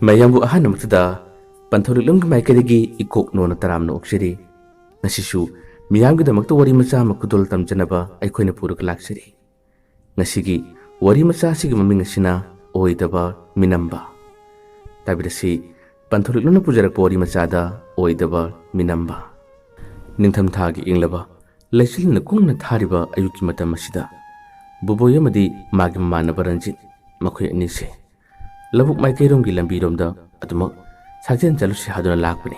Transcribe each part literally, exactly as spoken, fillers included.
ꯃꯌꯥꯝꯕꯨ ꯑꯍꯥꯟꯕꯃꯛꯇꯗ ꯄꯟꯊꯧ ꯂꯤꯛꯂꯝꯒꯤ ꯃꯥꯏꯀꯩꯗꯒꯤ ꯏꯀꯣꯛꯅꯣꯅ ꯇꯔꯥꯝꯅ ꯑꯣꯛꯆꯔꯤ꯫ ꯉꯁꯤꯁꯨ ꯃꯤꯌꯥꯝꯒꯤꯗꯃꯛꯇ ꯋꯥꯔꯤ ꯃꯆꯥ ꯑꯃ ꯈꯨꯗꯣꯜ ꯇꯝꯖꯅꯕ ꯑꯩꯈꯣꯏꯅ ꯄꯨꯔꯒ ꯂꯥꯛꯆꯔꯤ꯫ ꯉꯁꯤꯒꯤ ꯋꯥꯔꯤ ꯃꯆꯥ ꯑꯁꯤꯒꯤ ꯃꯃꯤꯡ ꯑꯁꯤꯅ ꯑꯣꯏꯗꯕ ꯃꯤꯅꯝꯕ꯫ ꯇꯥꯕꯤꯔꯁꯤ, ꯄꯟꯊꯧ ꯂꯤꯛꯂꯝꯅ ꯄꯨꯖꯔꯛꯄ ꯋꯥꯔꯤ ꯃꯆꯥꯗ ꯑꯣꯏꯗꯕ ꯃꯤꯅꯝꯕ꯫ ꯅꯤꯡꯊꯝꯊꯥꯒꯤ ꯏꯪꯂꯕ ꯂꯩꯆꯤꯜꯅ ꯀꯨꯡꯅ ꯊꯥꯔꯤꯕ ꯑꯌꯨꯛꯀꯤ ꯃꯇꯝ ꯑꯁꯤꯗ ꯕꯣꯕꯣꯏ ꯑꯃꯗꯤ ꯃꯥꯒꯤ ꯃꯃꯥꯟꯅꯕ ꯔꯟꯖꯤꯠ, ꯃꯈꯣꯏ ꯑꯅꯤꯁꯦ ꯂꯧꯕꯨꯛ ꯃꯥꯏꯀꯩꯔꯣꯝꯒꯤ ꯂꯝꯕꯤꯔꯣꯝꯗ ꯑꯗꯨꯃꯛ ꯁꯥꯖꯦꯜ ꯆꯠꯂꯨꯁꯤ ꯍꯥꯏꯗꯨꯅ ꯂꯥꯛꯄꯅꯤ꯫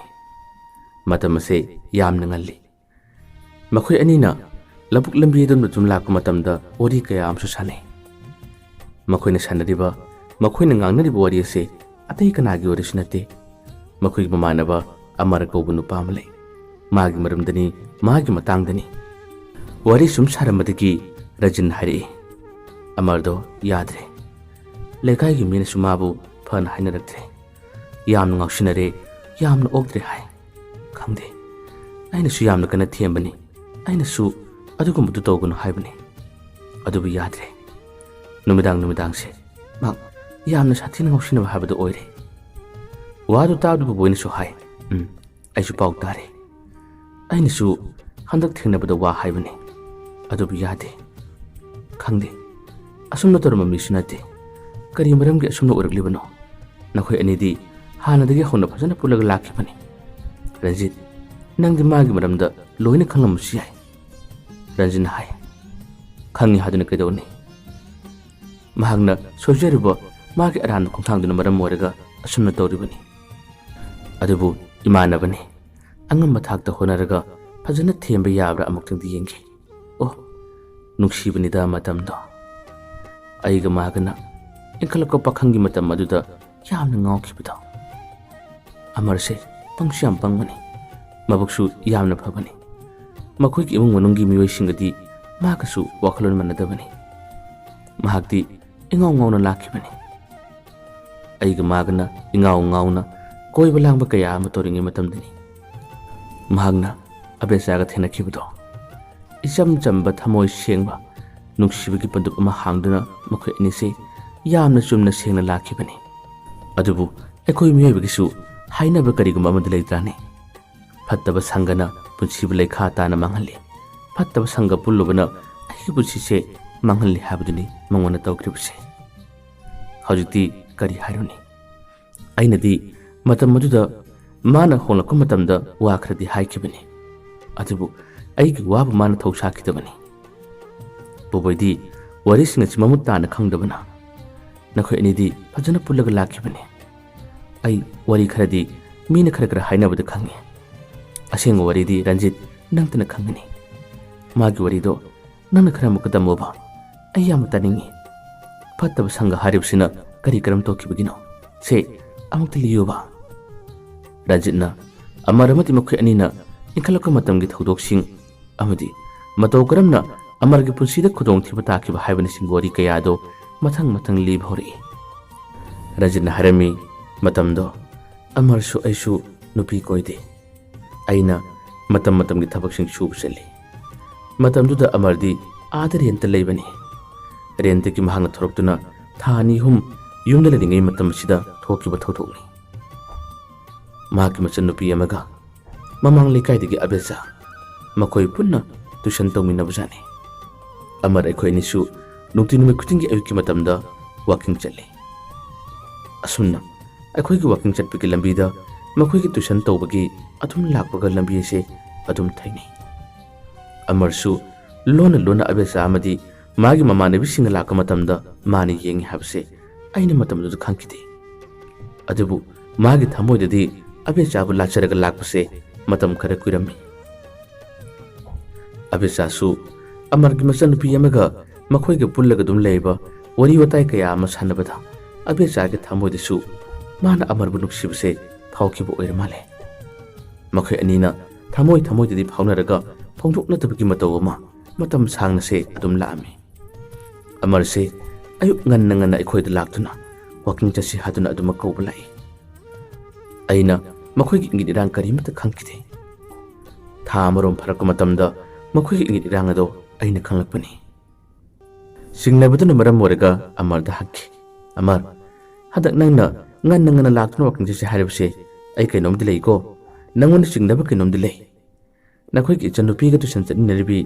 ꯃꯇꯝ ꯑꯁꯦ ꯌꯥꯝꯅ ꯉꯜꯂꯤ꯫ ꯃꯈꯣꯏ ꯑꯅꯤꯅ ꯂꯧꯕꯨꯛ ꯂꯝꯕꯤ ꯑꯗꯣꯝꯗ ꯁꯨꯝ ꯂꯥꯛꯄ ꯃꯇꯝꯗ ꯋꯥꯔꯤ ꯀꯌꯥ ꯑꯃꯁꯨ ꯁꯥꯟꯅꯩ꯫ ꯃꯈꯣꯏꯅ ꯁꯥꯟꯅꯔꯤꯕ, ꯃꯈꯣꯏꯅ ꯉꯥꯡꯅꯔꯤꯕ ꯋꯥꯔꯤ ꯑꯁꯤ ꯑꯇꯩ ꯀꯅꯥꯒꯤ ꯋꯥꯔꯤꯁꯨ ꯅꯠꯇꯦ꯫ ꯃꯈꯣꯏꯒꯤ ꯃꯃꯥꯟꯅꯕ ꯑꯃꯔ ꯀꯧꯕ ꯅꯨꯄꯥ ꯑꯃ ꯂꯩ꯫ ꯃꯥꯒꯤ ꯃꯔꯝꯗꯅꯤ, ꯃꯥꯒꯤ ꯃꯇꯥꯡꯗꯅꯤ꯫ ꯋꯥꯔꯤ ꯁꯨꯝ ꯁꯥꯔꯝꯕꯗꯒꯤ ꯔꯟꯖꯤꯠꯅ ꯍꯥꯏꯔꯛꯏ, "ꯑꯃꯔꯗꯣ ꯌꯥꯗ꯭ꯔꯦ꯫ ꯂꯩꯀꯥꯏꯒꯤ ꯃꯤꯅꯁꯨ ꯃꯥꯕꯨ ꯐꯅ ꯍꯥꯏꯅꯔꯛꯇ꯭ꯔꯦ꯫ ꯌꯥꯝꯅ ꯉꯥꯎꯁꯤꯟꯅꯔꯦ, ꯌꯥꯝꯅ ꯑꯣꯛꯇ꯭ꯔꯦ ꯍꯥꯏ꯫ ꯈꯪꯗꯦ, ꯑꯩꯅꯁꯨ ꯌꯥꯝꯅ ꯀꯟꯅ ꯊꯦꯝꯕꯅꯤ, ꯑꯩꯅꯁꯨ ꯑꯗꯨꯒꯨꯝꯕꯗꯨ ꯇꯧꯒꯅꯨ ꯍꯥꯏꯕꯅꯤ꯫ ꯑꯗꯨꯕꯨ ꯌꯥꯗ꯭ꯔꯦ꯫ ꯅꯨꯃꯤꯗꯥꯡ ꯅꯨꯃꯤꯗꯥꯡꯁꯦ ꯃꯍꯥꯛ ꯌꯥꯝꯅ ꯁꯥꯊꯤꯅ ꯉꯥꯎꯁꯤꯟꯅꯕ ꯍꯥꯏꯕꯗꯨ ꯑꯣꯏꯔꯦ꯫" ꯋꯥꯗꯨ ꯇꯥꯕꯗ ꯕꯣꯕꯣꯏꯅꯁꯨ ꯍꯥꯏ, "ꯎꯝ, ꯑꯩꯁꯨ ꯄꯥꯎ ꯇꯥꯔꯦ꯫ ꯑꯩꯅꯁꯨ ꯍꯟꯗꯛ ꯊꯦꯡꯅꯕꯗ ꯋꯥ ꯍꯥꯏꯕꯅꯤ, ꯑꯗꯨꯕꯨ ꯌꯥꯗꯦ꯫ ꯈꯪꯗꯦ, ꯑꯁꯨꯝꯅ ꯇꯧꯔꯝꯕ ꯃꯤꯁꯨ ꯅꯠꯇꯦ꯫ ꯀꯔꯤ ꯃꯔꯝꯒꯤ ꯑꯁꯨꯝꯅ ꯑꯣꯏꯔꯛꯂꯤꯕꯅꯣ? ꯅꯈꯣꯏ ꯑꯅꯤꯗꯤ ꯍꯥꯟꯅꯗꯒꯤ ꯍꯧꯅ ꯐꯖꯅ ꯄꯨꯜꯂꯒ ꯂꯥꯛꯈꯤꯕꯅꯤ꯫ ꯔꯟꯖꯤꯠ, ꯅꯪꯗꯤ ꯃꯥꯒꯤ ꯃꯔꯝꯗ ꯂꯣꯏꯅ ꯈꯪꯂꯝꯕꯁꯨ ꯌꯥꯏ꯫" ꯔꯟꯖꯤꯠꯅ ꯍꯥꯏ, "ꯈꯪꯉꯤ ꯍꯥꯏꯗꯨꯅ ꯀꯩꯗꯧꯅꯤ? ꯃꯍꯥꯛꯅ ꯁꯣꯏꯖꯔꯨꯕ ꯃꯥꯒꯤ ꯑꯔꯥꯟꯕ ꯈꯣꯡꯊꯥꯡꯗꯨꯅ ꯃꯔꯝ ꯑꯣꯏꯔꯒ ꯑꯁꯨꯝꯅ ꯇꯧꯔꯤꯕꯅꯤ꯫ ꯑꯗꯨꯕꯨ ꯏꯃꯥꯟꯅꯕꯅꯤ, ꯑꯉꯝꯕ ꯊꯥꯛꯇ ꯍꯣꯠꯅꯔꯒ ꯐꯖꯅ ꯊꯦꯝꯕ ꯌꯥꯕ꯭ꯔꯥ ꯑꯃꯨꯛꯇꯪꯗꯤ ꯌꯦꯡꯒꯦ꯫ ꯑꯣ, ꯅꯨꯡꯁꯤꯕꯅꯤꯗ ꯃꯇꯝꯗꯣ꯫ ꯑꯩꯒ ꯃꯥꯒꯅ ꯏꯟꯈꯠꯂꯛꯄ ꯄꯥꯈꯪꯒꯤ ꯃꯇꯝ ꯑꯗꯨꯗ ꯌꯥꯝꯅ ꯉꯥꯎꯈꯤꯕꯗꯣ꯫" ꯑꯃꯔꯁꯦ ꯄꯪꯁꯨ ꯌꯥꯝ ꯄꯪꯕꯅꯤ, ꯃꯕꯨꯛꯁꯨ ꯌꯥꯝꯅ ꯐꯕꯅꯤ꯫ ꯃꯈꯣꯏꯒꯤ ꯏꯃꯨꯡ ꯃꯅꯨꯡꯒꯤ ꯃꯤꯑꯣꯏꯁꯤꯡꯒꯗꯤ ꯃꯥꯒꯁꯨ ꯋꯥꯈꯜꯂꯣꯟ ꯃꯥꯟꯅꯗꯕꯅꯤ꯫ ꯃꯍꯥꯛꯇꯤ ꯏꯉꯥꯎ ꯉꯥꯎꯅ ꯂꯥꯛꯈꯤꯕꯅꯤ꯫ ꯑꯩꯒ ꯃꯥꯒꯅ ꯏꯉꯥꯎ ꯉꯥꯎꯅ ꯀꯣꯏꯕ ꯂꯥꯡꯕ ꯀꯌꯥ ꯑꯃ ꯇꯧꯔꯤꯉꯩ ꯃꯇꯝꯗꯅꯤ ꯃꯍꯥꯛꯅ ꯑꯕꯦꯆꯥꯒ ꯊꯦꯡꯅꯈꯤꯕꯗꯣ꯫ ꯏꯆꯝ ꯆꯝꯕ, ꯊꯃꯣꯏ ꯁꯦꯡꯕ, ꯅꯨꯡꯁꯤꯕꯒꯤ ꯄꯟꯗꯨꯞ ꯑꯃ ꯍꯥꯡꯗꯨꯅ ꯃꯈꯣꯏ ꯑꯅꯤꯁꯦ ꯌꯥꯝꯅ ꯆꯨꯝꯅ ꯁꯦꯡꯅ ꯂꯥꯛꯈꯤꯕꯅꯤ꯫ ꯑꯗꯨꯕꯨ ꯑꯩꯈꯣꯏ ꯃꯤꯑꯣꯏꯕꯒꯤꯁꯨ ꯍꯥꯏꯅꯕ ꯀꯔꯤꯒꯨꯝꯕ ꯑꯃꯗꯤ ꯂꯩꯇ꯭ꯔꯥꯅꯦ? "ꯐꯠꯇꯕ ꯁꯪꯒꯅ ꯄꯨꯟꯁꯤꯕꯨ ꯂꯩꯈꯥ ꯇꯥꯅ ꯃꯥꯡꯍꯜꯂꯤ, ꯐꯠꯇꯕ ꯁꯪꯒ ꯄꯨꯜꯂꯨꯕꯅ ꯑꯩꯒꯤ ꯄꯨꯟꯁꯤꯁꯦ ꯃꯥꯡꯍꯜꯂꯤ" ꯍꯥꯏꯕꯗꯨꯅꯤ ꯃꯉꯣꯟꯗ ꯇꯧꯈ꯭ꯔꯤꯕꯁꯦ꯫ ꯍꯧꯖꯤꯛꯇꯤ ꯀꯔꯤ ꯍꯥꯏꯔꯨꯅꯤ? ꯑꯩꯅꯗꯤ ꯃꯇꯝ ꯑꯗꯨꯗ ꯃꯥꯅ ꯍꯣꯡꯂꯛꯄ ꯃꯇꯝꯗ ꯋꯥ ꯈꯔꯗꯤ ꯍꯥꯏꯈꯤꯕꯅꯤ, ꯑꯗꯨꯕꯨ ꯑꯩꯒꯤ ꯋꯥꯕꯨ ꯃꯥꯅ ꯊꯧꯁꯥꯈꯤꯗꯕꯅꯤ꯫ ꯕꯣꯕꯣꯏꯗꯤ ꯋꯥꯔꯤꯁꯤꯡ ꯑꯁꯤ ꯃꯃꯨꯠ ꯇꯥꯅ ꯈꯪꯗꯕꯅ, ꯅꯈꯣꯏ ꯑꯅꯤꯗꯤ ꯐꯖꯅ ꯄꯨꯜꯂꯒ ꯂꯥꯛꯈꯤꯕꯅꯤ꯫ ꯑꯩ ꯋꯥꯔꯤ ꯈꯔꯗꯤ ꯃꯤꯅ ꯈꯔ ꯈꯔ ꯍꯥꯏꯅꯕꯗ ꯈꯪꯉꯤ꯫ ꯑꯁꯦꯡꯕ ꯋꯥꯔꯤꯗꯤ ꯔꯟꯖꯤꯠ ꯅꯪꯇꯅ ꯈꯪꯒꯅꯤ꯫ ꯃꯥꯒꯤ ꯋꯥꯔꯤꯗꯣ ꯅꯪꯅ ꯈꯔ ꯑꯃꯨꯛꯀ ꯇꯝꯃꯣꯕ꯫ ꯑꯩ ꯌꯥꯝꯅ ꯇꯥꯅꯤꯡꯉꯤ꯫ ꯐꯠꯇꯕ ꯁꯪꯒ ꯍꯥꯏꯔꯤꯕꯁꯤꯅ ꯀꯔꯤ ꯀꯔꯝ ꯇꯧꯈꯤꯕꯒꯤꯅꯣ? ꯁꯦ, ꯑꯃꯨꯛꯇ ꯂꯤꯌꯨꯕ꯫ ꯔꯟꯖꯤꯠꯅ ꯑꯃꯔ ꯑꯃꯗꯤ ꯃꯈꯣꯏ ꯑꯅꯤꯅ ꯏꯟꯈꯠꯂꯛꯄ ꯃꯇꯝꯒꯤ ꯊꯧꯗꯣꯛꯁꯤꯡ ꯑꯃꯗꯤ ꯃꯇꯧ ꯀꯔꯝꯅ ꯑꯃꯔꯒꯤ ꯄꯨꯟꯁꯤꯗ ꯈꯨꯗꯣꯡꯊꯤꯕ ꯇꯥꯈꯤꯕ ꯍꯥꯏꯕꯅꯆꯤꯡꯕ ꯋꯥꯔꯤ ꯀꯌꯥ ꯑꯗꯨ ꯃꯊꯪ ꯃꯊꯪ ꯂꯤꯕ ꯍꯧꯔꯛꯏ꯫ ꯔꯟꯖꯤꯠꯅ ꯍꯥꯏꯔꯝꯃꯤ, "ꯃꯇꯝꯗꯣ ꯑꯃꯔꯁꯨ ꯑꯩꯁꯨ ꯅꯨꯄꯤ ꯀꯣꯏꯗꯦ꯫ ꯑꯩꯅ ꯃꯇꯝ ꯃꯇꯝꯒꯤ ꯊꯕꯛꯁꯤꯡ ꯁꯨꯕ ꯆꯠꯂꯤ꯫ ꯃꯇꯝꯗꯨꯗ ꯑꯃꯔꯗꯤ ꯑꯥꯗ ꯔꯦꯟꯇ ꯂꯩꯕꯅꯤ꯫ ꯔꯦꯟꯇꯒꯤ ꯃꯍꯥꯛꯅ ꯊꯣꯔꯛꯇꯨꯅ ꯊꯥ ꯑꯅꯤ ꯑꯍꯨꯝ ꯌꯨꯝꯗ ꯂꯩꯔꯤꯉꯩ ꯃꯇꯝ ꯑꯁꯤꯗ ꯊꯣꯛꯈꯤꯕ ꯊꯧꯗꯣꯛꯅꯤ꯫ ꯃꯍꯥꯛꯀꯤ ꯃꯆꯟꯅꯨꯄꯤ ꯑꯃꯒ ꯃꯃꯥꯡ ꯂꯩꯀꯥꯏꯗꯒꯤ ꯑꯕꯦꯆꯥ, ꯃꯈꯣꯏ ꯄꯨꯟꯅ ꯇꯨꯏꯁꯟ ꯇꯧꯃꯤꯟꯅꯕꯖꯥꯠꯅꯤ꯫ ꯑꯃꯔ ꯑꯩꯈꯣꯏ ꯑꯅꯤꯁꯨ ꯅꯨꯡꯇꯤ ꯅꯨꯃꯤꯠ ꯈꯨꯗꯤꯡꯒꯤ ꯑꯌꯨꯛꯀꯤ ꯃꯇꯝꯗ ꯋꯥꯀꯤꯡ ꯆꯠꯂꯤ꯫ ꯑꯁꯨꯝꯅ ꯑꯩꯈꯣꯏꯒꯤ ꯋꯥꯀꯤꯡ ꯆꯠꯄꯒꯤ ꯂꯝꯕꯤꯗ ꯃꯈꯣꯏꯒꯤ ꯇꯨꯏꯁꯟ ꯇꯧꯕꯒꯤ ꯑꯗꯨꯝ ꯂꯥꯛꯄꯒ ꯂꯝꯕꯤ ꯑꯁꯦ ꯑꯗꯨꯝ ꯊꯩꯅꯩ꯫ ꯑꯃꯔꯁꯨ ꯂꯣꯟꯅ ꯂꯣꯟꯅ ꯑꯕꯦꯆꯥ ꯑꯃꯗꯤ ꯃꯥꯒꯤ ꯃꯃꯥꯟꯅꯕꯤꯁꯤꯡꯒ ꯂꯥꯛꯄ ꯃꯇꯝꯗ ꯃꯥꯅ ꯌꯦꯡꯉꯤ ꯍꯥꯏꯕꯁꯦ ꯑꯩꯅ ꯃꯇꯝꯗꯨꯗ ꯈꯪꯈꯤꯗꯦ꯫ ꯑꯗꯨꯕꯨ ꯃꯥꯒꯤ ꯊꯃꯣꯏꯗꯗꯤ ꯑꯕꯦꯆꯥꯕꯨ ꯂꯥꯠꯆꯔꯒ ꯂꯥꯛꯄꯁꯦ ꯃꯇꯝ ꯈꯔ ꯀꯨꯏꯔꯝꯃꯤ꯫ ꯑꯕꯦꯆꯥꯁꯨ ꯑꯃꯔꯒꯤ ꯃꯆꯟꯅꯨꯄꯤ ꯑꯃꯒ ꯃꯈꯣꯏꯒ ꯄꯨꯜꯂꯒ ꯑꯗꯨꯝ ꯂꯩꯕ, ꯋꯥꯔꯤ ꯋꯥꯇꯥꯏ ꯀꯌꯥ ꯑꯃ ꯁꯥꯟꯅꯕꯗ ꯑꯕꯦꯆꯥꯒꯤ ꯊꯃꯣꯏꯗꯁꯨ ꯃꯥꯅ ꯑꯃꯔꯕꯨ ꯅꯨꯡꯁꯤꯕꯁꯦ ꯐꯥꯎꯈꯤꯕ ꯑꯣꯏꯔ ꯃꯥꯜꯂꯦ꯫ ꯃꯈꯣꯏ ꯑꯅꯤꯅ ꯊꯃꯣꯏ ꯊꯃꯣꯏꯗꯗꯤ ꯐꯥꯎꯅꯔꯒ ꯐꯣꯡꯗꯣꯛꯅꯗꯕꯒꯤ ꯃꯇꯧ ꯑꯃ ꯃꯇꯝ ꯁꯥꯡꯅꯁꯦ ꯑꯗꯨꯝ ꯂꯥꯛꯑꯝꯃꯤ꯫ ꯑꯃꯔꯁꯦ ꯑꯌꯨꯛ ꯉꯟꯅ ꯉꯟꯅ ꯑꯩꯈꯣꯏꯗ ꯂꯥꯛꯇꯨꯅ ꯋꯥꯀꯤꯡ ꯆꯠꯁꯤ ꯍꯥꯏꯗꯨꯅ ꯑꯗꯨꯃꯛ ꯀꯧꯕ ꯂꯥꯛꯏ꯫ ꯑꯩꯅ ꯃꯈꯣꯏꯒꯤ ꯏꯪꯒꯤꯠ ꯏꯔꯥꯡ ꯀꯔꯤꯃꯠꯇ ꯈꯪꯈꯤꯗꯦ꯫ ꯊꯥ ꯑꯃꯔꯣꯝ ꯐꯥꯔꯛꯄ ꯃꯇꯝꯗ ꯃꯈꯣꯏꯒꯤ ꯏꯪꯒꯤꯠ ꯏꯔꯥꯡ ꯑꯗꯣ ꯑꯩꯅ ꯈꯪꯂꯛꯄꯅꯤ꯫ ꯆꯤꯡꯅꯕꯗꯨꯅ ꯃꯔꯝ ꯑꯣꯏꯔꯒ ꯑꯃꯔꯗ ꯍꯪꯈꯤ, "ꯑꯃꯔ, ꯍꯟꯗꯛ ꯅꯪꯅ ꯉꯟꯅ ꯉꯟꯅ ꯂꯥꯛꯇꯨꯅ ꯋꯥꯀꯤꯡ ꯆꯠꯁꯦ ꯍꯥꯏꯔꯤꯕꯁꯦ ꯑꯩ ꯀꯩꯅꯣꯝꯗꯤ ꯂꯩꯀꯣ꯫ ꯅꯪꯉꯣꯟꯗ ꯆꯤꯡꯅꯕ ꯀꯩꯅꯣꯝꯗꯤ ꯂꯩ꯫ ꯅꯈꯣꯏꯒꯤ ꯏꯆꯟꯅꯨꯄꯤꯒ ꯇꯨꯏꯁꯟ ꯆꯠꯃꯤꯟꯅꯔꯤꯕꯤ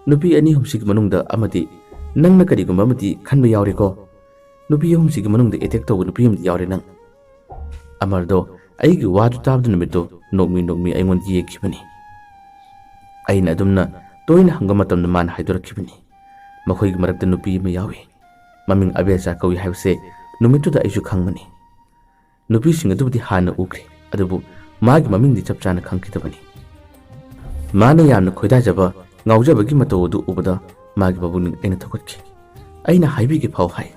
ꯅꯨꯄꯤ ꯑꯅꯤ ꯑꯍꯨꯝꯁꯤꯒꯤ ꯃꯅꯨꯡꯗ ꯑꯃꯗꯤ ꯅꯪꯅ ꯀꯔꯤꯒꯨꯝꯕ ꯑꯃꯗꯤ ꯈꯟꯕ ꯌꯥꯎꯔꯦꯀꯣ꯫ ꯅꯨꯄꯤ ꯑꯍꯨꯝꯁꯤꯒꯤ ꯃꯅꯨꯡꯗ ꯑꯦꯇꯦꯛ ꯇꯧꯕ ꯅꯨꯄꯤ ꯑꯃꯗꯤ ꯌꯥꯎꯔꯦ ꯅꯪ꯫ ꯑꯃꯔꯗꯣ ꯑꯩꯒꯤ ꯋꯥꯗꯨ ꯇꯥꯕꯗ ꯅꯨꯃꯤꯠꯇꯣ ꯅꯣꯛꯃꯤ ꯅꯣꯛꯃꯤ ꯑꯩꯉꯣꯟꯗ ꯌꯦꯛꯈꯤꯕꯅꯤ꯫ ꯑꯩꯅ ꯑꯗꯨꯝꯅ ꯇꯣꯏꯅ ꯍꯪꯕ ꯃꯇꯝꯗ ꯃꯥꯅ ꯍꯥꯏꯗꯣꯔꯛꯈꯤꯕꯅꯤ, ꯃꯈꯣꯏꯒꯤ ꯃꯔꯛꯇ ꯅꯨꯄꯤ ꯑꯃ ꯌꯥꯎꯏ, ꯃꯃꯤꯡ ꯑꯕꯦꯆꯥ ꯀꯧꯏ ꯍꯥꯏꯕꯁꯦ ꯅꯨꯃꯤꯠꯇꯨꯗ ꯑꯩꯁꯨ ꯈꯪꯕꯅꯤ꯫ ꯅꯨꯄꯤꯁꯤꯡ ꯑꯗꯨꯕꯨꯗꯤ ꯍꯥꯟꯅ ꯎꯈ꯭ꯔꯦ, ꯑꯗꯨꯕꯨ ꯃꯥꯒꯤ ꯃꯃꯤꯡꯗꯤ ꯆꯞ ꯆꯥꯅ ꯈꯪꯈꯤꯗꯕꯅꯤ꯫ ꯃꯥꯅ ꯌꯥꯝꯅ ꯈꯣꯏꯗꯥꯖꯕ, ꯉꯥꯎꯖꯕꯒꯤ ꯃꯇꯧ ꯑꯗꯨ ꯎꯕꯗ ꯃꯥꯒꯤ ꯃꯕꯨꯛꯅꯤꯡ ꯑꯩꯅ ꯊꯧꯒꯠꯈꯤ꯫ ꯑꯩꯅ ꯍꯥꯏꯕꯤꯒꯦ ꯐꯥꯎ ꯍꯥꯏ,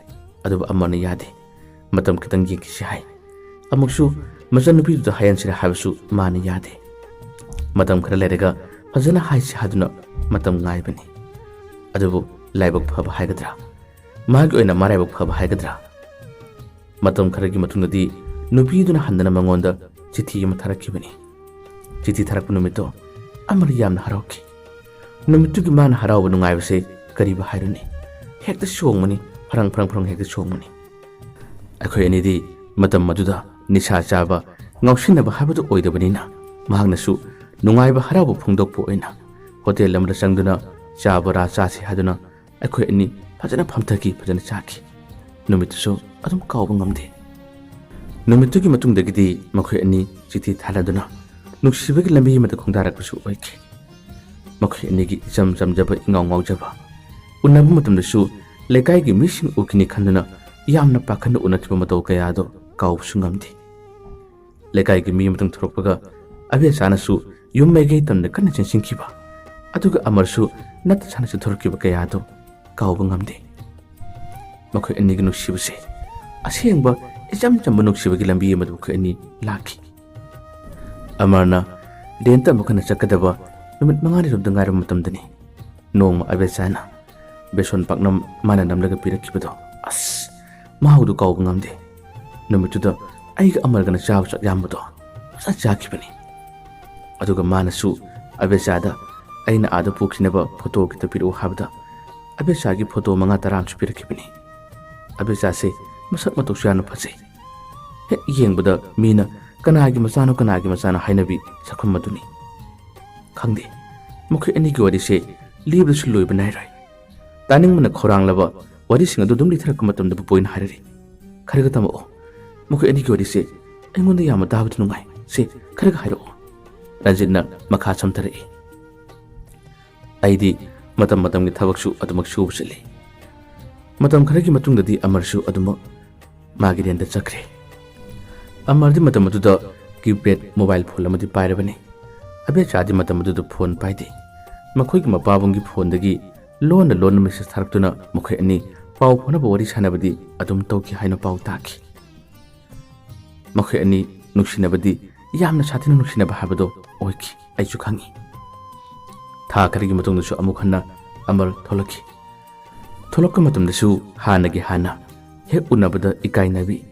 ꯑꯗꯨꯕꯨ ꯑꯃꯔꯅ ꯌꯥꯗꯦ꯫ ꯃꯇꯝ ꯈꯤꯇꯪ ꯌꯦꯡꯈꯤꯁꯤ ꯍꯥꯏ꯫ ꯑꯃꯨꯛꯁꯨ ꯃꯆꯟꯅꯨꯄꯤꯗꯨꯗ ꯍꯥꯏꯍꯟꯁꯤꯔꯦ ꯍꯥꯏꯕꯁꯨ ꯃꯥꯅ ꯌꯥꯗꯦ꯫ ꯃꯇꯝ ꯈꯔ ꯂꯩꯔꯒ ꯐꯖꯅ ꯍꯥꯏꯁꯤ ꯍꯥꯏꯗꯨꯅ ꯃꯇꯝ ꯉꯥꯏꯕꯅꯤ꯫ ꯑꯗꯨꯕꯨ ꯂꯥꯏꯕꯛ ꯐꯕ ꯍꯥꯏꯒꯗ꯭ꯔꯥ, ꯃꯥꯒꯤ ꯑꯣꯏꯅ ꯃꯔꯥꯏꯕꯛ ꯐꯕ ꯍꯥꯏꯒꯗ꯭ꯔꯥ, ꯃꯇꯝ ꯈꯔꯒꯤ ꯃꯇꯨꯡꯗꯗꯤ ꯅꯨꯄꯤꯗꯨꯅ ꯍꯟꯗꯅ ꯃꯉꯣꯟꯗ ꯆꯤꯊꯤ ꯑꯃ ꯊꯥꯔꯛꯈꯤꯕꯅꯤ꯫ ꯆꯤꯊꯤ ꯊꯥꯔꯛꯄ ꯅꯨꯃꯤꯠꯇꯣ ꯑꯃꯔ ꯌꯥꯝꯅ ꯍꯔꯥꯎꯈꯤ꯫ ꯅꯨꯃꯤꯠꯇꯨꯒꯤ ꯃꯥꯅ ꯍꯔꯥꯎꯕ ꯅꯨꯡꯉꯥꯏꯕꯁꯦ ꯀꯔꯤꯕꯨ ꯍꯥꯏꯔꯨꯅꯤ? ꯍꯦꯛꯇ ꯆꯣꯡꯕꯅꯤ, ꯐꯔꯪ ꯐꯔꯪ ꯐꯔꯪ ꯍꯦꯛꯇ ꯆꯣꯡꯕꯅꯤ꯫ ꯑꯩꯈꯣꯏ ꯑꯅꯤꯗꯤ ꯃꯇꯝ ꯑꯗꯨꯗ ꯅꯤꯁꯥ ꯆꯥꯕ, ꯉꯥꯎꯁꯤꯟꯅꯕ ꯍꯥꯏꯕꯗꯨ ꯑꯣꯏꯗꯕꯅꯤꯅ ꯃꯍꯥꯛꯅꯁꯨ ꯅꯨꯡꯉꯥꯏꯕ ꯍꯔꯥꯎꯕ ꯐꯣꯡꯗꯣꯛꯄ ꯑꯣꯏꯅ ꯍꯣꯇꯦꯜ ꯑꯃꯗ ꯆꯪꯗꯨꯅ ꯆꯥ ꯕꯣꯔꯥ ꯆꯥꯁꯤ ꯍꯥꯏꯗꯨꯅ ꯑꯩꯈꯣꯏ ꯑꯅꯤ ꯐꯖꯅ ꯐꯝꯊꯈꯤ, ꯐꯖꯅ ꯆꯥꯈꯤ꯫ ꯅꯨꯃꯤꯠꯇꯨꯁꯨ ꯑꯗꯨꯝ ꯀꯥꯎꯕ ꯉꯝꯗꯦ꯫ ꯅꯨꯃꯤꯠꯇꯨꯒꯤ ꯃꯇꯨꯡꯗꯒꯤꯗꯤ ꯃꯈꯣꯏ ꯑꯅꯤ ꯆꯤꯊꯤ ꯊꯥꯅꯗꯨꯅ ꯅꯨꯡꯁꯤꯕꯒꯤ ꯂꯝꯕꯤ ꯑꯃꯗ ꯈꯣꯡꯗꯥꯔꯛꯄꯁꯨ ꯑꯣꯏꯈꯤ꯫ ꯃꯈꯣꯏ ꯑꯅꯤꯒꯤ ꯏꯆꯝ ꯆꯝꯖꯕ, ꯏꯉꯥꯎ ꯉꯥꯎꯖꯕ ꯎꯅꯕ ꯃꯇꯝꯗꯁꯨ ꯂꯩꯀꯥꯏꯒꯤ ꯃꯤꯁꯤꯡ ꯎꯈꯤꯅꯤ ꯈꯟꯗꯨꯅ ꯌꯥꯝꯅ ꯄꯥꯈꯠꯅ ꯎꯅꯈꯤꯕ ꯃꯇꯧ ꯀꯌꯥꯗꯣ ꯀꯥꯎꯕꯁꯨ ꯉꯝꯗꯦ꯫ ꯂꯩꯀꯥꯏꯒꯤ ꯃꯤ ꯑꯃꯇꯪ ꯊꯣꯔꯛꯄꯒ ꯑꯕꯦꯆꯥꯅꯁꯨ ꯌꯨꯝ ꯃꯥꯏꯀꯩ ꯇꯝꯅ ꯀꯟꯅ ꯆꯦꯟꯁꯤꯟꯈꯤꯕ, ꯑꯗꯨꯒ ꯑꯃꯔꯁꯨ ꯅꯠꯇ ꯁꯥꯅ ꯆꯠꯊꯣꯔꯛꯈꯤꯕ ꯀꯌꯥꯗꯨ ꯀꯥꯎꯕ ꯉꯝꯗꯦ꯫ ꯃꯈꯣꯏ ꯑꯅꯤꯒꯤ ꯅꯨꯡꯁꯤꯕꯁꯦ ꯑꯁꯦꯡꯕ ꯏꯆꯝ ꯆꯝꯕ ꯅꯨꯡꯁꯤꯕꯒꯤ ꯂꯝꯕꯤ ꯑꯃꯗ ꯃꯈꯣꯏ ꯑꯅꯤ ꯂꯥꯛꯈꯤ꯫ ꯑꯃꯔꯅ ꯔꯦꯟꯇ ꯑꯃꯨꯛ ꯍꯟꯅ ꯆꯠꯀꯗꯕ ꯅꯨꯃꯤꯠ ꯃꯉꯥꯅꯤ ꯔꯣꯝꯗ ꯉꯥꯏꯔꯕ ꯃꯇꯝꯗꯅꯤ ꯅꯣꯡꯃ ꯑꯕꯦꯆꯥꯅ ꯕꯦꯁꯣꯟ ꯄꯥꯛꯅꯝ ꯃꯥꯅ ꯅꯝꯂꯒ ꯄꯤꯔꯛꯈꯤꯕꯗꯣ, ꯑꯁ, ꯃꯍꯥꯎꯗꯨ ꯀꯥꯎꯕ ꯉꯝꯗꯦ꯫ ꯅꯨꯃꯤꯠꯇꯨꯗ ꯑꯩꯒ ꯑꯃꯔꯒꯅ ꯆꯥꯕ ꯆꯥꯛ ꯌꯥꯝꯕꯗꯣ ꯐꯖꯅ ꯆꯥꯈꯤꯕꯅꯤ꯫ ꯑꯗꯨꯒ ꯃꯥꯅꯁꯨ ꯑꯕꯦꯆꯥꯗ ꯑꯩꯅ ꯑꯥꯗ ꯄꯨꯈꯤꯅꯕ ꯐꯣꯇꯣ ꯈꯤꯇ ꯄꯤꯔꯛꯎ ꯍꯥꯏꯕꯗ ꯑꯕꯦꯆꯥꯒꯤ ꯐꯣꯇꯣ ꯃꯉꯥ ꯇꯔꯥ ꯑꯃꯁꯨ ꯄꯤꯔꯛꯈꯤꯕꯅꯤ꯫ ꯑꯕꯦꯆꯥꯁꯦ ꯃꯁꯛ ꯃꯇꯧꯁꯨ ꯌꯥꯝꯅ ꯐꯖꯩ꯫ ꯍꯦꯛ ꯌꯦꯡꯕꯗ ꯃꯤꯅ "ꯀꯅꯥꯒꯤ ꯃꯆꯥꯅꯣ, ꯀꯅꯥꯒꯤ ꯃꯆꯥꯅꯣ" ꯍꯥꯏꯅꯕꯤ ꯁꯛꯐꯝ ꯑꯗꯨꯅꯤ꯫ ꯈꯪꯗꯦ, ꯃꯈꯣꯏ ꯑꯅꯤꯒꯤ ꯋꯥꯔꯤꯁꯦ ꯂꯤꯕꯗꯁꯨ ꯂꯣꯏꯕ ꯅꯥꯏꯔꯣꯏ꯫ ꯇꯥꯅꯤꯡꯕꯅ ꯈꯧꯔꯥꯡꯂꯕ ꯋꯥꯔꯤꯁꯤꯡ ꯑꯗꯨ ꯑꯗꯨꯝ ꯂꯤꯊꯔꯛꯄ ꯃꯇꯝꯗ ꯄꯨꯄꯨꯅ ꯍꯥꯏꯔꯛꯏ, "ꯈꯔꯒ ꯇꯝꯃꯛꯑꯣ, ꯃꯈꯣꯏ ꯑꯅꯤꯒꯤ ꯋꯥꯔꯤꯁꯦ ꯑꯩꯉꯣꯟꯗ ꯌꯥꯝꯅ ꯇꯥꯕꯗ ꯅꯨꯡꯉꯥꯏ꯫ ꯁꯦ, ꯈꯔꯒ ꯍꯥꯏꯔꯛꯑꯣ꯫" ꯔꯟꯖꯤꯠꯅ ꯃꯈꯥ ꯁꯝꯊꯔꯛꯏ꯫ ꯑꯩꯗꯤ ꯃꯇꯝ ꯃꯇꯝꯒꯤ ꯊꯕꯛꯁꯨ ꯑꯗꯨꯃꯛ ꯁꯨꯕ ꯆꯠꯂꯤ꯫ ꯃꯇꯝ ꯈꯔꯒꯤ ꯃꯇꯨꯡꯗꯗꯤ ꯑꯃꯔꯁꯨ ꯑꯗꯨꯃꯛ ꯃꯥꯒꯤ ꯔꯦꯟꯗ ꯆꯠꯈ꯭ꯔꯦ꯫ ꯑꯃꯔꯗꯤ ꯃꯇꯝ ꯑꯗꯨꯗ ꯀꯤꯄꯦꯗ ꯃꯣꯕꯥꯏꯜ ꯐꯣꯟ ꯑꯃꯗꯤ ꯄꯥꯏꯔꯕꯅꯤ꯫ ꯑꯕꯦꯆꯥꯗꯤ ꯃꯇꯝ ꯑꯗꯨꯗ ꯐꯣꯟ ꯄꯥꯏꯗꯦ꯫ ꯃꯈꯣꯏꯒꯤ ꯃꯄꯥꯕꯨꯡꯒꯤ ꯐꯣꯟꯗꯒꯤ ꯂꯣꯟꯅ ꯂꯣꯟꯅ ꯃꯦꯁꯦꯖ ꯊꯥꯔꯛꯇꯨꯅ ꯃꯈꯣꯏ ꯑꯅꯤ ꯄꯥꯎ ꯐꯥꯎꯅꯕ, ꯋꯥꯔꯤ ꯁꯥꯟꯅꯕꯗꯤ ꯑꯗꯨꯝ ꯇꯧꯈꯤ ꯍꯥꯏꯅ ꯄꯥꯎ ꯇꯥꯈꯤ꯫ ꯃꯈꯣꯏ ꯑꯅꯤ ꯅꯨꯡꯁꯤꯅꯕꯗꯤ ꯌꯥꯝꯅ ꯁꯥꯊꯤꯅ ꯅꯨꯡꯁꯤꯅꯕ ꯍꯥꯏꯕꯗꯣ ꯑꯣꯏꯈꯤ꯫ ꯑꯩꯁꯨ ꯈꯪꯉꯤ꯫ ꯊꯥ ꯈꯔꯒꯤ ꯃꯇꯨꯡꯗꯁꯨ ꯑꯃꯨꯛ ꯍꯟꯅ ꯑꯃꯔ ꯊꯣꯛꯂꯛꯈꯤ꯫ ꯊꯣꯛꯂꯛꯄ ꯃꯇꯝꯗꯁꯨ ꯍꯥꯟꯅꯒꯤ ꯍꯥꯟꯅ ꯍꯦꯛ ꯎꯅꯕꯗ ꯏꯀꯥꯏꯅꯕꯤ,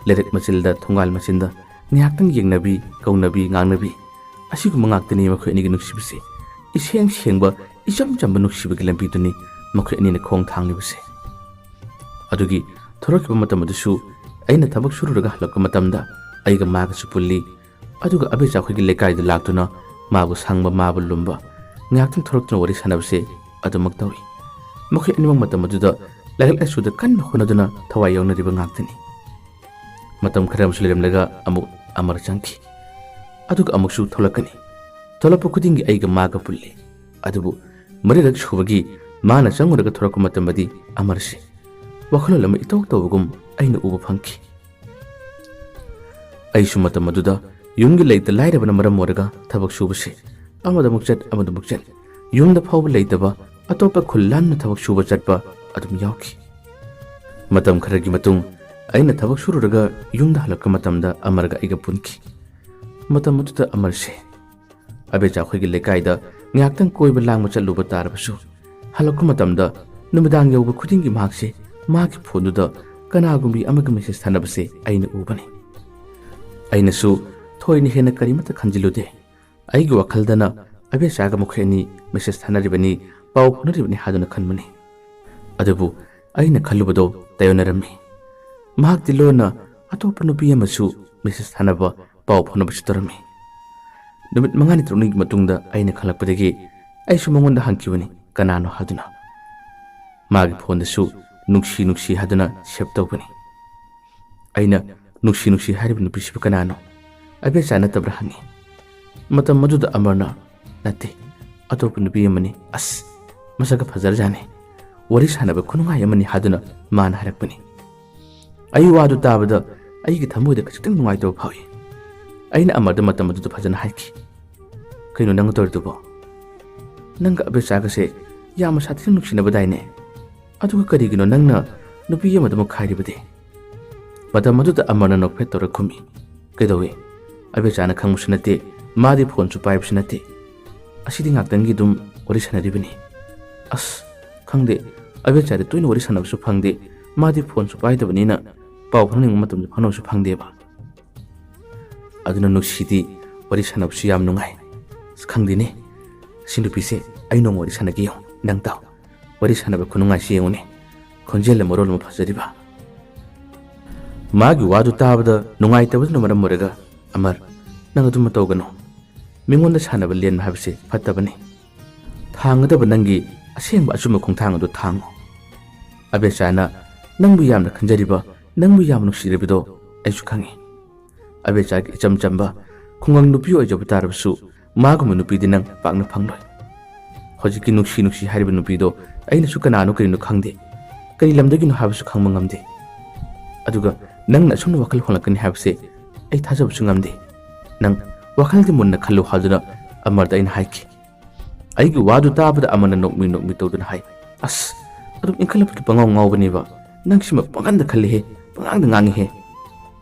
ꯂꯩꯔꯛ ꯃꯆꯤꯜꯗ, ꯊꯣꯡꯒꯥꯜ ꯃꯆꯤꯟꯗ ꯉꯥꯏꯍꯥꯛꯇꯪ ꯌꯦꯡꯅꯕꯤ, ꯀꯧꯅꯕꯤ, ꯉꯥꯡꯅꯕꯤ, ꯑꯁꯤꯒꯨꯝꯕ ꯉꯥꯛꯇꯅꯤ ꯃꯈꯣꯏ ꯑꯅꯤꯒꯤ ꯅꯨꯡꯁꯤꯕꯁꯦ꯫ ꯏꯁꯦꯡ ꯁꯦꯡꯕ, ꯏꯆꯝ ꯆꯝꯕ ꯅꯨꯡꯁꯤꯕꯒꯤ ꯂꯝꯕꯤꯗꯨꯅꯤ ꯃꯈꯣꯏ ꯑꯅꯤꯅ ꯈꯣꯡ ꯊꯥꯡꯂꯤꯕꯁꯦ꯫ ꯑꯗꯨꯒꯤ ꯊꯣꯔꯛꯈꯤꯕ ꯃꯇꯝ ꯑꯗꯨꯁꯨ ꯑꯩꯅ ꯊꯕꯛ ꯁꯨꯔꯨꯔꯒ ꯍꯜꯂꯛꯄ ꯃꯇꯝꯗ ꯑꯩꯒ ꯃꯥꯒꯁꯨ ꯄꯨꯜꯂꯤ꯫ ꯑꯗꯨꯒ ꯑꯕꯦꯆꯥ ꯑꯩꯈꯣꯏꯒꯤ ꯂꯩꯀꯥꯏꯗ ꯂꯥꯛꯇꯨꯅ ꯃꯥꯕꯨ ꯁꯪꯕ, ꯃꯥꯕꯨ ꯂꯨꯝꯕ, ꯉꯥꯏꯍꯥꯛꯇꯪ ꯊꯣꯔꯛꯇꯨꯅ ꯋꯥꯔꯤ ꯁꯥꯟꯅꯕꯁꯦ ꯑꯗꯨꯃꯛ ꯇꯧꯏ꯫ ꯃꯈꯣꯏ ꯑꯅꯤꯃꯛ ꯃꯇꯝ ꯑꯗꯨꯗ ꯂꯥꯏꯔꯤꯛ ꯂꯥꯏꯁꯨꯗ ꯀꯟꯅ ꯍꯣꯠꯅꯗꯨꯅ ꯊꯋꯥꯏ ꯌꯥꯎꯅꯔꯤꯕ ꯉꯥꯛꯇꯅꯤ꯫ ꯃꯇꯝ ꯈꯔ ꯑꯃꯁꯨ ꯂꯩꯔꯝꯂꯒ ꯑꯃꯨꯛ ꯑꯃꯔ ꯆꯪꯈꯤ꯫ ꯑꯗꯨꯒ ꯑꯃꯨꯛꯁꯨ ꯊꯣꯛꯂꯛꯀꯅꯤ꯫ ꯊꯣꯛꯂꯛꯄ ꯈꯨꯗꯤꯡꯒꯤ ꯑꯩꯒ ꯃꯥꯒ ꯄꯨꯜꯂꯤ꯫ ꯑꯗꯨꯕꯨ ꯃꯔꯤꯔꯛ ꯁꯨꯕꯒꯤ ꯃꯥꯅ ꯆꯪꯉꯨꯔꯒ ꯊꯣꯔꯛꯄ ꯃꯇꯝꯗꯗꯤ ꯑꯃꯔꯁꯦ ꯋꯥꯈꯜꯂꯣꯟ ꯑꯃ ꯏꯇꯧ ꯇꯧꯕꯒꯨꯝ ꯑꯩꯅ ꯎꯕ ꯐꯪꯈꯤ꯫ ꯑꯩꯁꯨ ꯃꯇꯝ ꯑꯗꯨꯗ ꯌꯨꯝꯒꯤ ꯂꯩꯇ ꯂꯥꯏꯔꯕꯅ ꯃꯔꯝ ꯑꯣꯏꯔꯒ ꯊꯕꯛ ꯁꯨꯕꯁꯦ ꯑꯃꯗꯃꯨꯛ ꯆꯠ, ꯑꯃꯗꯃꯨꯛ ꯆꯠ, ꯌꯨꯝꯗ ꯐꯥꯎꯕ ꯂꯩꯇꯕ, ꯑꯇꯣꯞꯄ ꯈꯨꯜ ꯂꯥꯟꯅ ꯊꯕꯛ ꯁꯨꯕ ꯆꯠꯄ ꯑꯗꯨꯝ ꯌꯥꯎꯈꯤ꯫ ꯃꯇꯝ ꯈꯔꯒꯤ ꯃꯇꯨꯡ ꯑꯩꯅ ꯊꯕꯛ ꯁꯨꯔꯨꯔꯒ ꯌꯨꯝꯗ ꯍꯜꯂꯛꯄ ꯃꯇꯝꯗ ꯑꯃꯔꯒ ꯑꯩꯒ ꯄꯨꯟꯈꯤ꯫ ꯃꯇꯝ ꯑꯗꯨꯗ ꯑꯃꯔꯁꯦ ꯑꯕꯦꯆꯥ ꯑꯩꯈꯣꯏꯒꯤ ꯂꯩꯀꯥꯏꯗ ꯉꯥꯏꯍꯥꯛꯇꯪ ꯀꯣꯏꯕ ꯂꯥꯡꯕ ꯆꯠꯂꯨꯕ ꯇꯥꯔꯕꯁꯨ, ꯍꯜꯂꯛꯄ ꯃꯇꯝꯗ ꯅꯨꯃꯤꯗꯥꯡ ꯌꯧꯕ ꯈꯨꯗꯤꯡꯒꯤ ꯃꯍꯥꯛꯁꯦ ꯃꯥꯒꯤ ꯐꯣꯟꯗꯨꯗ ꯀꯅꯥꯒꯨꯝꯕꯤ ꯑꯃꯒ ꯃꯦꯁꯦꯖ ꯊꯥꯅꯕꯁꯦ ꯑꯩꯅ ꯎꯕꯅꯤ꯫ ꯑꯩꯅꯁꯨ ꯊꯣꯏꯅ ꯍꯦꯟꯅ ꯀꯔꯤꯃꯠꯇ ꯈꯟꯖꯤꯜꯂꯨꯗꯦ꯫ ꯑꯩꯒꯤ ꯋꯥꯈꯜꯗꯅ ꯑꯕꯦꯆꯥꯒ ꯃꯈꯣꯏ ꯑꯅꯤ ꯃꯦꯁꯦꯖ ꯊꯥꯅꯔꯤꯕꯅꯤ, ꯄꯥꯎ ꯐꯥꯎꯅꯔꯤꯕꯅꯤ ꯍꯥꯏꯗꯨꯅ ꯈꯟꯕꯅꯤ꯫ ꯑꯗꯨꯕꯨ ꯑꯩꯅ ꯈꯜꯂꯨꯕꯗꯣ ꯇꯥꯏꯌꯣꯟꯅꯔꯝꯃꯤ꯫ ꯃꯍꯥꯛꯇꯤ ꯂꯣꯟꯅ ꯑꯇꯣꯞꯄ ꯅꯨꯄꯤ ꯑꯃꯁꯨ ꯃꯦꯁꯦꯖ ꯊꯥꯅꯕ, ꯄꯥꯎ ꯐꯥꯎꯅꯕꯁꯨ ꯇꯧꯔꯝꯃꯤ꯫ ꯅꯨꯃꯤꯠ ꯃꯉꯥꯅꯤ ꯇꯔꯨꯛꯅꯤꯒꯤ ꯃꯇꯨꯡꯗ ꯑꯩꯅ ꯈꯪꯂꯛꯄꯗꯒꯤ ꯑꯩꯁꯨ ꯃꯉꯣꯟꯗ ꯍꯪꯈꯤꯕꯅꯤ, ꯀꯅꯥꯅꯣ ꯍꯥꯏꯗꯨꯅ꯫ ꯃꯥꯒꯤ ꯐꯣꯟꯗꯁꯨ "ꯅꯨꯡꯁꯤ ꯅꯨꯡꯁꯤ" ꯍꯥꯏꯗꯨꯅ ꯁꯦꯚ ꯇꯧꯕꯅꯤ꯫ ꯑꯩꯅ "ꯅꯨꯡꯁꯤ ꯅꯨꯡꯁꯤ" ꯍꯥꯏꯔꯤꯕ ꯅꯨꯄꯤꯁꯤꯕꯨ ꯀꯅꯥꯅꯣ? "ꯑꯕꯦꯆꯥ ꯅꯠꯇꯕ꯭ꯔꯥ?" ꯍꯪꯉꯤ꯫ ꯃꯇꯝ ꯑꯗꯨꯗ ꯑꯃꯔꯅ "ꯅꯠꯇꯦ, ꯑꯇꯣꯞꯄ ꯅꯨꯄꯤ ꯑꯃꯅꯤ꯫ ꯑꯁ, ꯃꯁꯛꯀ ꯐꯖꯔꯖꯥꯠꯅꯤ꯫ ꯋꯥꯔꯤ ꯁꯥꯟꯅꯕ ꯈꯨꯅꯨꯡꯉꯥꯏ ꯑꯃꯅꯤ" ꯍꯥꯏꯗꯨꯅ ꯃꯥꯅ ꯍꯥꯏꯔꯛꯄꯅꯤ꯫ ꯑꯩ ꯋꯥꯗꯨ ꯇꯥꯕꯗ ꯑꯩꯒꯤ ꯊꯃꯣꯏꯗ ꯈꯖꯤꯛꯇꯪ ꯅꯨꯡꯉꯥꯏꯇꯕ ꯐꯥꯎꯏ꯫ ꯑꯩꯅ ꯑꯃꯔꯗ ꯃꯇꯝ ꯑꯗꯨꯗ ꯐꯖꯅ ꯍꯥꯏꯈꯤ, "ꯀꯩꯅꯣ ꯅꯪꯅ ꯇꯧꯔꯤꯗꯨꯕꯣ? ꯅꯪꯒ ꯑꯕꯦꯆꯥꯒꯁꯦ ꯌꯥꯝꯅ ꯁꯥꯊꯤꯅ ꯅꯨꯡꯁꯤꯅꯕꯗꯥꯏꯅꯦ? ꯑꯗꯨꯒ ꯀꯔꯤꯒꯤꯅꯣ ꯅꯪꯅ ꯅꯨꯄꯤ ꯑꯃꯗ ꯑꯃꯨꯛ ꯈꯥꯏꯔꯤꯕꯗꯤ?" ꯃꯇꯝ ꯑꯗꯨꯗ ꯑꯃꯔꯅ ꯅꯣꯛꯐꯦꯠ ꯇꯧꯔ ꯈꯨꯝꯃꯤ, "ꯀꯩꯗꯧꯏ? ꯑꯕꯦꯆꯥꯅ ꯈꯪꯕꯁꯨ ꯅꯠꯇꯦ, ꯃꯥꯗꯤ ꯐꯣꯟꯁꯨ ꯄꯥꯏꯕꯁꯨ ꯅꯠꯇꯦ꯫ ꯑꯁꯤꯗꯤ ꯉꯥꯛꯇꯪꯒꯤ ꯑꯗꯨꯝ ꯋꯥꯔꯤ ꯁꯥꯟꯅꯔꯤꯕꯅꯤ꯫ ꯑꯁ, ꯈꯪꯗꯦ, ꯑꯕꯦꯆꯥꯗꯤ ꯇꯣꯏꯅ ꯋꯥꯔꯤ ꯁꯥꯟꯅꯕꯁꯨ ꯐꯪꯗꯦ, ꯃꯥꯗꯤ ꯐꯣꯟꯁꯨ ꯄꯥꯏꯗꯕꯅꯤꯅ ꯄꯥꯎ ꯐꯥꯎꯅꯅꯤꯡꯕ ꯃꯇꯝꯗ ꯐꯥꯎꯅꯕꯁꯨ ꯐꯪꯗꯦꯕ꯫ ꯑꯗꯨꯅ ꯅꯨꯡꯁꯤꯗꯤ ꯋꯥꯔꯤ ꯁꯥꯟꯅꯕꯁꯨ ꯌꯥꯝ ꯅꯨꯡꯉꯥꯏ꯫ ꯑꯁ, ꯈꯪꯗꯦꯅꯦ, ꯁꯤ ꯅꯨꯄꯤꯁꯦ ꯑꯩ ꯅꯣꯡꯃ ꯋꯥꯔꯤ ꯁꯥꯟꯅꯒꯦ ꯌꯦꯡꯉꯨ, ꯅꯪ ꯇꯥꯎ꯫ ꯋꯥꯔꯤ ꯁꯥꯟꯅꯕ ꯈꯨꯅꯨꯡꯉꯥꯏꯁꯤ ꯌꯦꯡꯉꯨꯅꯦ, ꯈꯣꯟꯖꯦꯜꯅ ꯃꯔꯣꯜ ꯑꯃ ꯐꯖꯔꯤꯕ꯫" ꯃꯥꯒꯤ ꯋꯥꯗꯨ ꯇꯥꯕꯗ ꯅꯨꯡꯉꯥꯏꯇꯕꯗꯨꯅ ꯃꯔꯝ ꯑꯣꯏꯔꯒ, "ꯑꯃꯔ, ꯅꯪ ꯑꯗꯨꯝꯕ ꯇꯧꯒꯅꯨ꯫ ꯃꯤꯉꯣꯟꯗ ꯁꯥꯟꯅꯕ ꯂꯦꯟꯕ ꯍꯥꯏꯕꯁꯦ ꯐꯠꯇꯕꯅꯤ꯫ ꯊꯥꯡꯒꯗꯕ ꯅꯪꯒꯤ ꯑꯁꯦꯡꯕ ꯑꯆꯨꯝꯕ ꯈꯣꯡꯊꯥꯡ ꯑꯗꯨ ꯊꯥꯡꯉꯨ꯫ ꯑꯕꯦꯆꯥꯅ ꯅꯪꯕꯨ ꯌꯥꯝꯅ ꯈꯟꯖꯔꯤꯕ, ꯅꯪꯕꯨ ꯌꯥꯝꯅ ꯅꯨꯡꯁꯤꯔꯤꯕꯗꯣ ꯑꯩꯁꯨ ꯈꯪꯏ꯫ ꯑꯕꯦꯆꯥꯒꯤ ꯏꯆꯝ ꯆꯝꯕ ꯈꯨꯡꯒꯪ ꯅꯨꯄꯤ ꯑꯣꯏꯖꯕ ꯇꯥꯔꯕꯁꯨ, ꯃꯥꯒꯨꯝꯕ ꯅꯨꯄꯤꯗꯤ ꯅꯪ ꯄꯥꯛꯅ ꯐꯪꯂꯣꯏ꯫ ꯍꯧꯖꯤꯛꯀꯤ ꯅꯨꯡꯁꯤ ꯅꯨꯡꯁꯤ ꯍꯥꯏꯔꯤꯕ ꯅꯨꯄꯤꯗꯣ ꯑꯩꯅꯁꯨ ꯀꯅꯥꯅꯣ ꯀꯔꯤꯅꯣ ꯈꯪꯗꯦ, ꯀꯔꯤ ꯂꯝꯗꯒꯤꯅꯣ ꯍꯥꯏꯕꯁꯨ ꯈꯪꯕ ꯉꯝꯗꯦ꯫ ꯑꯗꯨꯒ ꯅꯪꯅ ꯑꯁꯨꯝꯅ ꯋꯥꯈꯜ ꯍꯣꯡꯂꯛꯀꯅꯤ ꯍꯥꯏꯕꯁꯦ ꯑꯩ ꯊꯥꯖꯕꯁꯨ ꯉꯝꯗꯦ꯫ ꯅꯪ ꯋꯥꯈꯜꯗꯤ ꯃꯨꯟꯅ ꯈꯜꯂꯨ" ꯍꯥꯏꯗꯨꯅ ꯑꯃꯔꯗ ꯑꯩꯅ ꯍꯥꯏꯈꯤ꯫ ꯑꯩꯒꯤ ꯋꯥꯗꯨ ꯇꯥꯕꯗ ꯑꯃꯔꯅ ꯅꯣꯛꯃꯤ ꯅꯣꯛꯃꯤ ꯇꯧꯗꯨꯅ ꯍꯥꯏ, "ꯑꯁ, ꯑꯗꯨꯝ ꯏꯟꯈꯠꯂꯛꯄꯒꯤ ꯄꯉꯥꯎ ꯉꯥꯎꯕꯅꯦꯕ꯫ ꯅꯪꯁꯤꯃ ꯄꯪꯒꯟꯗ ꯈꯜꯂꯤꯍꯦ, ꯄꯉꯥꯡꯗ ꯉꯥꯡꯉꯤꯍꯦ꯫"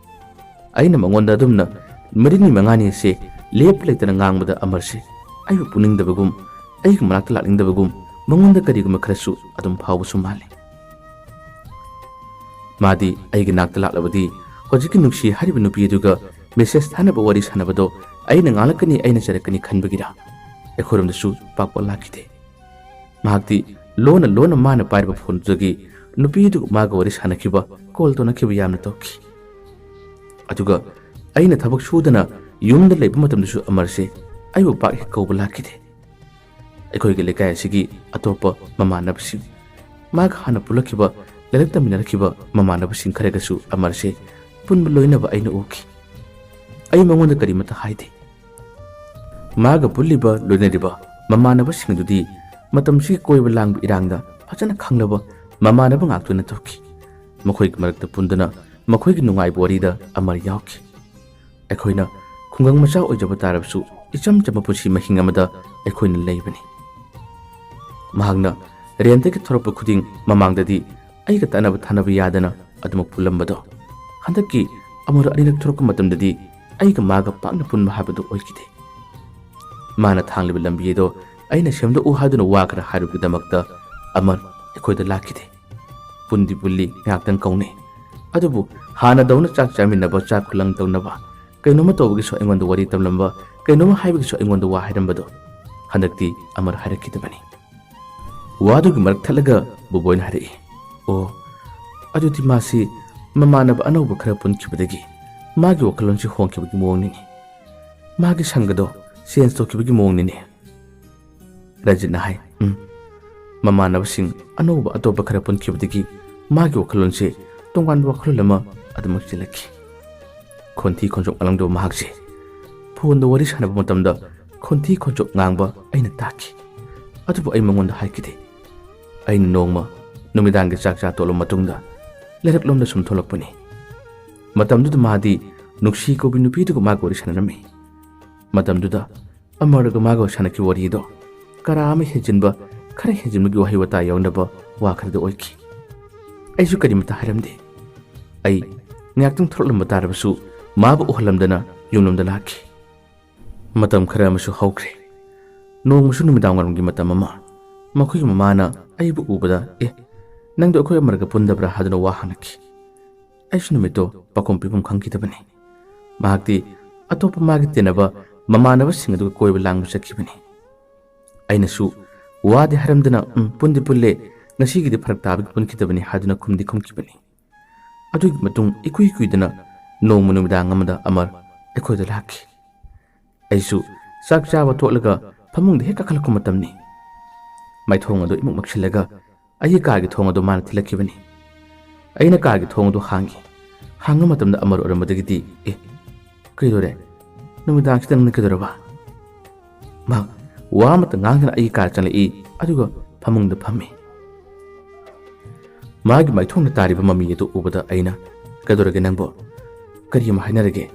ꯑꯩꯅ ꯃꯉꯣꯟꯗ ꯑꯗꯨꯝꯅ ꯃꯔꯤꯅꯤ ꯃꯉꯥꯅꯤ ꯑꯁꯦ ꯂꯦꯞꯄ ꯂꯩꯇꯅ ꯉꯥꯡꯕꯗ ꯑꯃꯔꯁꯦ ꯑꯩꯕꯨ ꯄꯨꯅꯤꯡꯗꯕꯒꯨꯝ, ꯑꯩꯒꯤ ꯃꯅꯥꯛꯇ ꯂꯥꯛꯅꯤꯡꯗꯕꯒꯨꯝ, ꯃꯉꯣꯟꯗ ꯀꯔꯤꯒꯨꯝꯕ ꯈꯔꯁꯨ ꯑꯗꯨꯝ ꯐꯥꯎꯕꯁꯨ ꯃꯥꯜꯂꯤ꯫ ꯃꯥꯗꯤ ꯑꯩꯒꯤ ꯅꯥꯛꯇ ꯂꯥꯛꯂꯕꯗꯤ ꯍꯧꯖꯤꯛꯀꯤ ꯅꯨꯡꯁꯤ ꯍꯥꯏꯔꯤꯕ ꯅꯨꯄꯤ ꯑꯗꯨꯒ ꯃꯦꯁꯦꯖ ꯊꯥꯅꯕ ꯋꯥꯔꯤ ꯁꯥꯟꯅꯕꯗꯣ ꯑꯩꯅ ꯉꯥꯡꯂꯛꯀꯅꯤ, ꯑꯩꯅ ꯆꯩꯔꯛꯀꯅꯤ ꯈꯟꯕꯒꯤꯔꯥ? ꯑꯩꯈꯣꯏꯔꯣꯝꯗꯁꯨ ꯄꯥꯛ ꯄꯥꯛ ꯂꯥꯛꯈꯤꯗꯦ꯫ ꯃꯍꯥꯛꯇꯤ ꯂꯣꯟꯅ ꯂꯣꯟꯅ ꯃꯥꯅ ꯄꯥꯏꯔꯤꯕ ꯐꯣꯟꯗꯨꯗꯒꯤ ꯅꯨꯄꯤꯗꯨ ꯃꯥꯒ ꯋꯥꯔꯤ ꯁꯥꯟꯅꯈꯤꯕ, ꯀꯣꯜ ꯇꯧꯅꯈꯤꯕ ꯌꯥꯝꯅ ꯇꯧꯈꯤ꯫ ꯑꯗꯨꯒ ꯑꯩꯅ ꯊꯕꯛ ꯁꯨꯗꯅ ꯌꯨꯝꯗ ꯂꯩꯕ ꯃꯇꯝꯗꯁꯨ ꯑꯃꯔꯁꯦ ꯑꯩꯕꯨ ꯄꯥꯛ ꯍꯦꯛ ꯀꯧꯕ ꯂꯥꯛꯈꯤꯗꯦ꯫ ꯑꯩꯈꯣꯏꯒꯤ ꯂꯩꯀꯥꯏ ꯑꯁꯤꯒꯤ ꯑꯇꯣꯞꯄ ꯃꯃꯥꯟꯅꯕꯁꯤꯡ, ꯃꯥꯒ ꯍꯥꯟꯅ ꯄꯨꯜꯂꯛꯈꯤꯕ, ꯂꯥꯏꯔꯤꯛ ꯇꯝꯃꯤꯟꯅꯔꯛꯈꯤꯕ ꯃꯃꯥꯟꯅꯕꯁꯤꯡ ꯈꯔꯒꯁꯨ ꯑꯃꯔꯁꯦ ꯄꯨꯟꯕ ꯂꯣꯏꯅꯕ ꯑꯩꯅ ꯎꯈꯤ꯫ ꯑꯩ ꯃꯉꯣꯟꯗ ꯀꯔꯤꯃꯠꯇ ꯍꯥꯏꯗꯦ꯫ ꯃꯥꯒ ꯄꯨꯜꯂꯤꯕ, ꯂꯣꯏꯅꯔꯤꯕ ꯃꯃꯥꯟꯅꯕꯁꯤꯡ ꯑꯗꯨꯗꯤ ꯃꯇꯝꯁꯤꯒꯤ ꯀꯣꯏꯕ ꯂꯥꯡꯕ ꯏꯔꯥꯡꯗ ꯐꯖꯅ ꯈꯪꯂꯕ ꯃꯃꯥꯟꯅꯕ ꯉꯥꯛꯇ ꯑꯣꯏꯅ ꯇꯧꯈꯤ꯫ ꯃꯈꯣꯏꯒꯤ ꯃꯔꯛꯇ ꯄꯨꯟꯗꯨꯅ ꯃꯈꯣꯏꯒꯤ ꯅꯨꯡꯉꯥꯏꯕ ꯋꯥꯔꯤꯗ ꯑꯃꯔ ꯌꯥꯎꯈꯤ꯫ ꯑꯩꯈꯣꯏꯅ ꯈꯨꯡꯒꯪ ꯃꯆꯥ ꯑꯣꯏꯖꯕ ꯇꯥꯔꯕꯁꯨ, ꯏꯆꯝ ꯆꯝꯕ ꯄꯨꯟꯁꯤ ꯃꯍꯤꯡ ꯑꯃꯗ ꯑꯩꯈꯣꯏꯅ ꯂꯩꯕꯅꯤ꯫ ꯃꯍꯥꯛꯅ ꯔꯦꯟꯠꯇꯒꯤ ꯊꯣꯔꯛꯄ ꯈꯨꯗꯤꯡ ꯃꯃꯥꯡꯗꯗꯤ ꯑꯩꯒ ꯇꯠꯅꯕ ꯊꯥꯅꯕ ꯌꯥꯗꯅ ꯑꯗꯨꯃꯛ ꯄꯨꯜꯂꯝꯕꯗꯣ, ꯍꯟꯗꯛꯀꯤ ꯑꯃꯨꯔꯛ ꯑꯅꯤꯔꯛ ꯊꯣꯔꯛꯄ ꯃꯇꯝꯗꯗꯤ ꯑꯩꯒ ꯃꯥꯒ ꯄꯥꯛꯅ ꯄꯨꯟꯕ ꯍꯥꯏꯕꯗꯨ ꯑꯣꯏꯈꯤꯗꯦ꯫ ꯃꯥꯅ ꯊꯥꯡꯂꯤꯕ ꯂꯝꯕꯤ ꯑꯗꯣ ꯑꯩꯅ ꯁꯦꯝꯗꯣꯛꯎ ꯍꯥꯏꯗꯨꯅ ꯋꯥ ꯈꯔ ꯍꯥꯏꯔꯨꯕꯒꯤꯗꯃꯛꯇ ꯑꯃꯔ ꯑꯩꯈꯣꯏꯗ ꯂꯥꯛꯈꯤꯗꯦ꯫ ꯄꯨꯟꯗꯤ ꯄꯨꯜꯂꯤ, ꯉꯥꯏꯍꯥꯛꯇꯪ ꯀꯧꯅꯩ꯫ ꯑꯗꯨꯕꯨ ꯍꯥꯟꯅꯗꯧꯅ ꯆꯥꯛ ꯆꯥꯃꯤꯟꯅꯕ, ꯆꯥꯛ ꯈꯨꯂꯪ ꯇꯧꯅꯕ, ꯀꯩꯅꯣꯝꯃ ꯇꯧꯕꯒꯤꯁꯨ ꯑꯩꯉꯣꯟꯗ ꯋꯥꯔꯤ ꯇꯝꯂꯝꯕ, ꯀꯩꯅꯣꯝꯃ ꯍꯥꯏꯕꯒꯤꯁꯨ ꯑꯩꯉꯣꯟꯗ ꯋꯥ ꯍꯥꯏꯔꯝꯕꯗꯣ ꯍꯟꯗꯛꯇꯤ ꯑꯃꯔ ꯍꯥꯏꯔꯛꯈꯤꯗꯕꯅꯤ꯫ ꯋꯥꯗꯨꯒꯤ ꯃꯔꯛ ꯊꯠꯂꯒ ꯕꯣꯕꯣꯏꯅ ꯍꯥꯏꯔꯛꯏ, "ꯑꯣ, ꯑꯗꯨꯗꯤ ꯃꯥꯁꯤ ꯃꯃꯥꯟꯅꯕ ꯑꯅꯧꯕ ꯈꯔ ꯄꯨꯟꯈꯤꯕꯗꯒꯤ ꯃꯥꯒꯤ ꯋꯥꯈꯜꯂꯣꯟꯁꯤ ꯍꯣꯡꯈꯤꯕꯒꯤ ꯃꯑꯣꯡꯅꯤꯅꯦ꯫ ꯃꯥꯒꯤ ꯁꯪꯒꯗꯣ ꯆꯦꯟꯖ ꯇꯧꯈꯤꯕꯒꯤ ꯃꯑꯣꯡꯅꯤꯅꯦ"꯫ ꯔꯟꯖꯤꯠꯅ ꯍꯥꯏ, "ꯎꯝ, ꯃꯃꯥꯟꯅꯕꯁꯤꯡ ꯑꯅꯧꯕ ꯑꯇꯣꯞꯄ ꯈꯔ ꯄꯨꯟꯈꯤꯕꯗꯒꯤ ꯃꯥꯒꯤ ꯋꯥꯈꯜꯂꯣꯟꯁꯦ ꯇꯣꯉꯥꯟꯕ ꯋꯥꯈꯜꯂꯣꯟ ꯑꯃ ꯑꯗꯨꯃꯛ ꯆꯦꯜꯂꯛꯈꯤ"꯫ ꯈꯣꯟꯊꯤ ꯈꯣꯟꯆꯣꯛ ꯉꯥꯡꯂꯝꯗꯕ ꯃꯍꯥꯛꯁꯦ ꯐꯣꯟꯗ ꯋꯥꯔꯤ ꯁꯥꯟꯅꯕ ꯃꯇꯝꯗ ꯈꯣꯟꯊꯤ ꯈꯣꯟꯆꯣꯛ ꯉꯥꯡꯕ ꯑꯩꯅ ꯇꯥꯈꯤ꯫ ꯑꯗꯨꯕꯨ ꯑꯩ ꯃꯉꯣꯟꯗ ꯍꯥꯏꯈꯤꯗꯦ꯫ ꯑꯩꯅ ꯅꯣꯡꯃ ꯅꯨꯃꯤꯗꯥꯡꯒꯤ ꯆꯥꯛ ꯆꯥ ꯇꯣꯛꯂꯕ ꯃꯇꯨꯡꯗ ꯂꯩꯔꯛꯂꯣꯝꯗ ꯁꯨꯝ ꯊꯣꯛꯂꯛꯄꯅꯤ꯫ ꯃꯇꯝꯗꯨꯗ ꯃꯥꯗꯤ ꯅꯨꯡꯁꯤ ꯀꯧꯕꯤ ꯅꯨꯄꯤꯗꯨꯒ ꯃꯥꯒ ꯋꯥꯔꯤ ꯁꯥꯟꯅꯔꯝꯃꯤ꯫ ꯃꯇꯝꯗꯨꯗ ꯑꯃꯔꯒ ꯃꯥꯒ ꯁꯥꯟꯅꯈꯤꯕ ꯋꯥꯔꯤꯗꯣ ꯀꯔꯥ ꯑꯃ ꯍꯦꯟꯖꯤꯟꯕ, ꯈꯔ ꯍꯦꯟꯖꯤꯟꯕꯒꯤ ꯋꯥꯍꯩ ꯋꯥꯇꯥ ꯌꯥꯎꯅꯕ ꯋꯥ ꯈꯔꯗ ꯑꯣꯏꯈꯤ꯫ ꯑꯩꯁꯨ ꯀꯔꯤꯃꯇ ꯍꯥꯏꯔꯝꯗꯦ꯫ ꯑꯩ ꯉꯥꯏꯍꯥꯛꯇꯪ ꯊꯣꯛꯂꯛꯂꯝꯕ ꯇꯥꯔꯕꯁꯨ ꯃꯥꯕꯨ ꯎꯍꯜꯂꯝꯗꯅ ꯌꯨꯝꯂꯣꯝꯗ ꯂꯥꯛꯈꯤ꯫ ꯃꯇꯝ ꯈꯔ ꯑꯃꯁꯨ ꯍꯧꯈ꯭ꯔꯦ꯫ ꯅꯣꯡꯃꯁꯨ ꯅꯨꯃꯤꯗꯥꯡ ꯋꯥꯏꯔꯝꯒꯤ ꯃꯇꯝ ꯑꯃ ꯃꯈꯣꯏꯒꯤ ꯃꯃꯥꯅ ꯑꯩꯕꯨ ꯎꯕꯗ, "ꯑꯦ, ꯅꯪꯗꯣ ꯑꯩꯈꯣꯏ ꯑꯃꯔꯒ ꯄꯨꯟꯗꯕ꯭ꯔꯥ?" ꯍꯥꯏꯗꯨꯅ ꯋꯥ ꯍꯪꯂꯛꯈꯤ꯫ ꯑꯩꯁꯨ ꯅꯨꯃꯤꯠꯇꯣ ꯄꯥꯈꯨꯝ ꯄꯤꯐꯝ ꯈꯪꯈꯤꯗꯕꯅꯤ꯫ ꯃꯍꯥꯛꯇꯤ ꯑꯇꯣꯞꯄ ꯃꯥꯒꯤ ꯇꯤꯟꯅꯕ ꯃꯃꯥꯟꯅꯕꯁꯤꯡ ꯑꯗꯨꯒ ꯀꯣꯏꯕ ꯂꯥꯡꯕ ꯆꯠꯈꯤꯕꯅꯤ꯫ ꯑꯩꯅꯁꯨ ꯋꯥꯗꯤ ꯍꯥꯏꯔꯝꯗꯅ, "ꯎꯝ, ꯄꯨꯟꯗꯤ ꯄꯨꯜꯂꯦ, ꯉꯁꯤꯒꯤꯗꯤ ꯐꯔꯛ ꯇꯥꯕꯒꯤ ꯄꯨꯟꯈꯤꯗꯕꯅꯤ" ꯍꯥꯏꯗꯨꯅ ꯈꯨꯝꯗꯤ ꯈꯨꯝꯈꯤꯕꯅꯤ꯫ ꯑꯗꯨꯒꯤ ꯃꯇꯨꯡ ꯏꯀꯨꯏ ꯀꯨꯏꯗꯅ ꯅꯣꯡꯃ ꯅꯨꯃꯤꯗꯥꯡ ꯑꯃꯗ ꯑꯃꯔ ꯑꯩꯈꯣꯏꯗ ꯂꯥꯛꯈꯤ꯫ ꯑꯩꯁꯨ ꯆꯥꯛ ꯆꯥꯕ ꯊꯣꯛꯂꯒ ꯐꯃꯨꯡꯗ ꯍꯦꯛ ꯀꯥꯈꯠꯂꯛꯄ ꯃꯇꯝꯅꯤ꯫ ꯃꯥꯏꯊꯣꯡ ꯑꯗꯨ ꯏꯃꯨꯛ ꯃꯛꯁꯤꯜꯂꯒ ꯑꯩꯒꯤ ꯀꯥꯒꯤ ꯊꯣꯡ ꯑꯗꯨ ꯃꯥꯅ ꯊꯤꯜꯂꯛꯈꯤꯕꯅꯤ꯫ ꯑꯩꯅ ꯀꯥꯒꯤ ꯊꯣꯡ ꯑꯗꯨ ꯍꯥꯡꯉꯤ꯫ ꯍꯥꯡꯕ ꯃꯇꯝꯗ ꯑꯃꯔ ꯑꯣꯏꯔꯝꯕꯗꯒꯤꯗꯤ, "ꯑꯦ, ꯀꯩꯗꯧꯔꯦ? ꯅꯨꯃꯤꯗꯥꯡꯁꯤꯗ ꯅꯪꯅ ꯀꯩꯗꯧꯔꯕ?" ꯃꯍꯥꯛ ꯋꯥ ꯑꯃꯠꯇ ꯉꯥꯡꯗꯅ ꯑꯩꯒꯤ ꯀꯥꯗ ꯆꯪꯂꯛꯏ, ꯑꯗꯨꯒ ꯐꯃꯨꯡꯗ ꯐꯝꯃꯤ꯫ ꯃꯥꯒꯤ ꯃꯥꯏꯊꯣꯡꯗ ꯇꯥꯔꯤꯕ ꯃꯃꯤ ꯑꯗꯨ ꯎꯕꯗ ꯑꯩꯅ, "ꯀꯩꯗꯧꯔꯒꯦ ꯅꯪꯕꯣ? ꯀꯔꯤ ꯑꯃ ꯍꯥꯏꯅꯔꯒꯦ?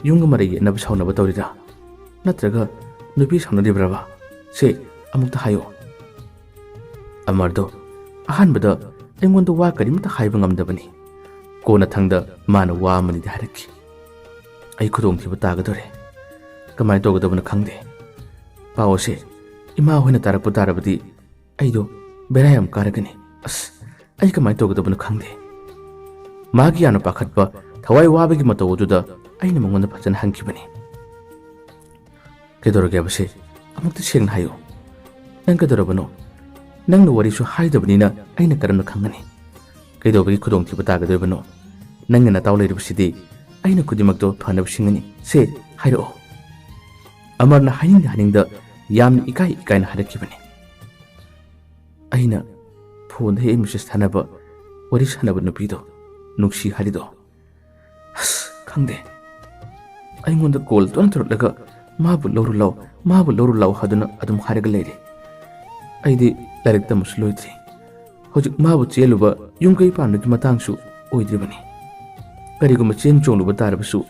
ꯌꯨꯝꯒ ꯃꯔꯩ ꯌꯦꯠꯅꯕ ꯁꯥꯎꯅꯕ ꯇꯧꯔꯤꯔꯥ? ꯅꯠꯇ꯭ꯔꯒ ꯅꯨꯄꯤ ꯁꯥꯎꯅꯔꯤꯕ꯭ꯔꯕ? ꯁꯦ, ꯑꯃꯨꯛꯇ ꯍꯥꯏꯌꯣ꯫" ꯑꯃꯔꯗꯣ ꯑꯍꯥꯟꯕꯗ ꯑꯩꯉꯣꯟꯗ ꯋꯥ ꯀꯔꯤꯝꯇ ꯍꯥꯏꯕ ꯉꯝꯗꯕꯅꯤ꯫ ꯀꯣꯟꯅꯊꯪꯗ ꯃꯥꯅ ꯋꯥ ꯑꯃꯅꯤꯗꯤ ꯍꯥꯏꯔꯛꯈꯤ꯫ ꯑꯩ ꯈꯨꯗꯣꯡꯊꯤꯕ ꯇꯥꯒꯗꯧꯔꯦ꯫ ꯀꯃꯥꯏꯅ ꯇꯧꯒꯗꯕꯅꯣ ꯈꯪꯗꯦ꯫ ꯄꯥꯎ ꯑꯁꯦ ꯏꯃꯥ ꯍꯣꯏꯅ ꯇꯥꯔꯛꯄ ꯇꯥꯔꯕꯗꯤ ꯑꯩꯗꯣ ꯕꯦꯔꯥ ꯌꯥꯝ ꯀꯥꯔꯒꯅꯤ꯫ ꯑꯁ, ꯑꯩ ꯀꯃꯥꯏꯅ ꯇꯧꯒꯗꯕꯅꯣ ꯈꯪꯗꯦ꯫ ꯃꯥꯒꯤ ꯌꯥꯝꯅ ꯄꯥꯈꯠꯄ, ꯊꯋꯥꯏ ꯋꯥꯕꯒꯤ ꯃꯇꯧ ꯑꯗꯨꯗ ꯑꯩꯅ ꯃꯉꯣꯟꯗ ꯐꯖꯅ ꯍꯪꯈꯤꯕꯅꯤ꯫ "ꯀꯩꯗꯧꯔꯒꯦ ꯍꯥꯏꯕꯁꯦ? ꯑꯃꯨꯛꯇ ꯁꯦꯡꯅ ꯍꯥꯏꯌꯨ꯫ ꯅꯪ ꯀꯩꯗꯧꯔꯕꯅꯣ? ꯅꯪꯅ ꯋꯥꯔꯤꯁꯨ ꯍꯥꯏꯗꯕꯅꯤꯅ ꯑꯩꯅ ꯀꯔꯝꯅ ꯈꯪꯒꯅꯤ? ꯀꯩꯗꯧꯕꯒꯤ ꯈꯨꯗꯣꯡꯊꯤꯕ ꯇꯥꯒꯗꯣꯏꯕꯅꯣ? ꯅꯪꯒꯤ ꯅꯇꯥꯎ ꯂꯩꯔꯤꯕꯁꯤꯗꯤ ꯑꯩꯅ ꯈꯨꯗꯤꯡꯃꯛꯇꯣ ꯐꯅꯕ ꯁꯤꯟꯒꯅꯤ꯫ ꯁꯦ, ꯍꯥꯏꯔꯛꯑꯣ꯫" ꯑꯃꯔꯅ ꯍꯥꯏꯅꯤꯡꯗ ꯍꯥꯏꯅꯤꯡꯗ ꯌꯥꯝꯅ ꯏꯀꯥꯏ ꯏꯀꯥꯏꯅ ꯍꯥꯏꯔꯛꯈꯤꯕꯅꯤ꯫ "ꯑꯩꯅ ꯐꯣꯟꯗ ꯍꯦꯛ ꯃꯦꯁꯦꯖ ꯊꯥꯅꯕ, ꯋꯥꯔꯤ ꯁꯥꯟꯅꯕ ꯅꯨꯄꯤꯗꯣ, ꯅꯨꯡꯁꯤ ꯍꯥꯏꯔꯤꯗꯣ꯫ ꯑꯁ, ꯈꯪꯗꯦ꯫ ꯑꯩꯉꯣꯟꯗ ꯀꯣꯜ ꯇꯣꯏꯅ ꯇꯧꯔꯛꯂꯒ ꯃꯥꯕꯨ ꯂꯧꯔꯨ ꯂꯥꯎ, ꯃꯥꯕꯨ ꯂꯧꯔꯨ ꯂꯥꯎ ꯍꯥꯏꯗꯨꯅ ꯑꯗꯨꯝ ꯍꯥꯏꯔꯒ ꯂꯩꯔꯦ꯫ ꯑꯩꯗꯤ ꯂꯥꯏꯔꯤꯛ ꯇꯝꯕꯁꯨ ꯂꯣꯏꯗ꯭ꯔꯤ꯫ ꯍꯧꯖꯤꯛ ꯃꯥꯕꯨ ꯆꯦꯜꯂꯨꯕ ꯌꯨꯝ ꯀꯩ ꯄꯥꯟꯕꯒꯤ ꯃꯇꯥꯡꯁꯨ ꯑꯣꯏꯗ꯭ꯔꯤꯕꯅꯤ꯫ ꯀꯔꯤꯒꯨꯝꯕ ꯆꯦꯟ ꯆꯣꯡꯂꯨꯕ ꯇꯥꯔꯕꯁꯨ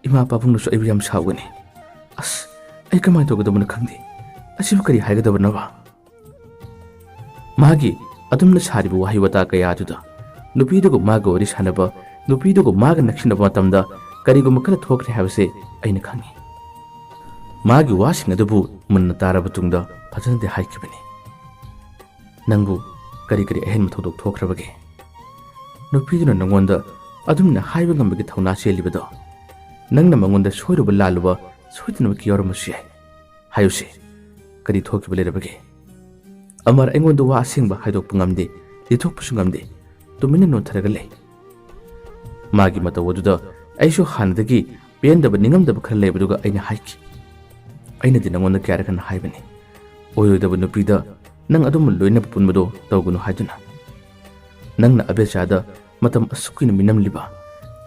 ꯏꯃꯥ ꯄꯥꯕꯨꯡꯅꯁꯨ ꯑꯩꯕꯨ ꯌꯥꯝ ꯁꯥꯎꯒꯅꯤ꯫ ꯑꯁ, ꯑꯩ ꯀꯃꯥꯏꯅ ꯇꯧꯒꯗꯕꯅꯣ ꯈꯪꯗꯦ꯫ ꯑꯁꯤꯕꯨ ꯀꯔꯤ ꯍꯥꯏꯒꯗꯕꯅꯣꯕ?" ꯃꯥꯒꯤ ꯑꯗꯨꯝꯅ ꯁꯥꯔꯤꯕ ꯋꯥꯍꯩ ꯋꯥꯇꯥ ꯀꯌꯥ ꯑꯗꯨꯗ ꯅꯨꯄꯤꯗꯨꯒ ꯃꯥꯒ ꯋꯥꯔꯤ ꯁꯥꯟꯅꯕ, ꯅꯨꯄꯤꯗꯨꯒ ꯃꯥꯒ ꯅꯛꯁꯤꯟꯅꯕ ꯃꯇꯝꯗ ꯀꯔꯤꯒꯨꯝꯕ ꯈꯔ ꯊꯣꯛꯈ꯭ꯔꯦ ꯍꯥꯏꯕꯁꯦ ꯑꯩꯅ ꯈꯪꯏ꯫ ꯃꯥꯒꯤ ꯋꯥꯁꯤꯡ ꯑꯗꯨꯕꯨ ꯃꯨꯟꯅ ꯇꯥꯔꯕ ꯇꯨꯡꯗ ꯐꯖꯅꯗꯤ ꯍꯥꯏꯈꯤꯕꯅꯤ꯫ "ꯅꯪꯕꯨ ꯀꯔꯤ ꯀꯔꯤ ꯑꯍꯦꯟꯕ ꯊꯧꯗꯣꯛ ꯊꯣꯛꯈ꯭ꯔꯕꯒꯦ? ꯅꯨꯄꯤꯗꯨꯅ ꯅꯉꯣꯟꯗ ꯑꯗꯨꯝꯅ ꯍꯥꯏꯕ ꯉꯝꯕꯒꯤ ꯊꯧꯅꯥ ꯆꯦꯜꯂꯤꯕꯗꯣ, ꯅꯪꯅ ꯃꯉꯣꯟꯗ ꯁꯣꯏꯔꯨꯕ ꯂꯥꯜꯂꯨꯕ ꯁꯣꯏꯗꯅꯃꯛꯀꯤ ꯌꯥꯎꯔꯝꯕꯁꯨ ꯌꯥꯏ꯫ ꯍꯥꯏꯌꯨꯁꯦ, ꯀꯔꯤ ꯊꯣꯛꯈꯤꯕ ꯂꯩꯔꯕꯒꯦ?" ꯑꯃꯔ ꯑꯩꯉꯣꯟꯗ ꯋꯥ ꯑꯁꯦꯡꯕ ꯍꯥꯏꯗꯣꯛꯄ ꯉꯝꯗꯦ, ꯂꯤꯊꯣꯛꯄꯁꯨ ꯉꯝꯗꯦ, ꯇꯨꯃꯤꯟꯅ ꯅꯣꯟꯊꯔꯒ ꯂꯩ꯫ ꯃꯥꯒꯤ ꯃꯇꯧ ꯑꯗꯨꯗ ꯑꯩꯁꯨ ꯍꯥꯟꯅꯗꯒꯤ ꯄꯦꯟꯗꯕ, ꯅꯤꯡꯉꯝꯗꯕ ꯈꯔ ꯂꯩꯕꯗꯨꯒ ꯑꯩꯅ ꯍꯥꯏꯈꯤ꯫ "ꯑꯩꯅꯗꯤ ꯅꯉꯣꯟꯗ ꯀꯌꯥꯔꯛ ꯍꯟꯅ ꯍꯥꯏꯕꯅꯤ, ꯑꯣꯏꯔꯣꯏꯗꯕ ꯅꯨꯄꯤꯗ ꯅꯪ ꯑꯗꯨꯝ ꯂꯣꯏꯅꯕ ꯄꯨꯟꯕꯗꯣ ꯇꯧꯒꯅꯨ ꯍꯥꯏꯗꯨꯅ꯫ ꯅꯪꯅ ꯑꯕꯦꯆꯥꯗ ꯃꯇꯝ ꯑꯁꯨꯛ ꯀꯨꯏꯅ ꯃꯤꯅꯝꯂꯤꯕ,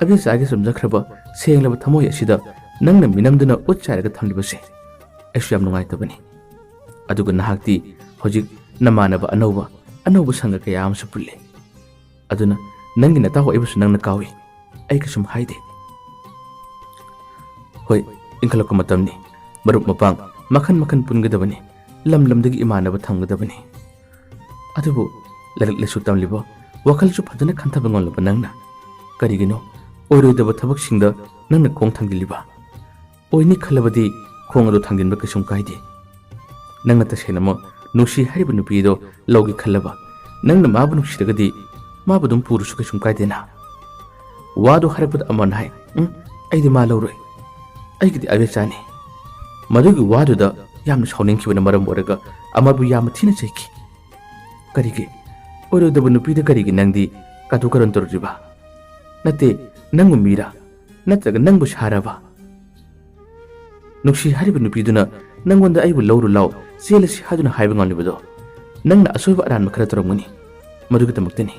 ꯑꯕꯦꯆꯥꯒꯤ ꯆꯝꯖꯈ꯭ꯔꯕ ꯁꯦꯡꯂꯕ ꯊꯃꯣꯏ ꯑꯁꯤꯗ ꯅꯪꯅ ꯃꯤꯅꯝꯗꯨꯅ ꯎꯠ ꯆꯥꯏꯔꯒ ꯊꯝꯂꯤꯕꯁꯦ ꯑꯩꯁꯨ ꯌꯥꯝ ꯅꯨꯡꯉꯥꯏꯇꯕꯅꯤ꯫ ꯑꯗꯨꯒ ꯅꯍꯥꯛꯇꯤ ꯍꯧꯖꯤꯛ ꯅꯃꯥꯟꯅꯕ ꯑꯅꯧꯕ, ꯑꯅꯧꯕ ꯁꯪꯒ ꯀꯌꯥ ꯑꯃꯁꯨ ꯄꯨꯜꯂꯤ꯫ ꯑꯗꯨꯅ ꯅꯪꯒꯤ ꯅꯇꯥꯎ ꯑꯩꯕꯨꯁꯨ ꯅꯪꯅ ꯀꯥꯎꯏ꯫ ꯑꯩ ꯀꯩꯁꯨꯝ ꯍꯥꯏꯗꯦ꯫ ꯍꯣꯏ, ꯏꯟꯈꯠꯂꯛꯄ ꯃꯇꯝꯅꯤ꯫ ꯃꯔꯨꯞ ꯃꯄꯥꯡ ꯃꯈꯟ ꯃꯈꯟ ꯄꯨꯟꯒꯗꯕꯅꯤ꯫ ꯂꯝ ꯂꯝꯗꯒꯤ ꯏꯃꯥꯟꯅꯕ ꯊꯝꯒꯗꯕꯅꯤ꯫ ꯑꯗꯨꯕꯨ ꯂꯥꯏꯔꯤꯛ ꯂꯥꯏꯁꯨ ꯇꯝꯂꯤꯕ, ꯋꯥꯈꯜꯁꯨ ꯐꯖꯅ ꯈꯟꯊꯕ ꯉꯝꯂꯕ ꯅꯪꯅ ꯀꯔꯤꯒꯤꯅꯣ ꯑꯣꯏꯔꯣꯏꯗꯕ ꯊꯕꯛꯁꯤꯡꯗ ꯅꯪꯅ ꯈꯣꯡ ꯊꯥꯡꯖꯤꯜꯂꯤꯕ? ꯑꯣꯏꯅꯤ ꯈꯜꯂꯕꯗꯤ ꯈꯣꯡ ꯑꯗꯨ ꯊꯥꯡꯖꯤꯟꯕ ꯀꯩꯁꯨꯝ ꯀꯥꯏꯗꯦ꯫ ꯅꯪꯅ ꯇꯁꯦꯡꯅꯃꯛ ꯅꯨꯡꯁꯤ ꯍꯥꯏꯔꯤꯕ ꯅꯨꯄꯤ ꯑꯗꯣ ꯂꯧꯒꯦ ꯈꯜꯂꯕ, ꯅꯪꯅ ꯃꯥꯕꯨ ꯅꯨꯡꯁꯤꯔꯒꯗꯤ ꯃꯥꯕꯨ ꯑꯗꯨꯝ ꯄꯨꯔꯁꯨ ꯀꯩꯁꯨꯝ ꯀꯥꯏꯗꯦꯅ꯫" ꯋꯥꯗꯨ ꯍꯥꯏꯔꯛꯄꯗ ꯑꯃꯔꯅ ꯍꯥꯏ, "ꯎꯝ, ꯑꯩꯗꯤ ꯃꯥ ꯂꯧꯔꯣꯏ꯫ ꯑꯩꯒꯤꯗꯤ ꯑꯕꯦꯆꯥꯅꯤ꯫" ꯃꯗꯨꯒꯤ ꯋꯥꯗꯨꯗ ꯌꯥꯝꯅ ꯁꯥꯎꯅꯤꯡꯈꯤꯕꯅ ꯃꯔꯝ ꯑꯣꯏꯔꯒ ꯑꯃꯔꯕꯨ ꯌꯥꯝꯅ ꯊꯤꯅ ꯆꯩꯈꯤ꯫ "ꯀꯔꯤꯒꯤ? ꯑꯣꯏꯔꯣꯏꯗꯕ ꯅꯨꯄꯤꯗ ꯀꯔꯤꯒꯤ ꯅꯪꯗꯤ ꯀꯥꯇꯨ ꯀꯥꯔꯟ ꯇꯧꯔꯨꯔꯤꯕ? ꯅꯠꯇꯦ, ꯅꯪꯕꯨ ꯃꯤꯔꯥ? ꯅꯠꯇ꯭ꯔꯒ ꯅꯪꯕꯨ ꯁꯥꯔꯕ? ꯅꯨꯡꯁꯤ ꯍꯥꯏꯔꯤꯕ ꯅꯨꯄꯤꯗꯨꯅ ꯅꯪꯉꯣꯟꯗ 'ꯑꯩꯕꯨ ꯂꯧꯔꯨ ꯂꯥꯎ, ꯆꯦꯜꯂꯁꯤ' ꯍꯥꯏꯗꯨꯅ ꯍꯥꯏꯕ ꯉꯝꯂꯤꯕꯗꯣ ꯅꯪꯅ ꯑꯁꯣꯏꯕ ꯑꯔꯥꯟꯕ ꯈꯔ ꯇꯧꯔꯝꯒꯅꯤ꯫ ꯃꯗꯨꯒꯤꯗꯃꯛꯇꯅꯤ꯫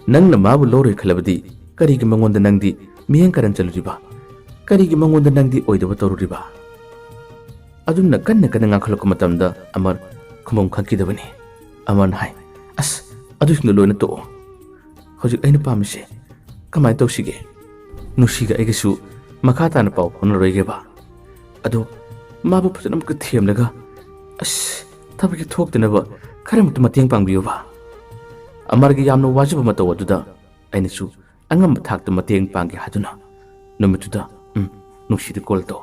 ꯅꯪꯅ ꯃꯥꯕꯨ ꯂꯧꯔꯣꯏ ꯈꯜꯂꯕꯗꯤ ꯀꯔꯤꯒꯤ ꯃꯉꯣꯟꯗ ꯅꯪꯗꯤ ꯃꯤꯌꯦꯡ ꯀꯔꯟ ꯆꯜꯂꯨꯔꯤꯕ? ꯀꯔꯤꯒꯤ ꯃꯉꯣꯟꯗ ꯅꯪꯗꯤ ꯑꯣꯏꯗꯕ ꯇꯧꯔꯨꯔꯤꯕ?" ꯑꯗꯨꯝꯅ ꯀꯟꯅ ꯀꯟꯅ ꯉꯥꯡꯈꯠꯂꯛꯄ ꯃꯇꯝꯗ ꯑꯃꯔ ꯈꯨꯝꯐꯝ ꯈꯪꯈꯤꯗꯕꯅꯤ꯫ ꯑꯃꯔꯅ ꯍꯥꯏ, "ꯑꯁ, ꯑꯗꯨꯁꯤꯡꯗꯣ ꯂꯣꯏꯅ ꯇꯣꯛꯑꯣ꯫ ꯍꯧꯖꯤꯛ ꯑꯩꯅ ꯄꯥꯝꯃꯤꯁꯦ ꯀꯃꯥꯏꯅ ꯇꯧꯁꯤꯒꯦ? ꯅꯨꯡꯁꯤꯒ ꯑꯩꯒꯁꯨ ꯃꯈꯥ ꯇꯥꯅ ꯄꯥꯎ ꯐꯥꯎꯅꯔꯣꯏꯒꯦꯕ꯫ ꯑꯗꯣ ꯃꯥꯕꯨ ꯐꯖꯅ ꯑꯃꯨꯛꯀ ꯊꯦꯝꯂꯒ, ꯑꯁ, ꯊꯕꯛꯁꯦ ꯊꯣꯛꯇꯅꯕ ꯈꯔ ꯑꯃꯨꯛꯇ ꯃꯇꯦꯡ ꯄꯥꯡꯕꯤꯌꯨꯕ꯫" ꯑꯃꯔꯒꯤ ꯌꯥꯝꯅ ꯋꯥꯖꯕ ꯃꯇꯧ ꯑꯗꯨꯗ ꯑꯩꯅꯁꯨ ꯑꯉꯝꯕ ꯊꯥꯛꯇ ꯃꯇꯦꯡ ꯄꯥꯡꯒꯦ ꯍꯥꯏꯗꯨꯅ ꯅꯨꯃꯤꯠꯇꯨꯗ, "ꯎꯝ, ꯅꯨꯡꯁꯤꯗ ꯀꯣꯜ ꯇꯧ꯫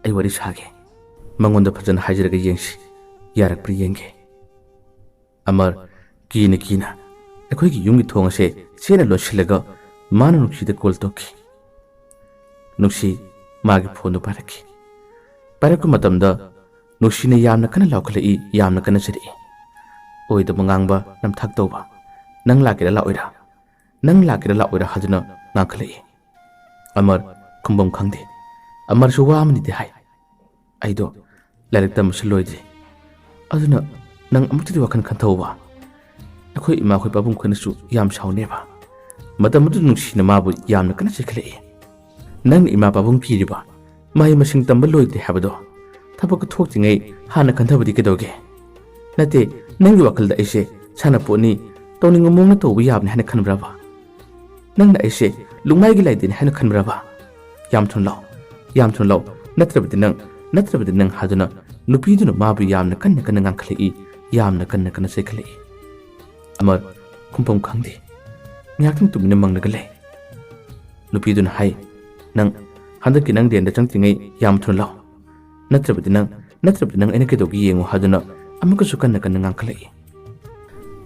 ꯑꯩ ꯋꯥꯔꯤ ꯁꯥꯒꯦ꯫ ꯃꯉꯣꯟꯗ ꯐꯖꯅ ꯍꯥꯏꯖꯔꯒ ꯌꯦꯡꯁꯤ, ꯌꯥꯔꯛꯄ꯭ꯔꯥ ꯌꯦꯡꯒꯦ꯫" ꯑꯃꯔ ꯀꯤꯅ ꯀꯤꯅ ꯑꯩꯈꯣꯏꯒꯤ ꯌꯨꯝꯒꯤ ꯊꯣꯡ ꯑꯁꯦ ꯆꯦꯠꯅ ꯂꯣꯟꯁꯤꯜꯂꯒ ꯃꯥꯅ ꯅꯨꯡꯁꯤꯗ ꯀꯣꯜ ꯇꯧꯈꯤ꯫ ꯅꯨꯡꯁꯤ ꯃꯥꯒꯤ ꯐꯣꯟꯗꯨ ꯄꯥꯏꯔꯛꯈꯤ꯫ ꯄꯥꯏꯔꯛꯄ ꯃꯇꯝꯗ ꯅꯨꯡꯁꯤꯅ ꯌꯥꯝꯅ ꯀꯟꯅ ꯂꯥꯎꯈꯠꯂꯛꯏ, ꯌꯥꯝꯅ ꯀꯟꯅ ꯆꯩꯔꯛꯏ꯫ ꯑꯣꯏꯗꯕ ꯉꯥꯡꯕ, ꯅꯝꯊꯥꯛ ꯇꯧꯕ꯫ "ꯅꯪ ꯂꯥꯛꯀꯦꯔꯥ ꯂꯥꯛꯑꯣꯏꯔꯥ? ꯅꯪ ꯂꯥꯛꯀꯦꯔꯥ ꯂꯥꯛꯑꯣꯏꯔꯥ?" ꯍꯥꯏꯗꯨꯅ ꯉꯥꯡꯈꯠꯂꯛꯏ꯫ "ꯑꯃꯔ, ꯈꯨꯝꯐꯝ ꯈꯪꯗꯦ꯫ ꯑꯃꯔꯁꯨ ꯋꯥ ꯑꯃꯅꯤꯗꯤ ꯍꯥꯏ꯫ ꯑꯩꯗꯣ ꯂꯥꯏꯔꯤꯛ ꯇꯝꯕꯁꯨ ꯂꯣꯏꯗ꯭ꯔꯤ꯫ ꯑꯗꯨꯅ ꯅꯪ ꯑꯃꯨꯛꯇꯗꯤ ꯋꯥꯈꯜ ꯈꯟꯊꯧꯕ꯫ ꯑꯩꯈꯣꯏ ꯏꯃꯥ, ꯑꯩꯈꯣꯏ ꯄꯥꯕꯨꯡ ꯈꯣꯏꯅꯁꯨ ꯌꯥꯝ ꯁꯥꯎꯅꯦꯕ꯫ ꯃꯇꯝ ꯑꯗꯨꯗ ꯅꯨꯡꯁꯤꯅ ꯃꯥꯕꯨ ꯌꯥꯝꯅ ꯀꯟꯅ ꯆꯩꯈꯠꯂꯛꯏ꯫ ꯅꯪꯅ ꯏꯃꯥ ꯄꯥꯕꯨꯡ ꯄꯤꯔꯤꯕ ꯃꯍꯩ ꯃꯁꯤꯡ ꯇꯝꯕ ꯂꯣꯏꯗ꯭ꯔꯤ ꯍꯥꯏꯕꯗꯣ ꯊꯕꯛ ꯊꯣꯛꯇ꯭ꯔꯤꯉꯩ ꯍꯥꯟꯅ ꯈꯟꯊꯕꯗꯤ ꯀꯩꯗꯧꯒꯦ? ꯅꯠꯇꯦ, ꯅꯪꯒꯤ ꯋꯥꯈꯜꯗ ꯑꯩꯁꯦ ꯁꯥꯟꯅꯄꯣꯠꯅꯤ, ꯇꯧꯅꯤꯡꯕ ꯃꯑꯣꯡꯗ ꯇꯧꯕ ꯌꯥꯕꯅꯤ ꯍꯥꯏꯅ ꯈꯟꯕ꯭ꯔꯕ? ꯅꯪꯅ ꯑꯩꯁꯦ ꯂꯨꯛꯃꯥꯏꯒꯤ ꯂꯥꯏꯙꯤꯅꯤ ꯍꯥꯏꯅ ꯈꯟꯕ꯭ꯔꯕ? ꯌꯥꯝ ꯊꯨꯅ ꯂꯥꯎ, ꯌꯥꯝ ꯊꯨꯅ ꯂꯥꯎ, ꯅꯠꯇ꯭ꯔꯕꯗꯤ ꯅꯪ, ꯅꯠꯇ꯭ꯔꯕꯗꯤ ꯅꯪ" ꯍꯥꯏꯗꯨꯅ ꯅꯨꯄꯤꯗꯨꯅ ꯃꯥꯕꯨ ꯌꯥꯝꯅ ꯀꯟꯅ ꯀꯟꯅ ꯉꯥꯡꯈꯠꯂꯛꯏ, ꯌꯥꯝꯅ ꯀꯟꯅ ꯀꯟꯅ ꯆꯩꯈꯠꯂꯛꯏ꯫ ꯑꯃꯔ, ꯈꯨꯝꯐꯝ ꯈꯪꯗꯦ꯫ ꯉꯥꯏꯍꯥꯛꯇꯪ ꯇꯨꯃꯤꯟꯅ ꯃꯪꯂꯒ ꯂꯩ꯫ ꯅꯨꯄꯤꯗꯨꯅ ꯍꯥꯏ, "ꯅꯪ ꯍꯟꯗꯛꯀꯤ ꯅꯪ ꯗꯦꯟꯗ ꯆꯪꯗ꯭ꯔꯤꯉꯩ ꯌꯥꯝ ꯊꯨꯅ ꯂꯥꯎ, ꯅꯠꯇ꯭ꯔꯕꯗꯤ ꯅꯪ, ꯅꯠꯇ꯭ꯔꯕꯗꯤ ꯅꯪ ꯑꯩꯅ ꯀꯩꯗꯧꯒꯦ ꯌꯦꯡꯉꯨ" ꯍꯥꯏꯗꯨꯅ ꯑꯃꯨꯛꯀꯁꯨ ꯀꯟꯅ ꯀꯟꯅ ꯉꯥꯡꯈꯠꯂꯛꯏ꯫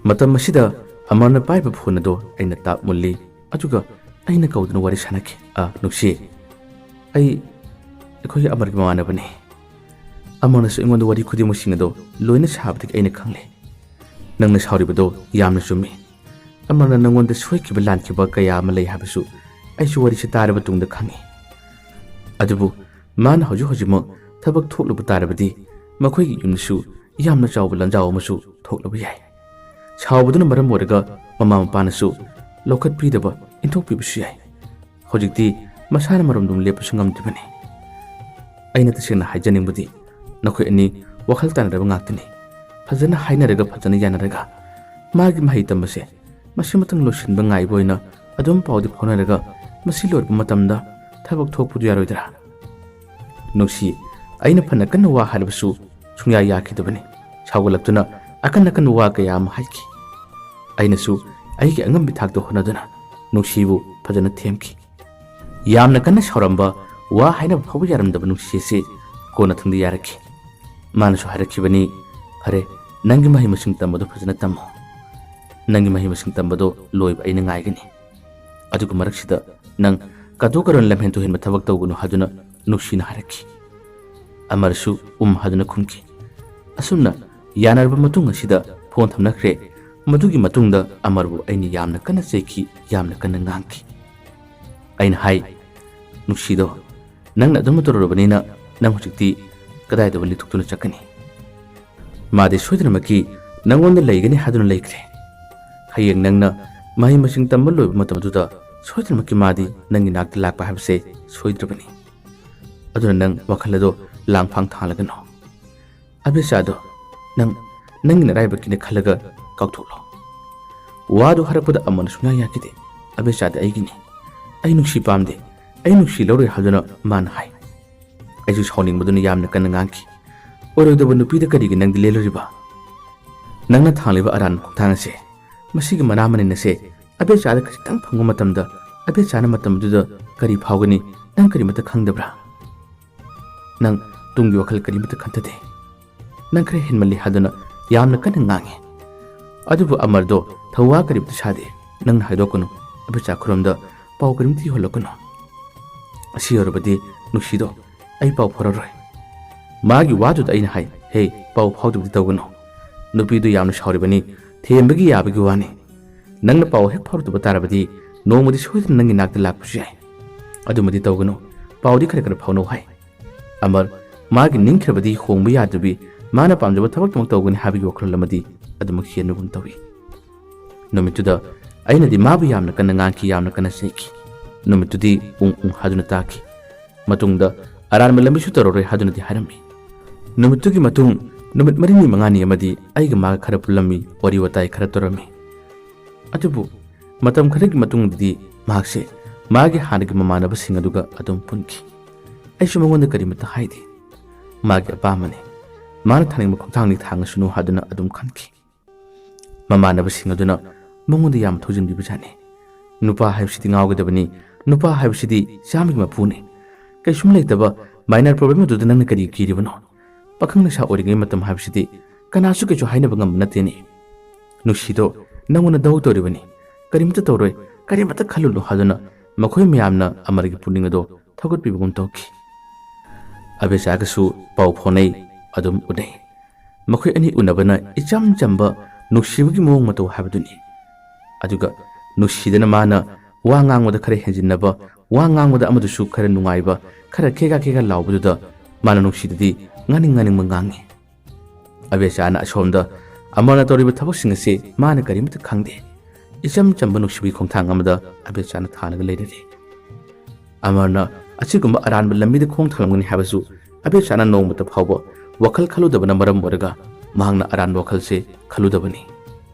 ꯃꯇꯝ ꯑꯁꯤꯗ ꯑꯃꯔꯅ ꯄꯥꯏꯕ ꯐꯣꯟ ꯑꯗꯣ ꯑꯩꯅ ꯇꯥꯞ ꯃꯨꯜꯂꯤ, ꯑꯗꯨꯒ ꯑꯩꯅ ꯀꯧꯗꯨꯅ ꯋꯥꯔꯤ ꯁꯥꯟꯅꯈꯤ꯫ "ꯑ, ꯅꯨꯡꯁꯤ, ꯑꯩ ꯑꯩꯈꯣꯏꯒꯤ ꯑꯃꯔꯒꯤ ꯃꯃꯥꯟꯅꯕꯅꯤ꯫ ꯑꯃꯔꯅꯁꯨ ꯑꯩꯉꯣꯟꯗ ꯋꯥꯔꯤ ꯈꯨꯗꯤꯡꯃꯛꯁꯤꯡ ꯑꯗꯣ ꯂꯣꯏꯅ ꯁꯥꯕꯗꯒꯤ ꯑꯩꯅ ꯈꯪꯂꯦ꯫ ꯅꯪꯅ ꯁꯥꯎꯔꯤꯕꯗꯣ ꯌꯥꯝꯅ ꯆꯨꯝꯃꯤ꯫ ꯑꯃꯔꯅ ꯅꯪꯉꯣꯟꯗ ꯁꯣꯏꯈꯤꯕ ꯂꯥꯟꯈꯤꯕ ꯀꯌꯥ ꯑꯃ ꯂꯩ ꯍꯥꯏꯕꯁꯨ ꯑꯩꯁꯨ ꯋꯥꯔꯤꯁꯤ ꯇꯥꯔꯕ ꯇꯨꯡꯗ ꯈꯪꯉꯤ꯫ ꯑꯗꯨꯕꯨ ꯃꯥꯅ ꯍꯧꯖꯤꯛ ꯍꯧꯖꯤꯛꯃꯛ ꯊꯕꯛ ꯊꯣꯛꯂꯨꯕ ꯇꯥꯔꯕꯗꯤ ꯃꯈꯣꯏꯒꯤ ꯌꯨꯝꯗꯁꯨ ꯌꯥꯝꯅ ꯆꯥꯎꯕ ꯂꯥꯟꯖꯥꯎ ꯑꯃꯁꯨ ꯊꯣꯛꯂꯨꯕ ꯌꯥꯏ꯫ ꯁꯥꯎꯕꯗꯨꯅ ꯃꯔꯝ ꯑꯣꯏꯔꯒ ꯃꯃꯥ ꯃꯄꯥꯅꯁꯨ ꯂꯧꯈꯠꯄꯤꯗꯕ, ꯏꯟꯊꯣꯛꯄꯤꯕꯁꯨ ꯌꯥꯏ꯫ ꯍꯧꯖꯤꯛꯇꯤ ꯃꯁꯥꯅ ꯃꯔꯣꯝꯗꯣꯝ ꯂꯦꯞꯄꯁꯨ ꯉꯝꯗ꯭ꯔꯤꯕꯅꯤ꯫ ꯑꯩꯅ ꯇꯁꯦꯡꯅ ꯍꯥꯏꯖꯅꯤꯡꯕꯗꯤ ꯅꯈꯣꯏ ꯑꯅꯤ ꯋꯥꯈꯜ ꯇꯥꯅꯔꯕ ꯉꯥꯛꯇꯅꯤ꯫ ꯐꯖꯅ ꯍꯥꯏꯅꯔꯒ, ꯐꯖꯅ ꯌꯥꯅꯔꯒ ꯃꯥꯒꯤ ꯃꯍꯩ ꯇꯝꯕꯁꯦ ꯃꯁꯤꯃꯇꯪ ꯂꯣꯏꯁꯤꯟꯕ ꯉꯥꯏꯕ ꯑꯣꯏꯅ ꯑꯗꯨꯝ ꯄꯥꯎꯗꯤ ꯐꯥꯎꯅꯔꯒ ꯃꯁꯤ ꯂꯣꯏꯔꯛꯄ ꯃꯇꯝꯗ ꯊꯕꯛ ꯊꯣꯛꯄꯗꯨ ꯌꯥꯔꯣꯏꯗ꯭ꯔꯥ?" ꯅꯨꯡꯁꯤ, ꯑꯩꯅ ꯐꯅ ꯀꯟꯅ ꯋꯥ ꯍꯥꯏꯔꯕꯁꯨ ꯁꯨꯡꯌꯥ ꯌꯥꯈꯤꯗꯕꯅꯤ꯫ ꯁꯥꯎꯒꯠꯂꯛꯇꯨꯅ ꯑꯀꯟ ꯑꯀꯟꯕ ꯋꯥ ꯀꯌꯥ ꯑꯃ ꯍꯥꯏꯈꯤ꯫ ꯑꯩꯅꯁꯨ ꯑꯩꯒꯤ ꯑꯉꯝꯕꯤ ꯊꯥꯛꯇ ꯍꯣꯠꯅꯗꯨꯅ ꯅꯨꯡꯁꯤꯕꯨ ꯐꯖꯅ ꯊꯦꯝꯈꯤ꯫ ꯌꯥꯝꯅ ꯀꯟꯅ ꯁꯥꯎꯔꯝꯕ, ꯋꯥ ꯍꯥꯏꯅꯕ ꯐꯥꯎꯕ ꯌꯥꯔꯝꯗꯕ ꯅꯨꯡꯁꯤ ꯑꯁꯤ ꯀꯣꯟꯅꯊꯪꯗ ꯌꯥꯔꯛꯈꯤ꯫ ꯃꯥꯅꯁꯨ ꯍꯥꯏꯔꯛꯈꯤꯕꯅꯤ, "ꯐꯔꯦ, ꯅꯪꯒꯤ ꯃꯍꯩ ꯃꯁꯤꯡ ꯇꯝꯕꯗꯣ ꯐꯖꯅ ꯇꯝꯃꯣ꯫ ꯅꯪꯒꯤ ꯃꯍꯩ ꯃꯁꯤꯡ ꯇꯝꯕꯗꯣ ꯂꯣꯏꯕ ꯑꯩꯅ ꯉꯥꯏꯒꯅꯤ꯫ ꯑꯗꯨꯒ ꯃꯔꯛꯁꯤꯗ ꯅꯪ ꯀꯥꯇꯨ ꯀꯥꯔꯟ ꯂꯝꯍꯦꯟ ꯇꯨꯍꯦꯟꯕ ꯊꯕꯛ ꯇꯧꯒꯅꯨ" ꯍꯥꯏꯗꯨꯅ ꯅꯨꯡꯁꯤꯅ ꯍꯥꯏꯔꯛꯈꯤ꯫ ꯑꯃꯔꯁꯨ ꯎꯝ ꯍꯥꯏꯗꯨꯅ ꯈꯨꯝꯈꯤ꯫ ꯑꯁꯨꯝꯅ ꯌꯥꯅꯔꯕ ꯃꯇꯨꯡ ꯑꯁꯤꯗ ꯐꯣꯟ ꯊꯝꯅꯈ꯭ꯔꯦ꯫ ꯃꯗꯨꯒꯤ ꯃꯇꯨꯡꯗ ꯑꯃꯔꯕꯨ ꯑꯩꯅ ꯌꯥꯝꯅ ꯀꯟꯅ ꯆꯩꯈꯤ, ꯌꯥꯝꯅ ꯀꯟꯅ ꯉꯥꯡꯈꯤ꯫ ꯑꯩꯅ ꯍꯥꯏ, "ꯅꯨꯡꯁꯤꯗꯣ, ꯅꯪꯅ ꯑꯗꯨꯝ ꯇꯧꯔꯨꯔꯕꯅꯤꯅ ꯅꯪ ꯍꯧꯖꯤꯛꯇꯤ ꯀꯗꯥꯏꯗꯕꯨ ꯂꯤꯊꯣꯛꯇꯨꯅ ꯆꯠꯀꯅꯤ? ꯃꯥꯗꯤ ꯁꯣꯏꯗꯅꯃꯛꯀꯤ ꯅꯪꯉꯣꯟꯗ ꯂꯩꯒꯅꯤ ꯍꯥꯏꯗꯨꯅ ꯂꯩꯈ꯭ꯔꯦ꯫ ꯍꯌꯦꯡ ꯅꯪꯅ ꯃꯍꯩ ꯃꯁꯤꯡ ꯇꯝꯕ ꯂꯣꯏꯕ ꯃꯇꯝꯗꯨꯗ ꯁꯣꯏꯗꯅꯃꯛꯀꯤ ꯃꯥꯗꯤ ꯅꯪꯒꯤ ꯅꯥꯛꯇ ꯂꯥꯛꯄ ꯍꯥꯏꯕꯁꯦ ꯁꯣꯏꯗ꯭ꯔꯕꯅꯤ꯫ ꯑꯗꯨꯅ ꯅꯪ ꯋꯥꯈꯜ ꯑꯗꯣ ꯂꯥꯡꯐꯥꯡ ꯊꯥꯡꯂꯒꯅꯨ꯫ ꯑꯕꯦꯆꯥꯗꯣ ꯅꯪ ꯅꯪꯒꯤ ꯅꯔꯥꯏꯕꯛꯀꯤꯅꯦ ꯈꯜꯂꯒ ꯀꯥꯎꯊꯣꯛꯂꯣ꯫" ꯋꯥꯗꯨ ꯍꯥꯏꯔꯛꯄꯗ ꯑꯃꯅ ꯁꯨꯡꯌꯥ ꯌꯥꯈꯤꯗꯦ꯫ "ꯑꯕꯦꯆꯥꯗꯤ ꯑꯩꯒꯤꯅꯤ, ꯑꯩ ꯅꯨꯡꯁꯤ ꯄꯥꯝꯗꯦ, ꯑꯩ ꯅꯨꯡꯁꯤ ꯂꯧꯔꯣꯏ" ꯍꯥꯏꯗꯨꯅ ꯃꯥꯅ ꯍꯥꯏ꯫ ꯑꯩꯁꯨ ꯁꯥꯎꯅꯤꯡꯕꯗꯨꯅ ꯌꯥꯝꯅ ꯀꯟꯅ ꯉꯥꯡꯈꯤ꯫ "ꯑꯣꯏꯔꯣꯏꯗꯕ ꯅꯨꯄꯤꯗ ꯀꯔꯤꯒꯤ ꯅꯪꯗꯤ ꯂꯦꯜꯂꯨꯔꯤꯕ? ꯅꯪꯅ ꯊꯥꯡꯂꯤꯕ ꯑꯔꯥꯟꯕ ꯈꯣꯡꯊꯥꯡ ꯑꯁꯦ, ꯃꯁꯤꯒꯤ ꯃꯅꯥ ꯃꯅꯤꯟ ꯑꯁꯦ ꯑꯕꯦꯆꯥꯗ ꯈꯖꯤꯛꯇꯪ ꯐꯪꯕ ꯃꯇꯝꯗ ꯑꯕꯦꯆꯥꯅ ꯃꯇꯝꯗꯨꯗ ꯀꯔꯤ ꯐꯥꯎꯒꯅꯤ ꯅꯪ ꯀꯔꯤꯃꯠꯇ ꯈꯪꯗꯕ꯭ꯔꯥ? ꯅꯪ ꯇꯨꯡꯒꯤ ꯋꯥꯈꯜ ꯀꯔꯤꯃꯠꯇ ꯈꯟꯊꯗꯦ꯫ ꯅꯪ ꯈꯔ ꯍꯦꯟꯃꯜꯂꯤ" ꯍꯥꯏꯗꯨꯅ ꯌꯥꯝꯅ ꯀꯟꯅ ꯉꯥꯡꯉꯤ꯫ ꯑꯗꯨꯕꯨ ꯑꯃꯔꯗꯣ ꯊꯧꯋꯥ ꯀꯔꯤꯃꯠꯇ ꯁꯥꯗꯦ꯫ "ꯅꯪꯅ ꯍꯥꯏꯗꯣꯛꯀꯅꯨ, ꯑꯕꯦꯆꯥ ꯈꯨꯔꯨꯝꯗ ꯄꯥꯎ ꯀꯔꯤꯃꯠꯇ ꯌꯧꯍꯜꯂꯛꯀꯅꯨ꯫ ꯑꯁꯤ ꯌꯧꯔꯕꯗꯤ ꯅꯨꯡꯁꯤꯗꯣ ꯑꯩ ꯄꯥꯎ ꯐꯥꯎꯔꯔꯣꯏ꯫" ꯃꯥꯒꯤ ꯋꯥꯗꯨꯗ ꯑꯩꯅ ꯍꯥꯏ, "ꯍꯦ, ꯄꯥꯎ ꯐꯥꯎꯗꯕꯗꯤ ꯇꯧꯒꯅꯨ꯫ ꯅꯨꯄꯤꯗꯨ ꯌꯥꯝꯅ ꯁꯥꯎꯔꯤꯕꯅꯤ, ꯊꯦꯝꯕꯒꯤ ꯌꯥꯕꯒꯤ ꯋꯥꯅꯤ꯫ ꯅꯪꯅ ꯄꯥꯎ ꯍꯦꯛ ꯐꯥꯎꯔꯛꯇꯕ ꯇꯥꯔꯕꯗꯤ ꯅꯣꯡꯃꯗꯤ ꯁꯣꯏꯗꯅ ꯅꯪꯒꯤ ꯅꯥꯛꯇ ꯂꯥꯛꯄꯁꯨ ꯌꯥꯏ꯫ ꯑꯗꯨꯃꯗꯤ ꯇꯧꯒꯅꯨ, ꯄꯥꯎꯗꯤ ꯈꯔ ꯈꯔ ꯐꯥꯎꯅꯧ" ꯍꯥꯏ꯫ "ꯑꯃꯔ, ꯃꯥꯒꯤ ꯅꯤꯡꯈ꯭ꯔꯕꯗꯤ ꯍꯣꯡꯕ ꯌꯥꯗꯕꯤ, ꯃꯥꯅ ꯄꯥꯝꯖꯕ ꯊꯕꯛꯇꯃꯛ ꯇꯧꯒꯅꯤ ꯍꯥꯏꯕꯒꯤ ꯋꯥꯈꯜꯂꯣꯟ ꯑꯃꯗꯤ ꯑꯗꯨꯃꯛ ꯍꯦꯟꯕꯒꯨꯝ ꯇꯧꯏ꯫" ꯅꯨꯃꯤꯠꯇꯨꯗ ꯑꯩꯅꯗꯤ ꯃꯥꯕꯨ ꯌꯥꯝꯅ ꯀꯟꯅ ꯉꯥꯡꯈꯤ, ꯌꯥꯝꯅ ꯀꯟꯅ ꯆꯩꯈꯤ꯫ ꯅꯨꯃꯤꯠꯇꯨꯗꯤ ꯎꯪ ꯎꯪ ꯍꯥꯏꯗꯨꯅ ꯇꯥꯈꯤ꯫ ꯃꯇꯨꯡꯗ ꯑꯔꯥꯟꯕ ꯂꯝꯕꯤꯁꯨ ꯇꯧꯔꯔꯣꯏ ꯍꯥꯏꯗꯨꯅꯗꯤ ꯍꯥꯏꯔꯝꯃꯤ꯫ ꯅꯨꯃꯤꯠꯇꯨꯒꯤ ꯃꯇꯨꯡ ꯅꯨꯃꯤꯠ ꯃꯔꯤꯅꯤ ꯃꯉꯥꯅꯤ ꯑꯃꯗꯤ ꯑꯩꯒ ꯃꯥꯒ ꯈꯔ ꯄꯨꯜꯂꯝꯃꯤ, ꯋꯥꯔꯤ ꯋꯥꯇꯥꯏ ꯈꯔ ꯇꯧꯔꯝꯃꯤ꯫ ꯑꯗꯨꯕꯨ ꯃꯇꯝ ꯈꯔꯒꯤ ꯃꯇꯨꯡꯗꯗꯤ ꯃꯍꯥꯛꯁꯦ ꯃꯥꯒꯤ ꯍꯥꯟꯅꯒꯤ ꯃꯃꯥꯟꯅꯕꯁꯤꯡ ꯑꯗꯨꯒ ꯑꯗꯨꯝ ꯄꯨꯟꯈꯤ꯫ ꯑꯩꯁꯨ ꯃꯉꯣꯟꯗ ꯀꯔꯤꯃꯠꯇ ꯍꯥꯏꯗꯦ꯫ ꯃꯥꯒꯤ ꯑꯄꯥꯝꯕꯅꯤ, ꯃꯥꯅ ꯊꯥꯅꯤꯡꯕ ꯈꯣꯡꯊꯥꯡꯅꯤ ꯊꯥꯡꯉꯁꯅꯨ ꯍꯥꯏꯗꯨꯅ ꯑꯗꯨꯝ ꯈꯟꯈꯤ꯫ ꯃꯃꯥꯟꯅꯕꯁꯤꯡ ꯑꯗꯨꯅ ꯃꯉꯣꯟꯗ ꯌꯥꯝ ꯊꯧꯖꯤꯟꯕꯤꯕꯖꯥꯠꯅꯤ꯫ "ꯅꯨꯄꯥ ꯍꯥꯏꯕꯁꯤꯗꯤ ꯉꯥꯎꯒꯗꯕꯅꯤ, ꯅꯨꯄꯥ ꯍꯥꯏꯕꯁꯤꯗꯤ ꯆꯥꯝꯃꯒꯤ ꯃꯄꯨꯅꯤ꯫ ꯀꯩꯁꯨꯝ ꯂꯩꯇꯕ minor problem ꯑꯗꯨꯗ ꯅꯪꯅ ꯀꯔꯤ ꯀꯤꯔꯤꯕꯅꯣ? ꯄꯥꯈꯪ ꯂꯩꯁꯥ ꯑꯣꯏꯔꯤꯉꯩ ꯃꯇꯝ ꯍꯥꯏꯕꯁꯤꯗꯤ ꯀꯅꯥꯁꯨ ꯀꯩꯁꯨ ꯍꯥꯏꯅꯕ ꯉꯝꯕ ꯅꯠꯇꯦꯅꯦ꯫ ꯅꯨꯡꯁꯤꯗꯣ ꯅꯪꯉꯣꯟꯗ ꯗꯧ ꯇꯧꯔꯤꯕꯅꯤ꯫ ꯀꯔꯤꯃꯠꯇ ꯇꯧꯔꯣꯏ, ꯀꯔꯤꯃꯠꯇ ꯈꯜꯂꯨꯅꯨ" ꯍꯥꯏꯗꯨꯅ ꯃꯈꯣꯏ ꯃꯌꯥꯝꯅ ꯑꯃꯔꯒꯤ ꯄꯨꯛꯅꯤꯡ ꯑꯗꯣ ꯊꯧꯒꯠꯄꯤꯕꯒꯨꯝ ꯇꯧꯈꯤ꯫ ꯑꯕꯦꯆꯥꯒꯁꯨ ꯄꯥꯎ ꯐꯥꯎꯅꯩ, ꯑꯗꯨꯝ ꯎꯅꯩ꯫ ꯃꯈꯣꯏ ꯑꯅꯤ ꯎꯅꯕꯅ ꯏꯆꯝ ꯆꯝꯕ ꯅꯨꯡꯁꯤꯕꯒꯤ ꯃꯑꯣꯡ ꯃꯇꯧ ꯍꯥꯏꯕꯗꯨꯅꯤ꯫ ꯑꯗꯨꯒ ꯅꯨꯡꯁꯤꯗꯅ ꯃꯥꯅ ꯋꯥ ꯉꯥꯡꯕꯗ ꯈꯔ ꯍꯦꯟꯖꯤꯟꯅꯕ, ꯋꯥ ꯉꯥꯡꯕꯗ ꯑꯃꯗꯨꯁꯨ ꯈꯔ ꯅꯨꯡꯉꯥꯏꯕ, ꯈꯔ ꯈꯦꯒꯥ ꯈꯦꯒꯥ ꯂꯥꯎꯕꯗꯨꯗ ꯃꯥꯅ ꯅꯨꯡꯁꯤꯗꯗꯤ ꯉꯥꯡꯅꯤꯡ ꯉꯥꯡꯅꯤꯡꯕ ꯉꯥꯡꯉꯤ꯫ ꯑꯕꯦꯆꯥꯅ ꯑꯁꯣꯝꯗ ꯑꯃꯔꯅ ꯇꯧꯔꯤꯕ ꯊꯕꯛꯁꯤꯡ ꯑꯁꯤ ꯃꯥꯅ ꯀꯔꯤꯃꯠꯇ ꯈꯪꯗꯦ꯫ ꯏꯆꯝ ꯆꯝꯕ ꯅꯨꯡꯁꯤꯕꯒꯤ ꯈꯣꯡꯊꯥꯡ ꯑꯃꯗ ꯑꯕꯦꯆꯥꯅ ꯊꯥꯜꯂꯒ ꯂꯩꯔꯔꯤ꯫ ꯑꯃꯔꯅ ꯑꯁꯤꯒꯨꯝꯕ ꯑꯔꯥꯟꯕ ꯂꯝꯕꯤꯗ ꯈꯣꯡ ꯊꯥꯡꯂꯝꯒꯅꯤ ꯍꯥꯏꯕꯁꯨ ꯑꯕꯦꯆꯥꯅ ꯅꯣꯡꯃꯇ ꯐꯥꯎꯕ ꯋꯥꯈꯜ ꯈꯜꯂꯨꯗꯕꯅ ꯃꯔꯝ ꯑꯣꯏꯔꯒ ꯃꯍꯥꯛꯅ ꯑꯔꯥꯟꯕ ꯋꯥꯈꯜꯁꯦ ꯈꯜꯂꯨꯗꯕꯅꯤ꯫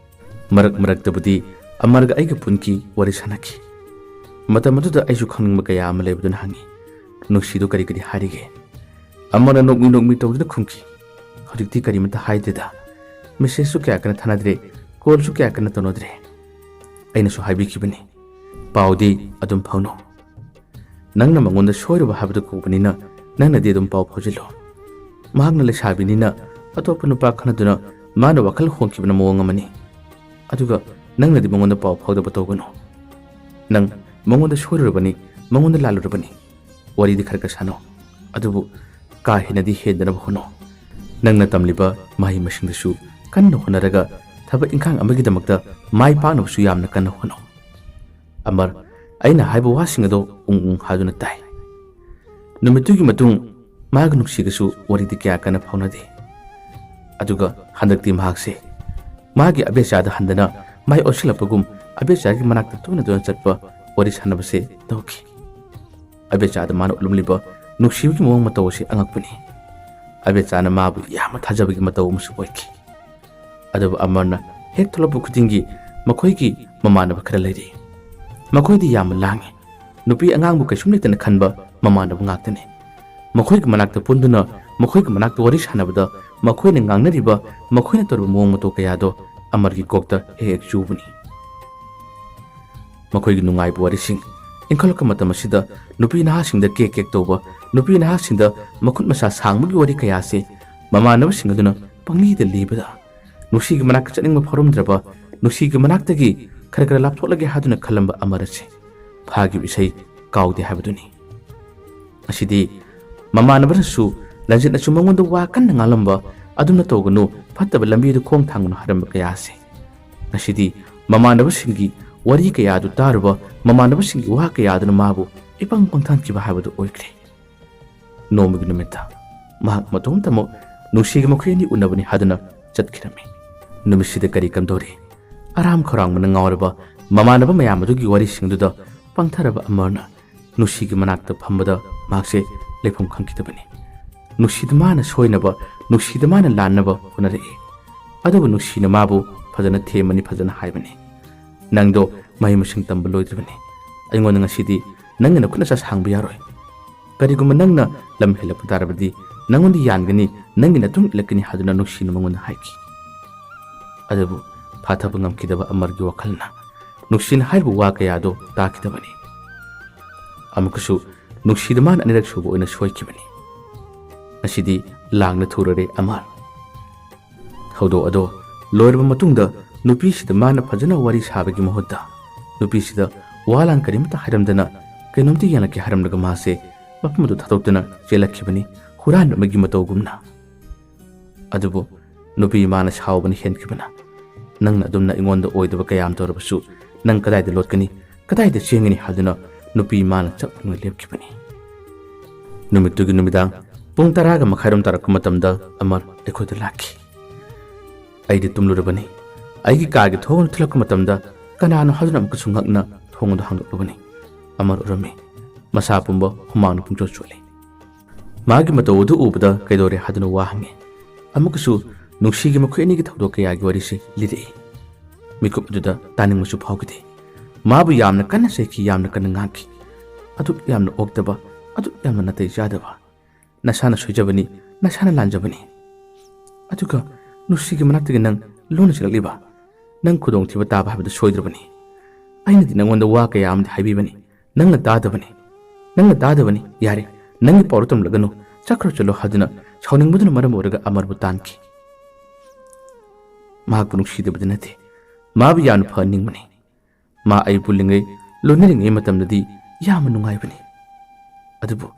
ꯃꯔꯛ ꯃꯔꯛꯇꯕꯨꯗꯤ ꯑꯃꯔꯒ ꯑꯩꯒ ꯄꯨꯟꯈꯤ, ꯋꯥꯔꯤ ꯁꯥꯟꯅꯈꯤ꯫ ꯃꯇꯝ ꯑꯗꯨꯗ ꯑꯩꯁꯨ ꯈꯪꯅꯤꯡꯕ ꯀꯌꯥ ꯑꯃ ꯂꯩꯕꯗꯨꯅ ꯍꯪꯉꯤ, "ꯅꯨꯡꯁꯤꯗꯨ ꯀꯔꯤ ꯀꯔꯤ ꯍꯥꯏꯔꯤꯒꯦ?" ꯑꯃꯔꯅ ꯅꯣꯛꯃꯤ ꯅꯣꯛꯃꯤ ꯇꯧꯗꯨꯅ ꯈꯨꯝꯈꯤ, "ꯍꯧꯖꯤꯛꯇꯤ ꯀꯔꯤꯃꯠꯇ ꯍꯥꯏꯗꯦꯗ꯫ ꯃꯦꯁꯦꯖꯁꯨ ꯀꯌꯥ ꯀꯟꯅ ꯊꯥꯅꯗ꯭ꯔꯦ, ꯀꯣꯜꯁꯨ ꯀꯌꯥ ꯀꯟꯅ ꯇꯧꯅꯗ꯭ꯔꯦ꯫ ꯑꯩꯅꯁꯨ ꯍꯥꯏꯕꯤꯈꯤꯕꯅꯤ, ꯄꯥꯎꯗꯤ ꯑꯗꯨꯝ ꯐꯥꯎꯅꯧ꯫ ꯅꯪꯅ ꯃꯉꯣꯟꯗ ꯁꯣꯏꯔꯨꯕ ꯍꯥꯏꯕꯗꯨ ꯀꯧꯕꯅꯤꯅ ꯅꯪꯅꯗꯤ ꯑꯗꯨꯝ ꯄꯥꯎ ꯐꯥꯎꯖꯤꯜꯂꯨ꯫ ꯃꯍꯥꯛꯅ ꯂꯩꯁꯥꯕꯤꯅꯤꯅ ꯑꯇꯣꯞꯄ ꯅꯨꯄꯥ ꯈꯟꯅꯗꯨꯅ ꯃꯥꯅ ꯋꯥꯈꯜ ꯍꯣꯡꯈꯤꯕꯅ ꯃꯑꯣꯡ ꯑꯃꯅꯤ꯫ ꯑꯗꯨꯒ ꯅꯪꯅꯗꯤ ꯃꯉꯣꯟꯗ ꯄꯥꯎ ꯐꯥꯎꯗꯕ ꯇꯧꯒꯅꯨ꯫ ꯅꯪ ꯃꯉꯣꯟꯗ ꯁꯣꯏꯔꯨꯔꯕꯅꯤ, ꯃꯉꯣꯟꯗ ꯂꯥꯜꯂꯨꯔꯕꯅꯤ꯫ ꯋꯥꯔꯤꯗꯤ ꯈꯔ ꯈꯔ ꯁꯥꯟꯅꯧ, ꯑꯗꯨꯕꯨ ꯀꯥ ꯍꯦꯟꯅꯗꯤ ꯍꯦꯟꯗꯅꯕ ꯍꯣꯠꯅꯧ꯫ ꯅꯪꯅ ꯇꯝꯂꯤꯕ ꯃꯍꯩ ꯃꯁꯤꯡꯗꯨꯁꯨ ꯀꯟꯅ ꯍꯣꯠꯅꯔꯒ ꯊꯕꯛ ꯏꯪꯈꯥꯡ ꯑꯃꯒꯤꯗꯃꯛꯇ ꯃꯥꯏ ꯄꯥꯛꯅꯕꯁꯨ ꯌꯥꯝꯅ ꯀꯟꯅ ꯍꯣꯠꯅꯧ꯫" ꯑꯃꯔ ꯑꯩꯅ ꯍꯥꯏꯕ ꯋꯥꯁꯤꯡ ꯑꯗꯨ ꯎꯪ ꯎꯪ ꯍꯥꯗꯨꯅ ꯇꯥꯏ꯫ ꯅꯨꯃꯤꯠꯇꯨꯒꯤ ꯃꯇꯨꯡ ꯃꯥꯒ ꯅꯨꯡꯁꯤꯒꯁꯨ ꯋꯥꯔꯤꯗꯤ ꯀꯌꯥ ꯀꯟꯅ ꯐꯥꯎꯅꯗꯦ꯫ ꯑꯗꯨꯒ ꯍꯟꯗꯛꯇꯤ ꯃꯍꯥꯛꯁꯦ ꯃꯥꯒꯤ ꯑꯕꯦꯆꯥꯗ ꯍꯟꯗꯅ ꯃꯥꯏ ꯑꯣꯟꯁꯤꯜꯂꯛꯄꯒꯨꯝ ꯑꯕꯦꯆꯥꯒꯤ ꯃꯅꯥꯛꯇ ꯇꯣꯏꯅ ꯇꯣꯏꯅ ꯆꯠꯄ, ꯋꯥꯔꯤ ꯁꯥꯟꯅꯕꯁꯦ ꯇꯧꯈꯤ꯫ ꯑꯕꯦꯆꯥꯗ ꯃꯥꯅ ꯎꯠꯂꯝꯂꯤꯕ ꯅꯨꯡꯁꯤꯕꯒꯤ ꯃꯑꯣꯡ ꯃꯇꯧ ꯑꯁꯤ ꯑꯉꯛꯄꯅꯤ꯫ ꯑꯕꯦꯆꯥꯅ ꯃꯥꯕꯨ ꯌꯥꯝꯅ ꯊꯥꯖꯕꯒꯤ ꯃꯇꯧ ꯑꯃꯁꯨ ꯑꯣꯏꯈꯤ꯫ ꯑꯗꯨꯕꯨ ꯑꯃꯔꯅ ꯍꯦꯛ ꯊꯣꯛꯂꯛꯄ ꯈꯨꯗꯤꯡꯒꯤ ꯃꯈꯣꯏꯒꯤ ꯃꯃꯥꯟꯅꯕ ꯈꯔ ꯂꯩꯔꯤ꯫ ꯃꯈꯣꯏꯗꯤ ꯌꯥꯝꯅ ꯂꯥꯡꯏ꯫ ꯅꯨꯄꯤ ꯑꯉꯥꯡꯕꯨ ꯀꯩꯁꯨꯝ ꯂꯩꯇꯅ ꯈꯟꯕ ꯃꯃꯥꯟꯅꯕ ꯉꯥꯛꯇꯅꯤ꯫ ꯃꯈꯣꯏꯒꯤ ꯃꯅꯥꯛꯇ ꯄꯨꯟꯗꯨꯅ ꯃꯈꯣꯏꯒꯤ ꯃꯅꯥꯛꯇ ꯋꯥꯔꯤ ꯁꯥꯟꯅꯕꯗ ꯃꯈꯣꯏꯅ ꯉꯥꯡꯅꯔꯤꯕ, ꯃꯈꯣꯏꯅ ꯇꯧꯔꯤꯕ ꯃꯑꯣꯡ ꯃꯇꯧ ꯀꯌꯥꯗꯣ ꯑꯃꯔꯒꯤ ꯀꯣꯛꯇ ꯍꯦꯛ ꯍꯦꯛ ꯆꯨꯕꯅꯤ꯫ ꯃꯈꯣꯏꯒꯤ ꯅꯨꯡꯉꯥꯏꯕ ꯋꯥꯔꯤꯁꯤꯡ ꯏꯟꯈꯠꯂꯛꯄ ꯃꯇꯝ ꯑꯁꯤꯗ ꯅꯨꯄꯤ ꯅꯍꯥꯁꯤꯡꯗ ꯀꯦꯛ ꯀꯦꯛ ꯇꯧꯕ, ꯅꯨꯄꯤ ꯅꯍꯥꯁꯤꯡꯗ ꯃꯈꯨꯠ ꯃꯁꯥ ꯁꯥꯡꯕꯒꯤ ꯋꯥꯔꯤ ꯀꯌꯥ ꯑꯁꯤ ꯃꯃꯥꯟꯅꯕꯁꯤꯡ ꯑꯗꯨꯅ ꯄꯪꯂꯤꯗ ꯂꯤꯕꯗ, ꯅꯨꯡꯁꯤꯒꯤ ꯃꯅꯥꯛꯇ ꯆꯠꯅꯤꯡꯕ ꯐꯥꯎꯔꯝꯗ꯭ꯔꯕ, ꯅꯨꯡꯁꯤꯒꯤ ꯃꯅꯥꯛꯇꯒꯤ ꯈꯔ ꯈꯔ ꯂꯥꯞꯊꯣꯛꯂꯒꯦ ꯍꯥꯏꯗꯨꯅ ꯈꯜꯂꯝꯕ ꯑꯃꯔ ꯑꯁꯤ ꯐꯥꯈꯤꯕ ꯏꯁꯩ ꯀꯥꯎꯗꯦ ꯍꯥꯏꯕꯗꯨꯅꯤ꯫ ꯉꯁꯤꯗꯤ ꯃꯃꯥꯟꯅꯕꯅꯁꯨ, ꯂꯟꯖꯦꯠꯅꯁꯨ ꯃꯉꯣꯟꯗ ꯋꯥ ꯀꯟꯅ ꯉꯥꯡꯂꯝꯕ, "ꯑꯗꯨꯝꯅ ꯇꯧꯒꯅꯨ, ꯐꯠꯇꯕ ꯂꯝꯕꯤꯗ ꯈꯣꯡ ꯊꯥꯡꯒꯅꯨ" ꯍꯥꯏꯔꯝꯕ ꯀꯌꯥ ꯑꯁꯤ ꯉꯁꯤꯗꯤ ꯃꯃꯥꯟꯅꯕꯁꯤꯡꯒꯤ ꯋꯥꯔꯤ ꯀꯌꯥꯗꯨ ꯇꯥꯔꯨꯕ ꯃꯃꯥꯟꯅꯕꯁꯤꯡꯒꯤ ꯋꯥ ꯀꯌꯥꯗꯨꯅ ꯃꯥꯕꯨ ꯏꯄꯪ ꯄꯪꯊꯥꯟꯈꯤꯕ ꯍꯥꯏꯕꯗꯨ ꯑꯣꯏꯈ꯭ꯔꯦ꯫ ꯅꯣꯡꯃꯒꯤ ꯅꯨꯃꯤꯠꯇ ꯃꯍꯥꯛ ꯃꯇꯣꯝꯇꯃꯛ ꯅꯨꯡꯁꯤꯒꯤ ꯃꯈꯣꯏ ꯑꯅꯤ ꯎꯅꯕꯅꯤ ꯍꯥꯏꯗꯨꯅ ꯆꯠꯈꯤꯔꯝꯃꯤ꯫ ꯅꯨꯃꯤꯠꯁꯤꯗ ꯀꯔꯤ ꯀꯝꯗꯧꯔꯤ? ꯑꯔꯥꯝ ꯈꯧꯔꯥꯡꯕꯅ ꯉꯥꯎꯔꯕ ꯃꯃꯥꯟꯅꯕ ꯃꯌꯥꯝ ꯑꯗꯨꯒꯤ ꯋꯥꯔꯤꯁꯤꯡꯗꯨꯗ ꯄꯪꯊꯔꯕ ꯑꯃꯔꯅ ꯅꯨꯡꯁꯤꯒꯤ ꯃꯅꯥꯛꯇ ꯐꯝꯕꯗ ꯃꯍꯥꯛꯁꯦ ꯂꯩꯐꯝ ꯈꯪꯈꯤꯗꯕꯅꯤ꯫ ꯅꯨꯡꯁꯤꯗ ꯃꯥꯅ ꯁꯣꯏꯅꯕ, ꯅꯨꯡꯁꯤꯗ ꯃꯥꯅ ꯂꯥꯟꯅꯕ ꯍꯣꯠꯅꯔꯛꯏ꯫ ꯑꯗꯨꯕꯨ ꯅꯨꯡꯁꯤꯅ ꯃꯥꯕꯨ ꯐꯖꯅ ꯊꯦꯝꯃꯅꯤ, ꯐꯖꯅ ꯍꯥꯏꯕꯅꯤ, "ꯅꯪꯗꯣ ꯃꯍꯩ ꯃꯁꯤꯡ ꯇꯝꯕ ꯂꯣꯏꯗ꯭ꯔꯤꯕꯅꯤ꯫ ꯑꯩꯉꯣꯟꯗ ꯉꯁꯤꯗꯤ ꯅꯪꯒꯤ ꯅꯈꯨꯠ ꯅꯁꯥ ꯁꯥꯡꯕ ꯌꯥꯔꯣꯏ꯫ ꯀꯔꯤꯒꯨꯝꯕ ꯅꯪꯅ ꯂꯝ ꯍꯦꯜꯂꯛꯄ ꯇꯥꯔꯕꯗꯤ ꯅꯪꯉꯣꯟꯗ ꯌꯥꯟꯒꯅꯤ, ꯅꯪꯒꯤ ꯅꯇꯨꯡ ꯏꯜꯂꯛꯀꯅꯤ" ꯍꯥꯏꯗꯨꯅ ꯅꯨꯡꯁꯤꯅ ꯃꯉꯣꯟꯗ ꯍꯥꯏꯈꯤ꯫ ꯑꯗꯨꯕꯨ ꯐꯥꯊꯕ ꯉꯝꯈꯤꯗꯕ ꯑꯃꯔꯒꯤ ꯋꯥꯈꯜꯅ ꯅꯨꯡꯁꯤꯅ ꯍꯥꯏꯔꯤꯕ ꯋꯥ ꯀꯌꯥꯗꯣ ꯇꯥꯈꯤꯗꯕꯅꯤ꯫ ꯑꯃꯨꯛꯀꯁꯨ ꯅꯨꯡꯁꯤꯗ ꯃꯥꯅ ꯑꯅꯤꯔꯛ ꯁꯨꯕ ꯑꯣꯏꯅ ꯁꯣꯏꯈꯤꯕꯅꯤ꯫ ꯉꯁꯤꯗꯤ ꯂꯥꯡꯅ ꯊꯨꯔꯔꯦ ꯑꯃꯔ꯫ ꯊꯧꯗꯣꯛ ꯑꯗꯣ ꯂꯣꯏꯔꯕ ꯃꯇꯨꯡꯗ ꯅꯨꯄꯤꯁꯤꯗ ꯃꯥꯅ ꯐꯖꯅ ꯋꯥꯔꯤ ꯁꯥꯕꯒꯤ ꯃꯍꯨꯠꯇ ꯅꯨꯄꯤꯁꯤꯗ ꯋꯥ ꯂꯥꯟ ꯀꯔꯤꯃꯠꯇ ꯍꯥꯏꯔꯝꯗꯅ ꯀꯩꯅꯣꯝꯇ ꯌꯦꯡꯂꯛꯀꯦ ꯍꯥꯏꯔꯝꯂꯒ ꯃꯥꯁꯦ ꯃꯐꯝ ꯑꯗꯨ ꯊꯥꯗꯣꯛꯇꯨꯅ ꯆꯦꯜꯂꯛꯈꯤꯕꯅꯤ, ꯍꯨꯔꯥꯟꯕ ꯑꯃꯒꯤ ꯃꯇꯧꯒꯨꯝꯅ꯫ ꯑꯗꯨꯕꯨ ꯅꯨꯄꯤ ꯃꯥꯅ ꯁꯥꯎꯕꯅ ꯍꯦꯟꯈꯤꯕꯅ, "ꯅꯪꯅ ꯑꯗꯨꯝꯅ ꯑꯩꯉꯣꯟꯗ ꯑꯣꯏꯗꯕ ꯀꯌꯥ ꯑꯃ ꯇꯧꯔꯕꯁꯨ ꯅꯪ ꯀꯗꯥꯏꯗ ꯂꯣꯠꯀꯅꯤ, ꯀꯗꯥꯏꯗ ꯆꯦꯟꯒꯅꯤ?" ꯍꯥꯏꯗꯨꯅ ꯅꯨꯄꯤ ꯃꯥꯅ ꯆꯞ ꯌꯨꯡꯅ ꯂꯦꯞꯈꯤꯕꯅꯤ꯫ ꯅꯨꯃꯤꯠꯇꯨꯒꯤ ꯅꯨꯃꯤꯗꯥꯡ ꯄꯨꯡ ꯇꯔꯥꯒ ꯃꯈꯥꯏꯔꯣꯝ ꯇꯥꯔꯛꯄ ꯃꯇꯝꯗ ꯑꯃꯔ ꯑꯩꯈꯣꯏꯗ ꯂꯥꯛꯈꯤ꯫ ꯑꯩꯗꯤ ꯇꯨꯝꯂꯨꯔꯕꯅꯤ꯫ ꯑꯩꯒꯤ ꯀꯥꯒꯤ ꯊꯣꯡ ꯑꯗꯨ ꯊꯤꯜꯂꯛꯄ ꯃꯇꯝꯗ ꯀꯅꯥꯅꯣ ꯍꯥꯏꯗꯨꯅ ꯑꯃꯨꯛꯀꯁꯨ ꯉꯛꯅ ꯊꯣꯡ ꯑꯗꯨ ꯍꯥꯡꯗꯣꯛꯂꯨꯕꯅꯤ꯫ ꯑꯃꯔ ꯎꯔꯝꯃꯤ꯫ ꯃꯁꯥ ꯄꯨꯝꯕ ꯍꯨꯃꯥꯡꯅ ꯄꯨꯡꯆꯣꯠ ꯆꯣꯠꯂꯤ꯫ ꯃꯥꯒꯤ ꯃꯇꯧ ꯑꯗꯨ ꯎꯕꯗ ꯀꯩꯗꯧꯔꯦ ꯍꯥꯏꯗꯨꯅ ꯋꯥ ꯍꯪꯉꯤ꯫ ꯑꯃꯨꯛꯀꯁꯨ ꯅꯨꯡꯁꯤꯒꯤ ꯃꯈꯣꯏ ꯑꯅꯤꯒꯤ ꯊꯧꯗꯣꯛ ꯀꯌꯥꯒꯤ ꯋꯥꯔꯤꯁꯤ ꯂꯤꯔꯛꯏ꯫ ꯃꯤꯀꯨꯞ ꯑꯗꯨꯗ ꯇꯥꯅꯤꯡꯕꯁꯨ ꯐꯥꯎꯈꯤꯗꯦ꯫ ꯃꯥꯕꯨ ꯌꯥꯝꯅ ꯀꯟꯅ ꯆꯩꯈꯤ, ꯌꯥꯝꯅ ꯀꯟꯅ ꯉꯥꯡꯈꯤ꯫ ꯑꯗꯨꯛ ꯌꯥꯝꯅ ꯑꯣꯛꯇꯕ, ꯑꯗꯨꯛ ꯌꯥꯝꯅ ꯅꯥꯇꯩ ꯆꯥꯗꯕ꯫ "ꯅꯁꯥꯅ ꯁꯣꯏꯖꯕꯅꯤ, ꯅꯁꯥꯅ ꯂꯥꯟꯖꯕꯅꯤ꯫ ꯑꯗꯨꯒ ꯅꯨꯡꯁꯤꯒꯤ ꯃꯅꯥꯛꯇꯒꯤ ꯅꯪ ꯂꯣꯟꯅ ꯆꯦꯜꯂꯛꯂꯤꯕ? ꯅꯪ ꯈꯨꯗꯣꯡꯊꯤꯕ ꯇꯥꯕ ꯍꯥꯏꯕꯗꯨ ꯁꯣꯏꯗ꯭ꯔꯕꯅꯤ꯫ ꯑꯩꯅꯗꯤ ꯅꯪꯉꯣꯟꯗ ꯋꯥ ꯀꯌꯥ ꯑꯃꯗꯤ ꯍꯥꯏꯕꯤꯕꯅꯤ, ꯅꯪꯅ ꯇꯥꯗꯕꯅꯤ꯫ ꯅꯪꯅ ꯇꯥꯗꯕꯅꯤ꯫ ꯌꯥꯔꯦ, ꯅꯪꯒꯤ ꯄꯥꯎꯔꯧ ꯇꯝꯂꯒꯅꯨ꯫ ꯆꯠꯈ꯭ꯔꯣ ꯆꯠꯂꯣ" ꯍꯥꯏꯗꯨꯅ ꯁꯥꯎꯅꯤꯡꯕꯗꯨꯅ ꯃꯔꯝ ꯑꯣꯏꯔꯒ ꯑꯃꯔꯕꯨ ꯇꯥꯟꯈꯤ꯫ ꯃꯍꯥꯛꯄꯨ ꯅꯨꯡꯁꯤꯗꯕꯗꯤ ꯅꯠꯇꯦ, ꯃꯥꯕꯨ ꯌꯥꯝꯅ ꯐꯍꯟꯅꯤꯡꯕꯅꯤ꯫ ꯃꯥ ꯑꯩ ꯄꯨꯜꯂꯤꯉꯩ, ꯂꯣꯏꯅꯔꯤꯉꯩ ꯃꯇꯝꯗꯗꯤ ꯌꯥꯝꯅ ꯅꯨꯡꯉꯥꯏꯕꯅꯤ꯫ ꯑꯗꯨꯕꯨ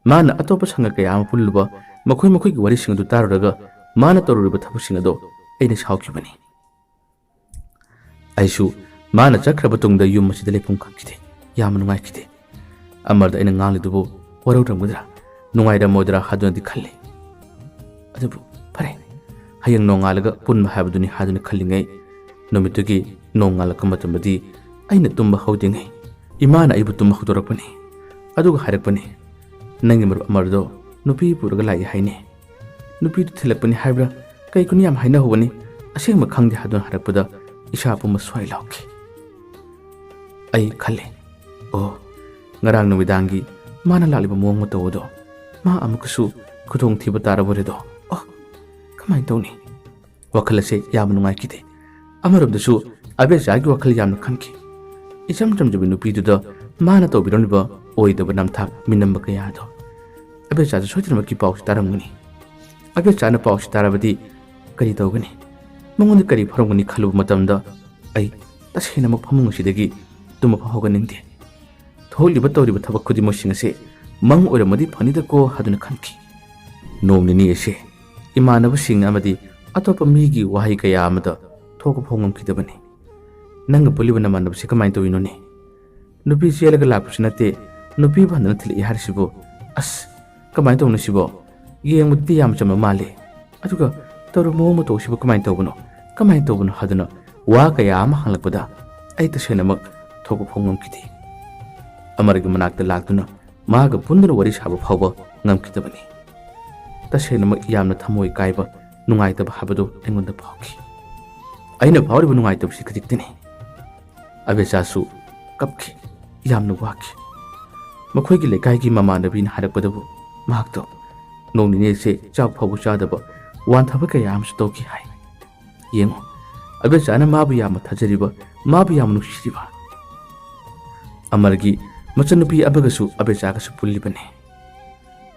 ꯃꯥꯅ ꯑꯇꯣꯞꯄ ꯁꯪꯒ ꯀꯌꯥ ꯑꯃ ꯄꯨꯜꯂꯨꯕ, ꯃꯈꯣꯏ ꯃꯈꯣꯏꯒꯤ ꯋꯥꯔꯤꯁꯤꯡ ꯑꯗꯨ ꯇꯥꯔꯨꯔꯒ ꯃꯥꯅ ꯇꯧꯔꯨꯔꯤꯕ ꯊꯕꯛꯁꯤꯡ ꯑꯗꯣ ꯑꯩꯅ ꯁꯥꯎꯈꯤꯕꯅꯤ꯫ ꯑꯩꯁꯨ ꯃꯥꯅ ꯆꯠꯈ꯭ꯔꯕ ꯇꯨꯡꯗ ꯌꯨꯝ ꯑꯁꯤꯗ ꯂꯩꯐꯝ ꯈꯪꯈꯤꯗꯦ꯫ ꯌꯥꯝꯅ ꯅꯨꯡꯉꯥꯏꯈꯤꯗꯦ꯫ ꯑꯃꯔꯗ ꯑꯩꯅ ꯉꯥꯡꯂꯤꯗꯨꯕꯨ ꯋꯥꯔꯧꯔꯝꯒꯗ꯭ꯔꯥ, ꯅꯨꯡꯉꯥꯏꯔꯝꯃꯣꯏꯗ꯭ꯔꯥ ꯍꯥꯏꯗꯨꯅꯗꯤ ꯈꯜꯂꯤ꯫ ꯑꯗꯨꯕꯨ ꯐꯔꯦ, ꯍꯌꯦꯡ ꯅꯣꯡꯉꯥꯜꯂꯒ ꯄꯨꯟꯕ ꯍꯥꯏꯕꯗꯨꯅꯤ ꯍꯥꯏꯗꯨꯅ ꯈꯜꯂꯤꯉꯩ, ꯅꯨꯃꯤꯠꯇꯨꯒꯤ ꯅꯣꯡꯉꯥꯜꯂꯛꯄ ꯃꯇꯝꯗꯗꯤ ꯑꯩꯅ ꯇꯨꯝꯕ ꯍꯧꯗ꯭ꯔꯤꯉꯩ ꯏꯃꯥꯅ ꯑꯩꯕꯨ ꯇꯨꯝꯕ ꯍꯧꯗꯣꯔꯛꯄꯅꯤ꯫ ꯑꯗꯨꯒ ꯍꯥꯏꯔꯛꯄꯅꯤ, "ꯅꯪꯒꯤ ꯃꯔꯨꯞ ꯑꯃꯔꯗꯣ ꯅꯨꯄꯤ ꯄꯨꯔꯒ ꯂꯥꯛꯏ ꯍꯥꯏꯅꯦ꯫ ꯅꯨꯄꯤꯗꯨ ꯊꯤꯜꯂꯛꯄꯅꯤ ꯍꯥꯏꯕ꯭ꯔꯥ, ꯀꯩꯒꯨꯝꯕ ꯌꯥꯝ ꯍꯥꯏꯅꯍꯧꯕꯅꯤ, ꯑꯁꯦꯡꯕ ꯈꯪꯗꯦ" ꯍꯥꯏꯗꯨꯅ ꯍꯥꯏꯔꯛꯄꯗ ꯏꯁꯥ ꯄꯨꯝꯕ ꯁ꯭ꯋꯥꯏ ꯂꯥꯎꯈꯤ꯫ ꯑꯩ ꯈꯜꯂꯦ, "ꯑꯣ, ꯉꯔꯥꯡ ꯅꯨꯃꯤꯗꯥꯡꯒꯤ ꯃꯥꯅ ꯂꯥꯛꯂꯤꯕ ꯃꯑꯣꯡ ꯃꯇꯧ ꯑꯗꯣ, ꯃꯥ ꯑꯃꯨꯛꯀꯁꯨ ꯈꯨꯗꯣꯡꯊꯤꯕ ꯇꯥꯔꯕꯣꯔꯦꯗꯣ? ꯑꯣ, ꯀꯃꯥꯏꯅ ꯇꯧꯅꯤ?" ꯋꯥꯈꯜ ꯑꯁꯦ ꯌꯥꯝꯅ ꯅꯨꯡꯉꯥꯏꯈꯤꯗꯦ꯫ ꯑꯃꯔꯣꯝꯗꯁꯨ ꯑꯕꯦꯆꯥꯒꯤ ꯋꯥꯈꯜ ꯌꯥꯝꯅ ꯈꯟꯈꯤ꯫ ꯏꯆꯝ ꯆꯝꯖꯕꯤ ꯅꯨꯄꯤꯗꯨꯗ ꯃꯥꯅ ꯇꯧꯕꯤꯔꯝꯂꯤꯕ ꯑꯣꯏꯗꯕ ꯅꯝꯊꯥꯛ ꯃꯤꯅꯝꯕ ꯀꯌꯥꯗꯣ꯫ ꯑꯕꯦꯆꯥꯁꯨ ꯁꯣꯏꯗꯅꯃꯛꯀꯤ ꯄꯥꯎꯁꯤ ꯇꯥꯔꯝꯒꯅꯤ꯫ ꯑꯕꯦꯆꯥꯅ ꯄꯥꯎꯁꯤ ꯇꯥꯔꯕꯗꯤ ꯀꯔꯤ ꯇꯧꯒꯅꯤ? ꯃꯉꯣꯟꯗ ꯀꯔꯤ ꯐꯥꯎꯔꯝꯒꯅꯤ ꯈꯜꯂꯨꯕ ꯃꯇꯝꯗ ꯑꯩ ꯇꯁꯦꯡꯅꯃꯛ ꯐꯃꯨꯡ ꯑꯁꯤꯗꯒꯤ ꯇꯨꯝꯕ ꯐꯥꯎ ꯍꯧꯒꯠꯅꯤꯡꯗꯦ꯫ ꯊꯣꯛꯂꯤꯕ ꯇꯧꯔꯤꯕ ꯊꯕꯛ ꯈꯨꯗꯤꯡꯃꯛꯁꯤꯡ ꯑꯁꯦ ꯃꯪ ꯑꯣꯏꯔꯝꯃꯗꯤ ꯐꯅꯤꯗꯀꯣ ꯍꯥꯏꯗꯨꯅ ꯈꯟꯈꯤ꯫ ꯅꯣꯡ ꯅꯤꯅꯤ ꯑꯁꯦ ꯏꯃꯥꯟꯅꯕꯁꯤꯡ ꯑꯃꯗꯤ ꯑꯇꯣꯞꯄ ꯃꯤꯒꯤ ꯋꯥꯍꯩ ꯀꯌꯥ ꯑꯃꯗ ꯊꯣꯛꯄ ꯐꯥꯎ ꯉꯝꯈꯤꯗꯕꯅꯤ꯫ "ꯅꯪꯒ ꯄꯨꯜꯂꯤꯕ ꯅꯃꯥꯟꯅꯕꯁꯤ ꯀꯃꯥꯏꯅ ꯇꯧꯔꯤꯅꯣꯅꯦ? ꯅꯨꯄꯤ ꯆꯦꯜꯂꯒ ꯂꯥꯛꯄꯁꯨ ꯅꯠꯇꯦ, ꯅꯨꯄꯤꯕꯨ ꯍꯟꯗꯅ ꯊꯤꯜꯂꯛꯏ ꯍꯥꯏꯔꯤꯁꯤꯕꯨ? ꯑꯁ, ꯀꯃꯥꯏꯅ ꯇꯧꯕꯅꯣ ꯁꯤꯕꯣ? ꯌꯦꯡꯕꯗꯗꯤ ꯌꯥꯝ ꯆꯝꯕ ꯃꯥꯜꯂꯤ꯫ ꯑꯗꯨꯒ ꯇꯧꯔꯤꯕ ꯃꯑꯣꯡ ꯃꯇꯧꯁꯤꯕꯨ ꯀꯃꯥꯏꯅ ꯇꯧꯕꯅꯣ? ꯀꯃꯥꯏꯅ ꯇꯧꯕꯅꯣ?" ꯍꯥꯏꯗꯨꯅ ꯋꯥ ꯀꯌꯥ ꯑꯃ ꯍꯪꯂꯛꯄꯗ ꯑꯩ ꯇꯁꯦꯡꯅꯃꯛ ꯊꯣꯛꯄ ꯐꯥꯎ ꯉꯝꯈꯤꯗꯦ꯫ ꯑꯃꯔꯒꯤ ꯃꯅꯥꯛꯇ ꯂꯥꯛꯇꯨꯅ ꯃꯥꯒ ꯄꯨꯟꯗꯨꯅ ꯋꯥꯔꯤ ꯁꯥꯕ ꯐꯥꯎꯕ ꯉꯝꯈꯤꯗꯕꯅꯤ꯫ ꯇꯁꯦꯡꯅꯃꯛ ꯌꯥꯝꯅ ꯊꯃꯣꯏ ꯀꯥꯏꯕ, ꯅꯨꯡꯉꯥꯏꯇꯕ ꯍꯥꯏꯕꯗꯨ ꯑꯩꯉꯣꯟꯗ ꯐꯥꯎꯈꯤ꯫ ꯑꯩꯅ ꯐꯥꯎꯔꯤꯕ ꯅꯨꯡꯉꯥꯏꯇꯕꯁꯤ ꯈꯖꯤꯛꯇꯅꯤ꯫ ꯑꯕꯦꯆꯥꯁꯨ ꯀꯞꯈꯤ, ꯌꯥꯝꯅ ꯋꯥꯈꯤ꯫ ꯃꯈꯣꯏꯒꯤ ꯂꯩꯀꯥꯏꯒꯤ ꯃꯃꯥꯟꯅꯕꯤꯅ ꯍꯥꯏꯔꯛꯄꯗꯕꯨ ꯃꯍꯥꯛꯇꯣ ꯅꯣꯡ ꯅꯤꯅꯤꯁꯦ ꯆꯥꯛ ꯐꯥꯎꯕ ꯆꯥꯗꯕ, ꯋꯥꯟꯊꯕ ꯀꯌꯥ ꯑꯃꯁꯨ ꯇꯧꯈꯤ ꯍꯥꯏ꯫ ꯌꯦꯡꯉꯨ, ꯑꯕꯦꯆꯥꯅ ꯃꯥꯕꯨ ꯌꯥꯝꯅ ꯊꯥꯖꯔꯤꯕ, ꯃꯥꯕꯨ ꯌꯥꯝꯅ ꯅꯨꯡꯁꯤꯔꯤꯕ꯫ ꯑꯃꯔꯒꯤ ꯃꯆꯟꯅꯨꯄꯤ ꯑꯃꯒꯁꯨ ꯑꯕꯦꯆꯥꯒꯁꯨ ꯄꯨꯜꯂꯤꯕꯅꯤ꯫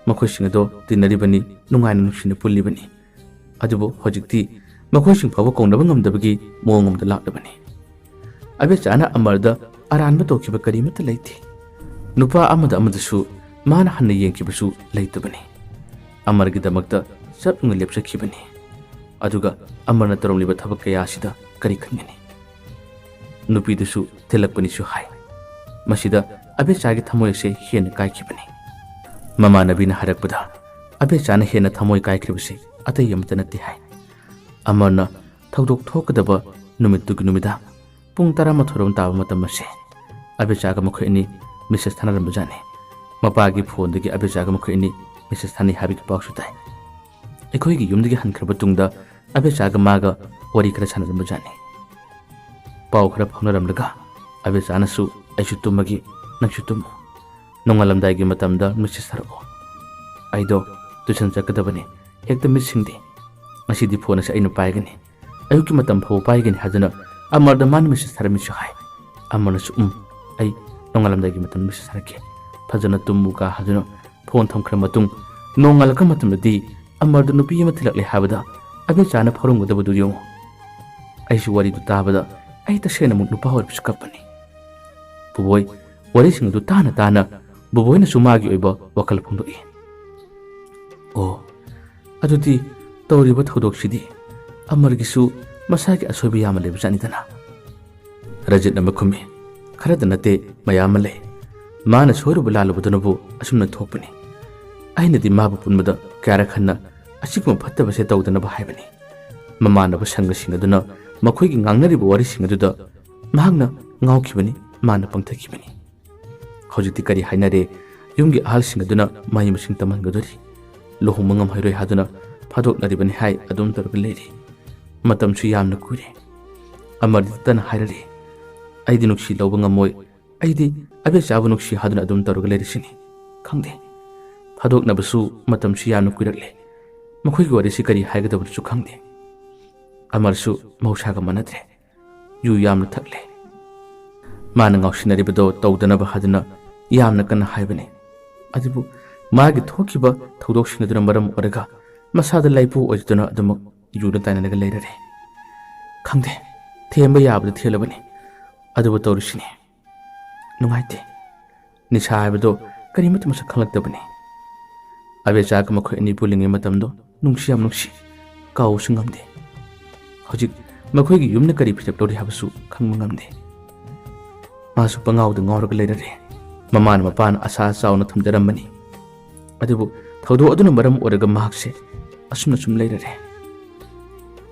ꯃꯈꯣꯏꯁꯤꯡ ꯑꯗꯣ ꯇꯤꯟꯅꯔꯤꯕꯅꯤ, ꯅꯨꯡꯉꯥꯏꯅ ꯅꯨꯡꯁꯤꯅ ꯄꯨꯜꯂꯤꯕꯅꯤ꯫ ꯑꯗꯨꯕꯨ ꯍꯧꯖꯤꯛꯇꯤ ꯃꯈꯣꯏꯁꯤꯡ ꯐꯥꯎꯕ ꯀꯧꯅꯕ ꯉꯝꯗꯕꯒꯤ ꯃꯑꯣꯡ ꯑꯃꯗ ꯂꯥꯛꯂꯕꯅꯤ꯫ ꯑꯕꯦꯆꯥꯅ ꯑꯃꯔꯗ ꯑꯔꯥꯟꯕ ꯇꯧꯈꯤꯕ ꯀꯔꯤꯃꯠꯇ ꯂꯩꯇꯦ꯫ ꯅꯨꯄꯥ ꯑꯃꯗ ꯑꯃꯗꯁꯨ ꯃꯥꯅ ꯍꯟꯅ ꯌꯦꯡꯈꯤꯕꯁꯨ ꯂꯩꯇꯕꯅꯤ꯫ ꯑꯃꯔꯒꯤꯗꯃꯛꯇ ꯆꯞ ꯌꯨꯡꯅ ꯂꯦꯞꯆꯈꯤꯕꯅꯤ꯫ ꯑꯗꯨꯒ ꯑꯃꯔꯅ ꯇꯧꯔꯝꯂꯤꯕ ꯊꯕꯛ ꯀꯌꯥ ꯑꯁꯤꯗ ꯀꯔꯤ ꯈꯟꯒꯅꯤ? ꯅꯨꯄꯤꯗꯨꯁꯨ ꯊꯤꯜꯂꯛꯄꯅꯤꯁꯨ ꯍꯥꯏ꯫ ꯃꯁꯤꯗ ꯑꯕꯦꯆꯥꯒꯤ ꯊꯃꯣꯏ ꯑꯁꯦ ꯍꯦꯟꯅ ꯀꯥꯏꯈꯤꯕꯅꯤ꯫ ꯃꯃꯥꯟꯅꯕꯤꯅ ꯍꯥꯏꯔꯛꯄꯗ ꯑꯕꯦꯆꯥꯅ ꯍꯦꯟꯅ ꯊꯃꯣꯏ ꯀꯥꯏꯈ꯭ꯔꯤꯕꯁꯤ ꯑꯇꯩ ꯑꯃꯠꯇ ꯅꯠꯇꯦ ꯍꯥꯏ꯫ ꯑꯃꯔꯅ ꯊꯧꯗꯣꯛ ꯊꯣꯛꯀꯗꯕ ꯅꯨꯃꯤꯠꯇꯨꯒꯤ ꯅꯨꯃꯤꯗꯥꯡ ꯄꯨꯡ ꯇꯔꯥꯃꯥꯊꯣꯏꯔꯣꯝ ꯇꯥꯕ ꯃꯇꯝ ꯑꯁꯦ ꯑꯕꯦꯆꯥꯒ ꯃꯈꯣꯏ ꯑꯅꯤ ꯃꯦꯁꯦꯖ ꯊꯥꯅꯔꯝꯕꯖꯥꯠꯅꯤ꯫ ꯃꯄꯥꯒꯤ ꯐꯣꯟꯗꯒꯤ ꯑꯕꯦꯆꯥꯒ ꯃꯈꯣꯏ ꯑꯅꯤ ꯃꯦꯁꯦꯖ ꯊꯥꯅꯩ ꯍꯥꯏꯕꯒꯤ ꯄꯥꯎꯁꯨ ꯇꯥꯏ꯫ ꯑꯩꯈꯣꯏꯒꯤ ꯌꯨꯝꯗꯒꯤ ꯍꯟꯈ꯭ꯔꯕ ꯇꯨꯡꯗ ꯑꯕꯦꯆꯥꯒ ꯃꯥꯒ ꯋꯥꯔꯤ ꯈꯔ ꯁꯥꯟꯅꯔꯝꯕꯖꯥꯠꯅꯤ꯫ ꯄꯥꯎ ꯈꯔ ꯐꯥꯎꯅꯔꯝꯂꯒ ꯑꯕꯦꯆꯥꯅꯁꯨ "ꯑꯩꯁꯨ ꯇꯨꯝꯃꯒꯦ, ꯅꯪꯁꯨ ꯇꯨꯝꯃꯨ꯫ ꯅꯣꯡꯉꯥꯜꯂꯝꯗꯥꯏꯒꯤ ꯃꯇꯝꯗ ꯃꯦꯁꯦꯖ ꯊꯥꯔꯛꯑꯣ꯫ ꯑꯩꯗꯣ ꯇꯨꯏꯁꯟ ꯆꯠꯀꯗꯕꯅꯤ, ꯍꯦꯛꯇ ꯃꯤꯠ ꯁꯤꯡꯗꯦ꯫ ꯉꯁꯤꯗꯤ ꯐꯣꯟ ꯑꯁꯦ ꯑꯩꯅ ꯄꯥꯏꯒꯅꯤ, ꯑꯌꯨꯛꯀꯤ ꯃꯇꯝ ꯐꯥꯎꯕ ꯄꯥꯏꯒꯅꯤ" ꯍꯥꯏꯗꯨꯅ ꯑꯃꯔꯗ ꯃꯥꯅ ꯃꯦꯁꯦꯖ ꯊꯥꯔꯝꯃꯤꯁꯨ ꯍꯥꯏ꯫ ꯑꯃꯔꯅꯁꯨ "ꯎꯝ, ꯑꯩ ꯅꯣꯡꯉꯥꯜꯂꯝꯗꯥꯏꯒꯤ ꯃꯇꯝꯗ ꯃꯦꯁꯦꯖ ꯊꯥꯔꯛꯀꯦ, ꯐꯖꯅ ꯇꯨꯝꯃꯨꯀ" ꯍꯥꯏꯗꯨꯅ ꯐꯣꯟ ꯊꯝꯈ꯭ꯔ ꯃꯇꯨꯡ ꯅꯣꯡꯉꯥꯜꯂꯛꯄ ꯃꯇꯝꯗꯗꯤ ꯑꯃꯔꯗ ꯅꯨꯄꯤ ꯑꯃ ꯊꯤꯜꯂꯛꯂꯦ ꯍꯥꯏꯕꯗ ꯑꯕꯦꯆꯥꯅ ꯐꯥꯎꯔꯝꯒꯗꯕꯗꯨ ꯌꯦꯡꯉꯨ꯫ ꯑꯩꯁꯨ ꯋꯥꯔꯤꯗꯨ ꯇꯥꯕꯗ ꯑꯩ ꯇꯁꯦꯡꯅꯃꯛ ꯅꯨꯄꯥ ꯑꯣꯏꯔꯕꯁꯨ ꯀꯞꯄꯅꯤ꯫ ꯕꯣꯕꯣꯏ, ꯋꯥꯔꯤꯁꯤꯡ ꯑꯗꯨ ꯇꯥꯅ ꯇꯥꯅ ꯕꯣꯕꯣꯏꯅꯁꯨ ꯃꯥꯒꯤ ꯑꯣꯏꯕ ꯋꯥꯈꯜ ꯐꯣꯡꯗꯣꯛꯏ꯫ "ꯑꯣ, ꯑꯗꯨꯗꯤ ꯇꯧꯔꯤꯕ ꯊꯧꯗꯣꯛꯁꯤꯗꯤ ꯑꯃꯔꯒꯤꯁꯨ ꯃꯁꯥꯒꯤ ꯑꯁꯣꯏꯕ ꯌꯥꯝꯅ ꯂꯩꯕꯖꯥꯠꯅꯤꯗꯅ?" ꯔꯖꯤꯠꯅ ꯑꯃꯨꯛ ꯈꯨꯝꯃꯤ, "ꯈꯔꯗ ꯅꯠꯇꯦ, ꯃꯌꯥꯝ ꯑꯃ ꯂꯩ꯫ ꯃꯥꯅ ꯁꯣꯏꯔꯨꯕ ꯂꯥꯜꯂꯨꯕꯗꯨꯅꯕꯨ ꯑꯁꯨꯝꯅ ꯊꯣꯛꯄꯅꯤ꯫ ꯑꯩꯅꯗꯤ ꯃꯥꯕꯨ ꯄꯨꯟꯕꯗ ꯀꯌꯥꯔꯛ ꯍꯟꯅ ꯑꯁꯤꯒꯨꯝꯕ ꯐꯠꯇꯕꯁꯦ ꯇꯧꯗꯅꯕ ꯍꯥꯏꯕꯅꯤ꯫" ꯃꯃꯥꯟꯅꯕ ꯁꯪꯒꯁꯤꯡ ꯑꯗꯨꯅ ꯃꯈꯣꯏꯒꯤ ꯉꯥꯡꯅꯔꯤꯕ ꯋꯥꯔꯤꯁꯤꯡ ꯑꯗꯨꯗ ꯃꯍꯥꯛꯅ ꯉꯥꯎꯈꯤꯕꯅꯤ, ꯃꯥꯅ ꯄꯪꯊꯈꯤꯕꯅꯤ꯫ ꯍꯧꯖꯤꯛꯇꯤ ꯀꯔꯤ ꯍꯥꯏꯅꯔꯦ? ꯌꯨꯝꯒꯤ ꯑꯍꯜꯁꯤꯡ ꯑꯗꯨꯅ ꯃꯍꯩ ꯃꯁꯤꯡ ꯇꯝꯍꯟꯒꯗꯣꯔꯤ꯫ ꯂꯨꯍꯣꯡꯕ ꯉꯝꯍꯩꯔꯣꯏ ꯍꯥꯏꯗꯨꯅ ꯐꯥꯗꯣꯛꯅꯔꯤꯕꯅꯤ ꯍꯥꯏ ꯑꯗꯨꯝ ꯇꯧꯔꯒ ꯂꯩꯔꯤ꯫ ꯃꯇꯝꯁꯨ ꯌꯥꯝꯅ ꯀꯨꯏꯔꯦ꯫ ꯑꯃꯔꯗꯤꯇꯅ ꯍꯥꯏꯔꯔꯦ, "ꯑꯩꯗꯤ ꯅꯨꯡꯁꯤ ꯂꯧꯕ ꯉꯝꯃꯣꯏ, ꯑꯩꯗꯤ ꯑꯕꯦꯆꯥꯕꯨ ꯅꯨꯡꯁꯤ" ꯍꯥꯏꯗꯨꯅ ꯑꯗꯨꯝ ꯇꯧꯔꯒ ꯂꯩꯔꯤꯁꯤꯅꯤ꯫ ꯈꯪꯗꯦ, ꯐꯥꯗꯣꯛꯅꯕꯁꯨ ꯃꯇꯝꯁꯨ ꯌꯥꯝꯅ ꯀꯨꯏꯔꯛꯂꯦ꯫ ꯃꯈꯣꯏꯒꯤ ꯋꯥꯔꯤꯁꯤ ꯀꯔꯤ ꯍꯥꯏꯒꯗꯕꯅꯣꯁꯨ ꯈꯪꯗꯦ꯫ ꯑꯃꯔꯁꯨ ꯃꯍꯧꯁꯥꯒ ꯃꯥꯟꯅꯗ꯭ꯔꯦ꯫ ꯌꯨ ꯌꯥꯝꯅ ꯊꯛꯂꯦ꯫ ꯃꯥꯅ ꯉꯥꯎꯁꯤꯟꯅꯔꯤꯕꯗꯣ ꯇꯧꯗꯅꯕ ꯍꯥꯏꯗꯨꯅ ꯌꯥꯝꯅ ꯀꯟꯅ ꯍꯥꯏꯕꯅꯤ꯫ ꯑꯗꯨꯕꯨ ꯃꯥꯒꯤ ꯊꯣꯛꯈꯤꯕ ꯊꯧꯗꯣꯛꯁꯤꯡ ꯑꯗꯨꯅ ꯃꯔꯝ ꯑꯣꯏꯔꯒ ꯃꯁꯥꯗ ꯂꯥꯏꯄꯨ ꯑꯣꯏꯗꯨꯅ ꯑꯗꯨꯃꯛ ꯌꯨꯗ ꯇꯥꯏꯅꯔꯒ ꯂꯩꯔꯔꯦ꯫ ꯈꯪꯗꯦ, ꯊꯦꯝꯕ ꯌꯥꯕꯗ ꯊꯦꯜꯂꯕꯅꯤ꯫ ꯑꯗꯨꯕꯨ ꯇꯧꯔꯤꯁꯤꯅꯤ꯫ ꯅꯨꯡꯉꯥꯏꯇꯦ꯫ ꯅꯤꯁꯥ ꯍꯥꯏꯕꯗꯣ ꯀꯔꯤꯃꯠꯇ ꯃꯁꯛ ꯈꯪꯂꯛꯇꯕꯅꯤ꯫ ꯑꯕꯦꯆꯥꯒ ꯃꯈꯣꯏ ꯑꯅꯤ ꯄꯨꯜꯂꯤꯉꯩ ꯃꯇꯝꯗꯣ ꯅꯨꯡꯁꯤ ꯌꯥꯝ ꯅꯨꯡꯁꯤ꯫ ꯀꯥꯎꯕꯁꯨ ꯉꯝꯗꯦ꯫ ꯍꯧꯖꯤꯛ ꯃꯈꯣꯏꯒꯤ ꯌꯨꯝꯅ ꯀꯔꯤ ꯐꯤꯔꯦꯞ ꯂꯧꯔꯤ ꯍꯥꯏꯕꯁꯨ ꯈꯪꯕ ꯉꯝꯗꯦ꯫ ꯃꯥꯁꯨ ꯄꯉꯥꯎꯗ ꯉꯥꯎꯔꯒ ꯂꯩꯔꯔꯦ꯫ ꯃꯃꯥꯅ ꯃꯄꯥꯅ ꯑꯁꯥ ꯆꯥꯎꯅ ꯊꯝꯖꯔꯝꯕꯅꯤ꯫ ꯑꯗꯨꯕꯨ ꯊꯧꯗꯣꯛ ꯑꯗꯨꯅ ꯃꯔꯝ ꯑꯣꯏꯔꯒ ꯃꯍꯥꯛꯁꯦ ꯑꯁꯨꯝꯅ ꯁꯨꯝ ꯂꯩꯔꯔꯦ꯫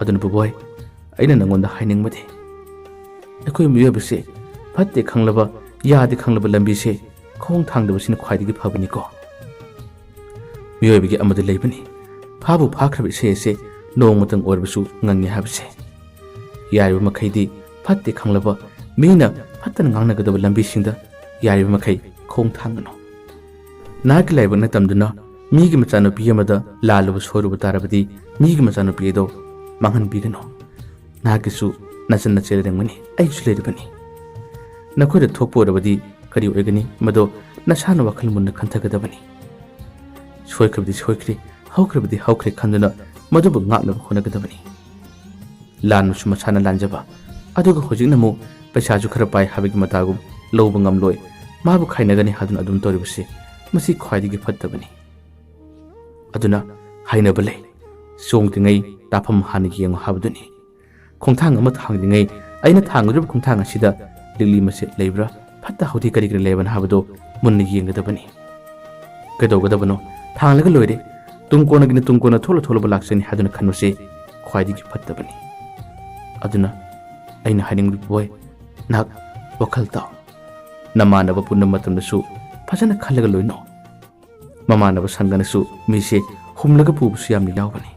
ꯑꯗꯨꯅ ꯕꯨꯕꯣꯏ, ꯑꯩꯅ ꯅꯉꯣꯟꯗ ꯍꯥꯏꯅꯤꯡꯕꯗꯤ, ꯑꯩꯈꯣꯏ ꯃꯤꯑꯣꯏꯕꯁꯦ ꯐꯠꯇꯦ ꯈꯪꯂꯕ, ꯌꯥꯗꯦ ꯈꯪꯂꯕ ꯂꯝꯕꯤꯁꯦ ꯈꯣꯡ ꯊꯥꯡꯗꯕꯁꯤꯅ ꯈ꯭ꯋꯥꯏꯗꯒꯤ ꯐꯕꯅꯤꯀꯣ꯫ ꯃꯤꯑꯣꯏꯕꯒꯤ ꯑꯃꯗ ꯂꯩꯕꯅꯤ, ꯐꯥꯕꯨ ꯐꯥꯈ꯭ꯔꯕ ꯏꯁꯩ ꯑꯁꯦ ꯅꯣꯡꯃꯇꯪ ꯑꯣꯏꯔꯕꯁꯨ ꯉꯪꯉꯤ ꯍꯥꯏꯕꯁꯦ꯫ ꯌꯥꯔꯤꯕ ꯃꯈꯩꯗꯤ ꯐꯠꯇꯦ ꯈꯪꯂꯕ, ꯃꯤꯅ ꯐꯠꯇꯅ ꯉꯥꯡꯅꯒꯗꯕ ꯂꯝꯕꯤꯁꯤꯡꯗ ꯌꯥꯔꯤꯕ ꯃꯈꯩ ꯈꯣꯡ ꯊꯥꯡꯒꯅꯨ꯫ ꯅꯍꯥꯛꯀꯤ ꯂꯥꯏꯕꯛꯅ ꯇꯝꯗꯨꯅ ꯃꯤꯒꯤ ꯃꯆꯥꯅꯨꯄꯤ ꯑꯃꯗ ꯂꯥꯜꯂꯨꯕ ꯁꯣꯏꯔꯨꯕ ꯇꯥꯔꯕꯗꯤ, ꯃꯤꯒꯤ ꯃꯆꯥꯅꯨꯄꯤ ꯑꯗꯣ ꯃꯥꯡꯍꯟꯕꯤꯒꯅꯨ꯫ ꯅꯍꯥꯛꯀꯤꯁꯨ ꯅꯆꯟ ꯅꯆꯦ ꯂꯩꯔꯝꯒꯅꯤ, ꯑꯩꯁꯨ ꯂꯩꯔꯤꯕꯅꯤ꯫ ꯅꯈꯣꯏꯗ ꯊꯣꯛꯄ ꯑꯣꯏꯔꯕꯗꯤ ꯀꯔꯤ ꯑꯣꯏꯒꯅꯤ, ꯃꯗꯣ ꯅꯁꯥꯅ ꯋꯥꯈꯜ ꯃꯨꯟꯅ ꯈꯟꯊꯒꯗꯕꯅꯤ꯫ ꯁꯣꯏꯈ꯭ꯔꯕꯗꯤ ꯁꯣꯏꯈ꯭ꯔꯦ, ꯍꯧꯈ꯭ꯔꯕꯗꯤ ꯍꯧꯈ꯭ꯔꯦ ꯈꯟꯗꯨꯅ ꯃꯗꯨꯕꯨ ꯉꯥꯛꯅꯕ ꯍꯣꯠꯅꯒꯗꯕꯅꯤ꯫ ꯂꯥꯟꯕꯁꯨ ꯃꯁꯥꯅ ꯂꯥꯟꯖꯕ, ꯑꯗꯨꯒ ꯍꯧꯖꯤꯛꯅ ꯑꯃꯨꯛ ꯄꯩꯁꯥꯁꯨ ꯈꯔ ꯄꯥꯏ ꯍꯥꯏꯕꯒꯤ ꯃꯇꯥꯒꯨꯝ ꯂꯧꯕ ꯉꯝꯂꯣꯏ, ꯃꯥꯕꯨ ꯈꯥꯏꯅꯒꯅꯤ ꯍꯥꯏꯗꯨꯅ ꯑꯗꯨꯝ ꯇꯧꯔꯤꯕꯁꯤ, ꯃꯁꯤ ꯈ꯭ꯋꯥꯏꯗꯒꯤ ꯐꯠꯇꯕꯅꯤ꯫ ꯑꯗꯨꯅ ꯍꯥꯏꯅꯕ ꯂꯩ, "ꯆꯣꯡꯗ꯭ꯔꯤꯉꯩ ꯇꯥꯐꯝ ꯍꯥꯟꯅ ꯌꯦꯡꯉꯨ" ꯍꯥꯏꯕꯗꯨꯅꯤ꯫ ꯈꯣꯡꯊꯥꯡ ꯑꯃ ꯊꯥꯡꯗ꯭ꯔꯤꯉꯩ ꯑꯩꯅ ꯊꯥꯡꯒꯗꯧꯔꯤꯕ ꯈꯣꯡꯊꯥꯡ ꯑꯁꯤꯗ ꯂꯤꯛꯂꯤ ꯃꯆꯦꯠ ꯂꯩꯕ꯭ꯔꯥ, ꯐꯠꯇ ꯍꯥꯎꯊꯤ ꯀꯔꯤ ꯀꯔꯤ ꯂꯩꯕꯅ ꯍꯥꯏꯕꯗꯨ ꯃꯨꯟꯅ ꯌꯦꯡꯒꯗꯕꯅꯤ꯫ ꯀꯩꯗꯧꯒꯗꯕꯅꯣ? ꯊꯥꯡꯂꯒ ꯂꯣꯏꯔꯦ꯫ ꯇꯨꯡ ꯀꯣꯟꯅꯒꯤꯅ ꯇꯨꯡ ꯀꯣꯟꯅ ꯊꯣꯛꯂ ꯊꯣꯛꯂꯕ ꯂꯥꯛꯆꯅꯤ ꯍꯥꯏꯗꯨꯅ ꯈꯟꯕꯁꯤ ꯈ꯭ꯋꯥꯏꯗꯒꯤ ꯐꯠꯇꯕꯅꯤ꯫ ꯑꯗꯨꯅ ꯑꯩꯅ ꯍꯥꯏꯅꯤꯡꯂꯤꯕ ꯕꯣꯏ, ꯅꯍꯥꯛ ꯋꯥꯈꯜ ꯇꯥꯎ꯫ ꯅꯃꯥꯟꯅꯕ ꯄꯨꯟꯕ ꯃꯇꯝꯗꯁꯨ ꯐꯖꯅ ꯈꯜꯂꯒ ꯂꯣꯏꯅꯧ꯫ ꯃꯃꯥꯟꯅꯕ ꯁꯪꯒꯅꯁꯨ ꯃꯤꯁꯦ ꯍꯨꯝꯂꯒ ꯄꯨꯕꯁꯨ ꯌꯥꯝꯅ ꯌꯥꯎꯕꯅꯤ꯫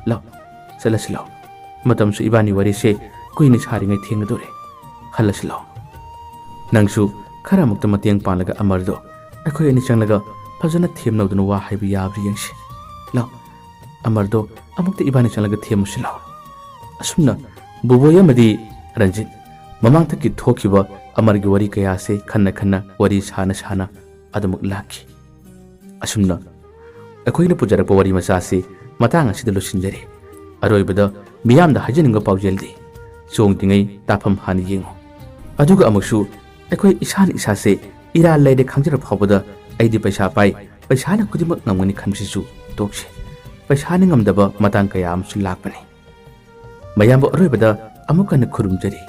ꯂꯥꯎ, ꯆꯠꯂꯁꯤ ꯂꯥꯎ꯫ ꯃꯇꯝꯁꯨ ꯏꯕꯥꯅꯤ ꯋꯥꯔꯤꯁꯦ ꯀꯨꯏꯅ ꯁꯥꯔꯤꯉꯩ ꯊꯦꯡꯒꯗꯧꯔꯦ꯫ ꯍꯜꯂꯁꯤ ꯂꯥꯎ꯫ ꯅꯪꯁꯨ ꯈꯔ ꯑꯃꯨꯛꯇ ꯃꯇꯦꯡ ꯄꯥꯡꯂꯒ ꯑꯃꯔꯗꯣ ꯑꯩꯈꯣꯏ ꯑꯅꯤ ꯆꯪꯂꯒ ꯐꯖꯅ ꯊꯦꯝꯅꯧꯗꯅ ꯋꯥ ꯍꯥꯏꯕ ꯌꯥꯕ꯭ꯔꯥ ꯌꯦꯡꯁꯤ꯫ ꯂꯥꯎ, ꯑꯃꯔꯗꯣ ꯑꯃꯨꯛꯇ ꯏꯕꯥꯅꯤ ꯆꯪꯂꯒ ꯊꯦꯝꯃꯨꯁꯤ ꯂꯥꯎ꯫ ꯑꯁꯨꯝꯅ ꯕꯨꯕꯣꯏ ꯑꯃꯗꯤ ꯔꯟꯖꯤꯠ ꯃꯃꯥꯡꯊꯛꯀꯤ ꯊꯣꯛꯈꯤꯕ ꯑꯃꯔꯒꯤ ꯋꯥꯔꯤ ꯀꯌꯥꯁꯦ ꯈꯟꯅ ꯈꯟꯅ ꯋꯥꯔꯤ ꯁꯥꯅ ꯁꯥꯅ ꯑꯗꯨꯃꯛ ꯂꯥꯛꯈꯤ꯫ ꯑꯁꯨꯝꯅ ꯑꯩꯈꯣꯏꯅ ꯄꯨꯖꯔꯛꯄ ꯋꯥꯔꯤ ꯃꯆꯥꯁꯤ ꯃꯇꯥꯡ ꯑꯁꯤꯗ ꯂꯣꯏꯁꯤꯟꯖꯔꯦ꯫ ꯑꯔꯣꯏꯕꯗ ꯃꯤꯌꯥꯝꯗ ꯍꯥꯏꯖꯅꯤꯡꯕ ꯄꯥꯎꯖꯦꯜꯗꯤ, ꯆꯣꯡꯗ꯭ꯔꯤꯉꯩ ꯇꯥꯐꯝ ꯍꯥꯟꯅ ꯌꯦꯡꯉꯨ꯫ ꯑꯗꯨꯒ ꯑꯃꯨꯛꯁꯨ ꯑꯩꯈꯣꯏ ꯏꯁꯥꯅ ꯏꯁꯥꯁꯦ ꯏꯔꯥꯜ ꯂꯩꯔꯦ ꯈꯪꯖꯔ ꯐꯥꯎꯕꯗ ꯑꯩꯗꯤ ꯄꯩꯁꯥ ꯄꯥꯏ, ꯄꯩꯁꯥꯅ ꯈꯨꯗꯤꯡꯃꯛ ꯉꯝꯒꯅꯤ ꯈꯟꯕꯁꯤꯁꯨ ꯇꯣꯛꯁꯤ꯫ ꯄꯩꯁꯥꯅ ꯉꯝꯗꯕ ꯃꯇꯥꯡ ꯀꯌꯥ ꯑꯃꯁꯨ ꯂꯥꯛꯄꯅꯤ꯫ ꯃꯌꯥꯝꯕꯨ ꯑꯔꯣꯏꯕꯗ ꯑꯃꯨꯛ ꯍꯟꯅ ꯈꯨꯔꯨꯝꯖꯔꯤ꯫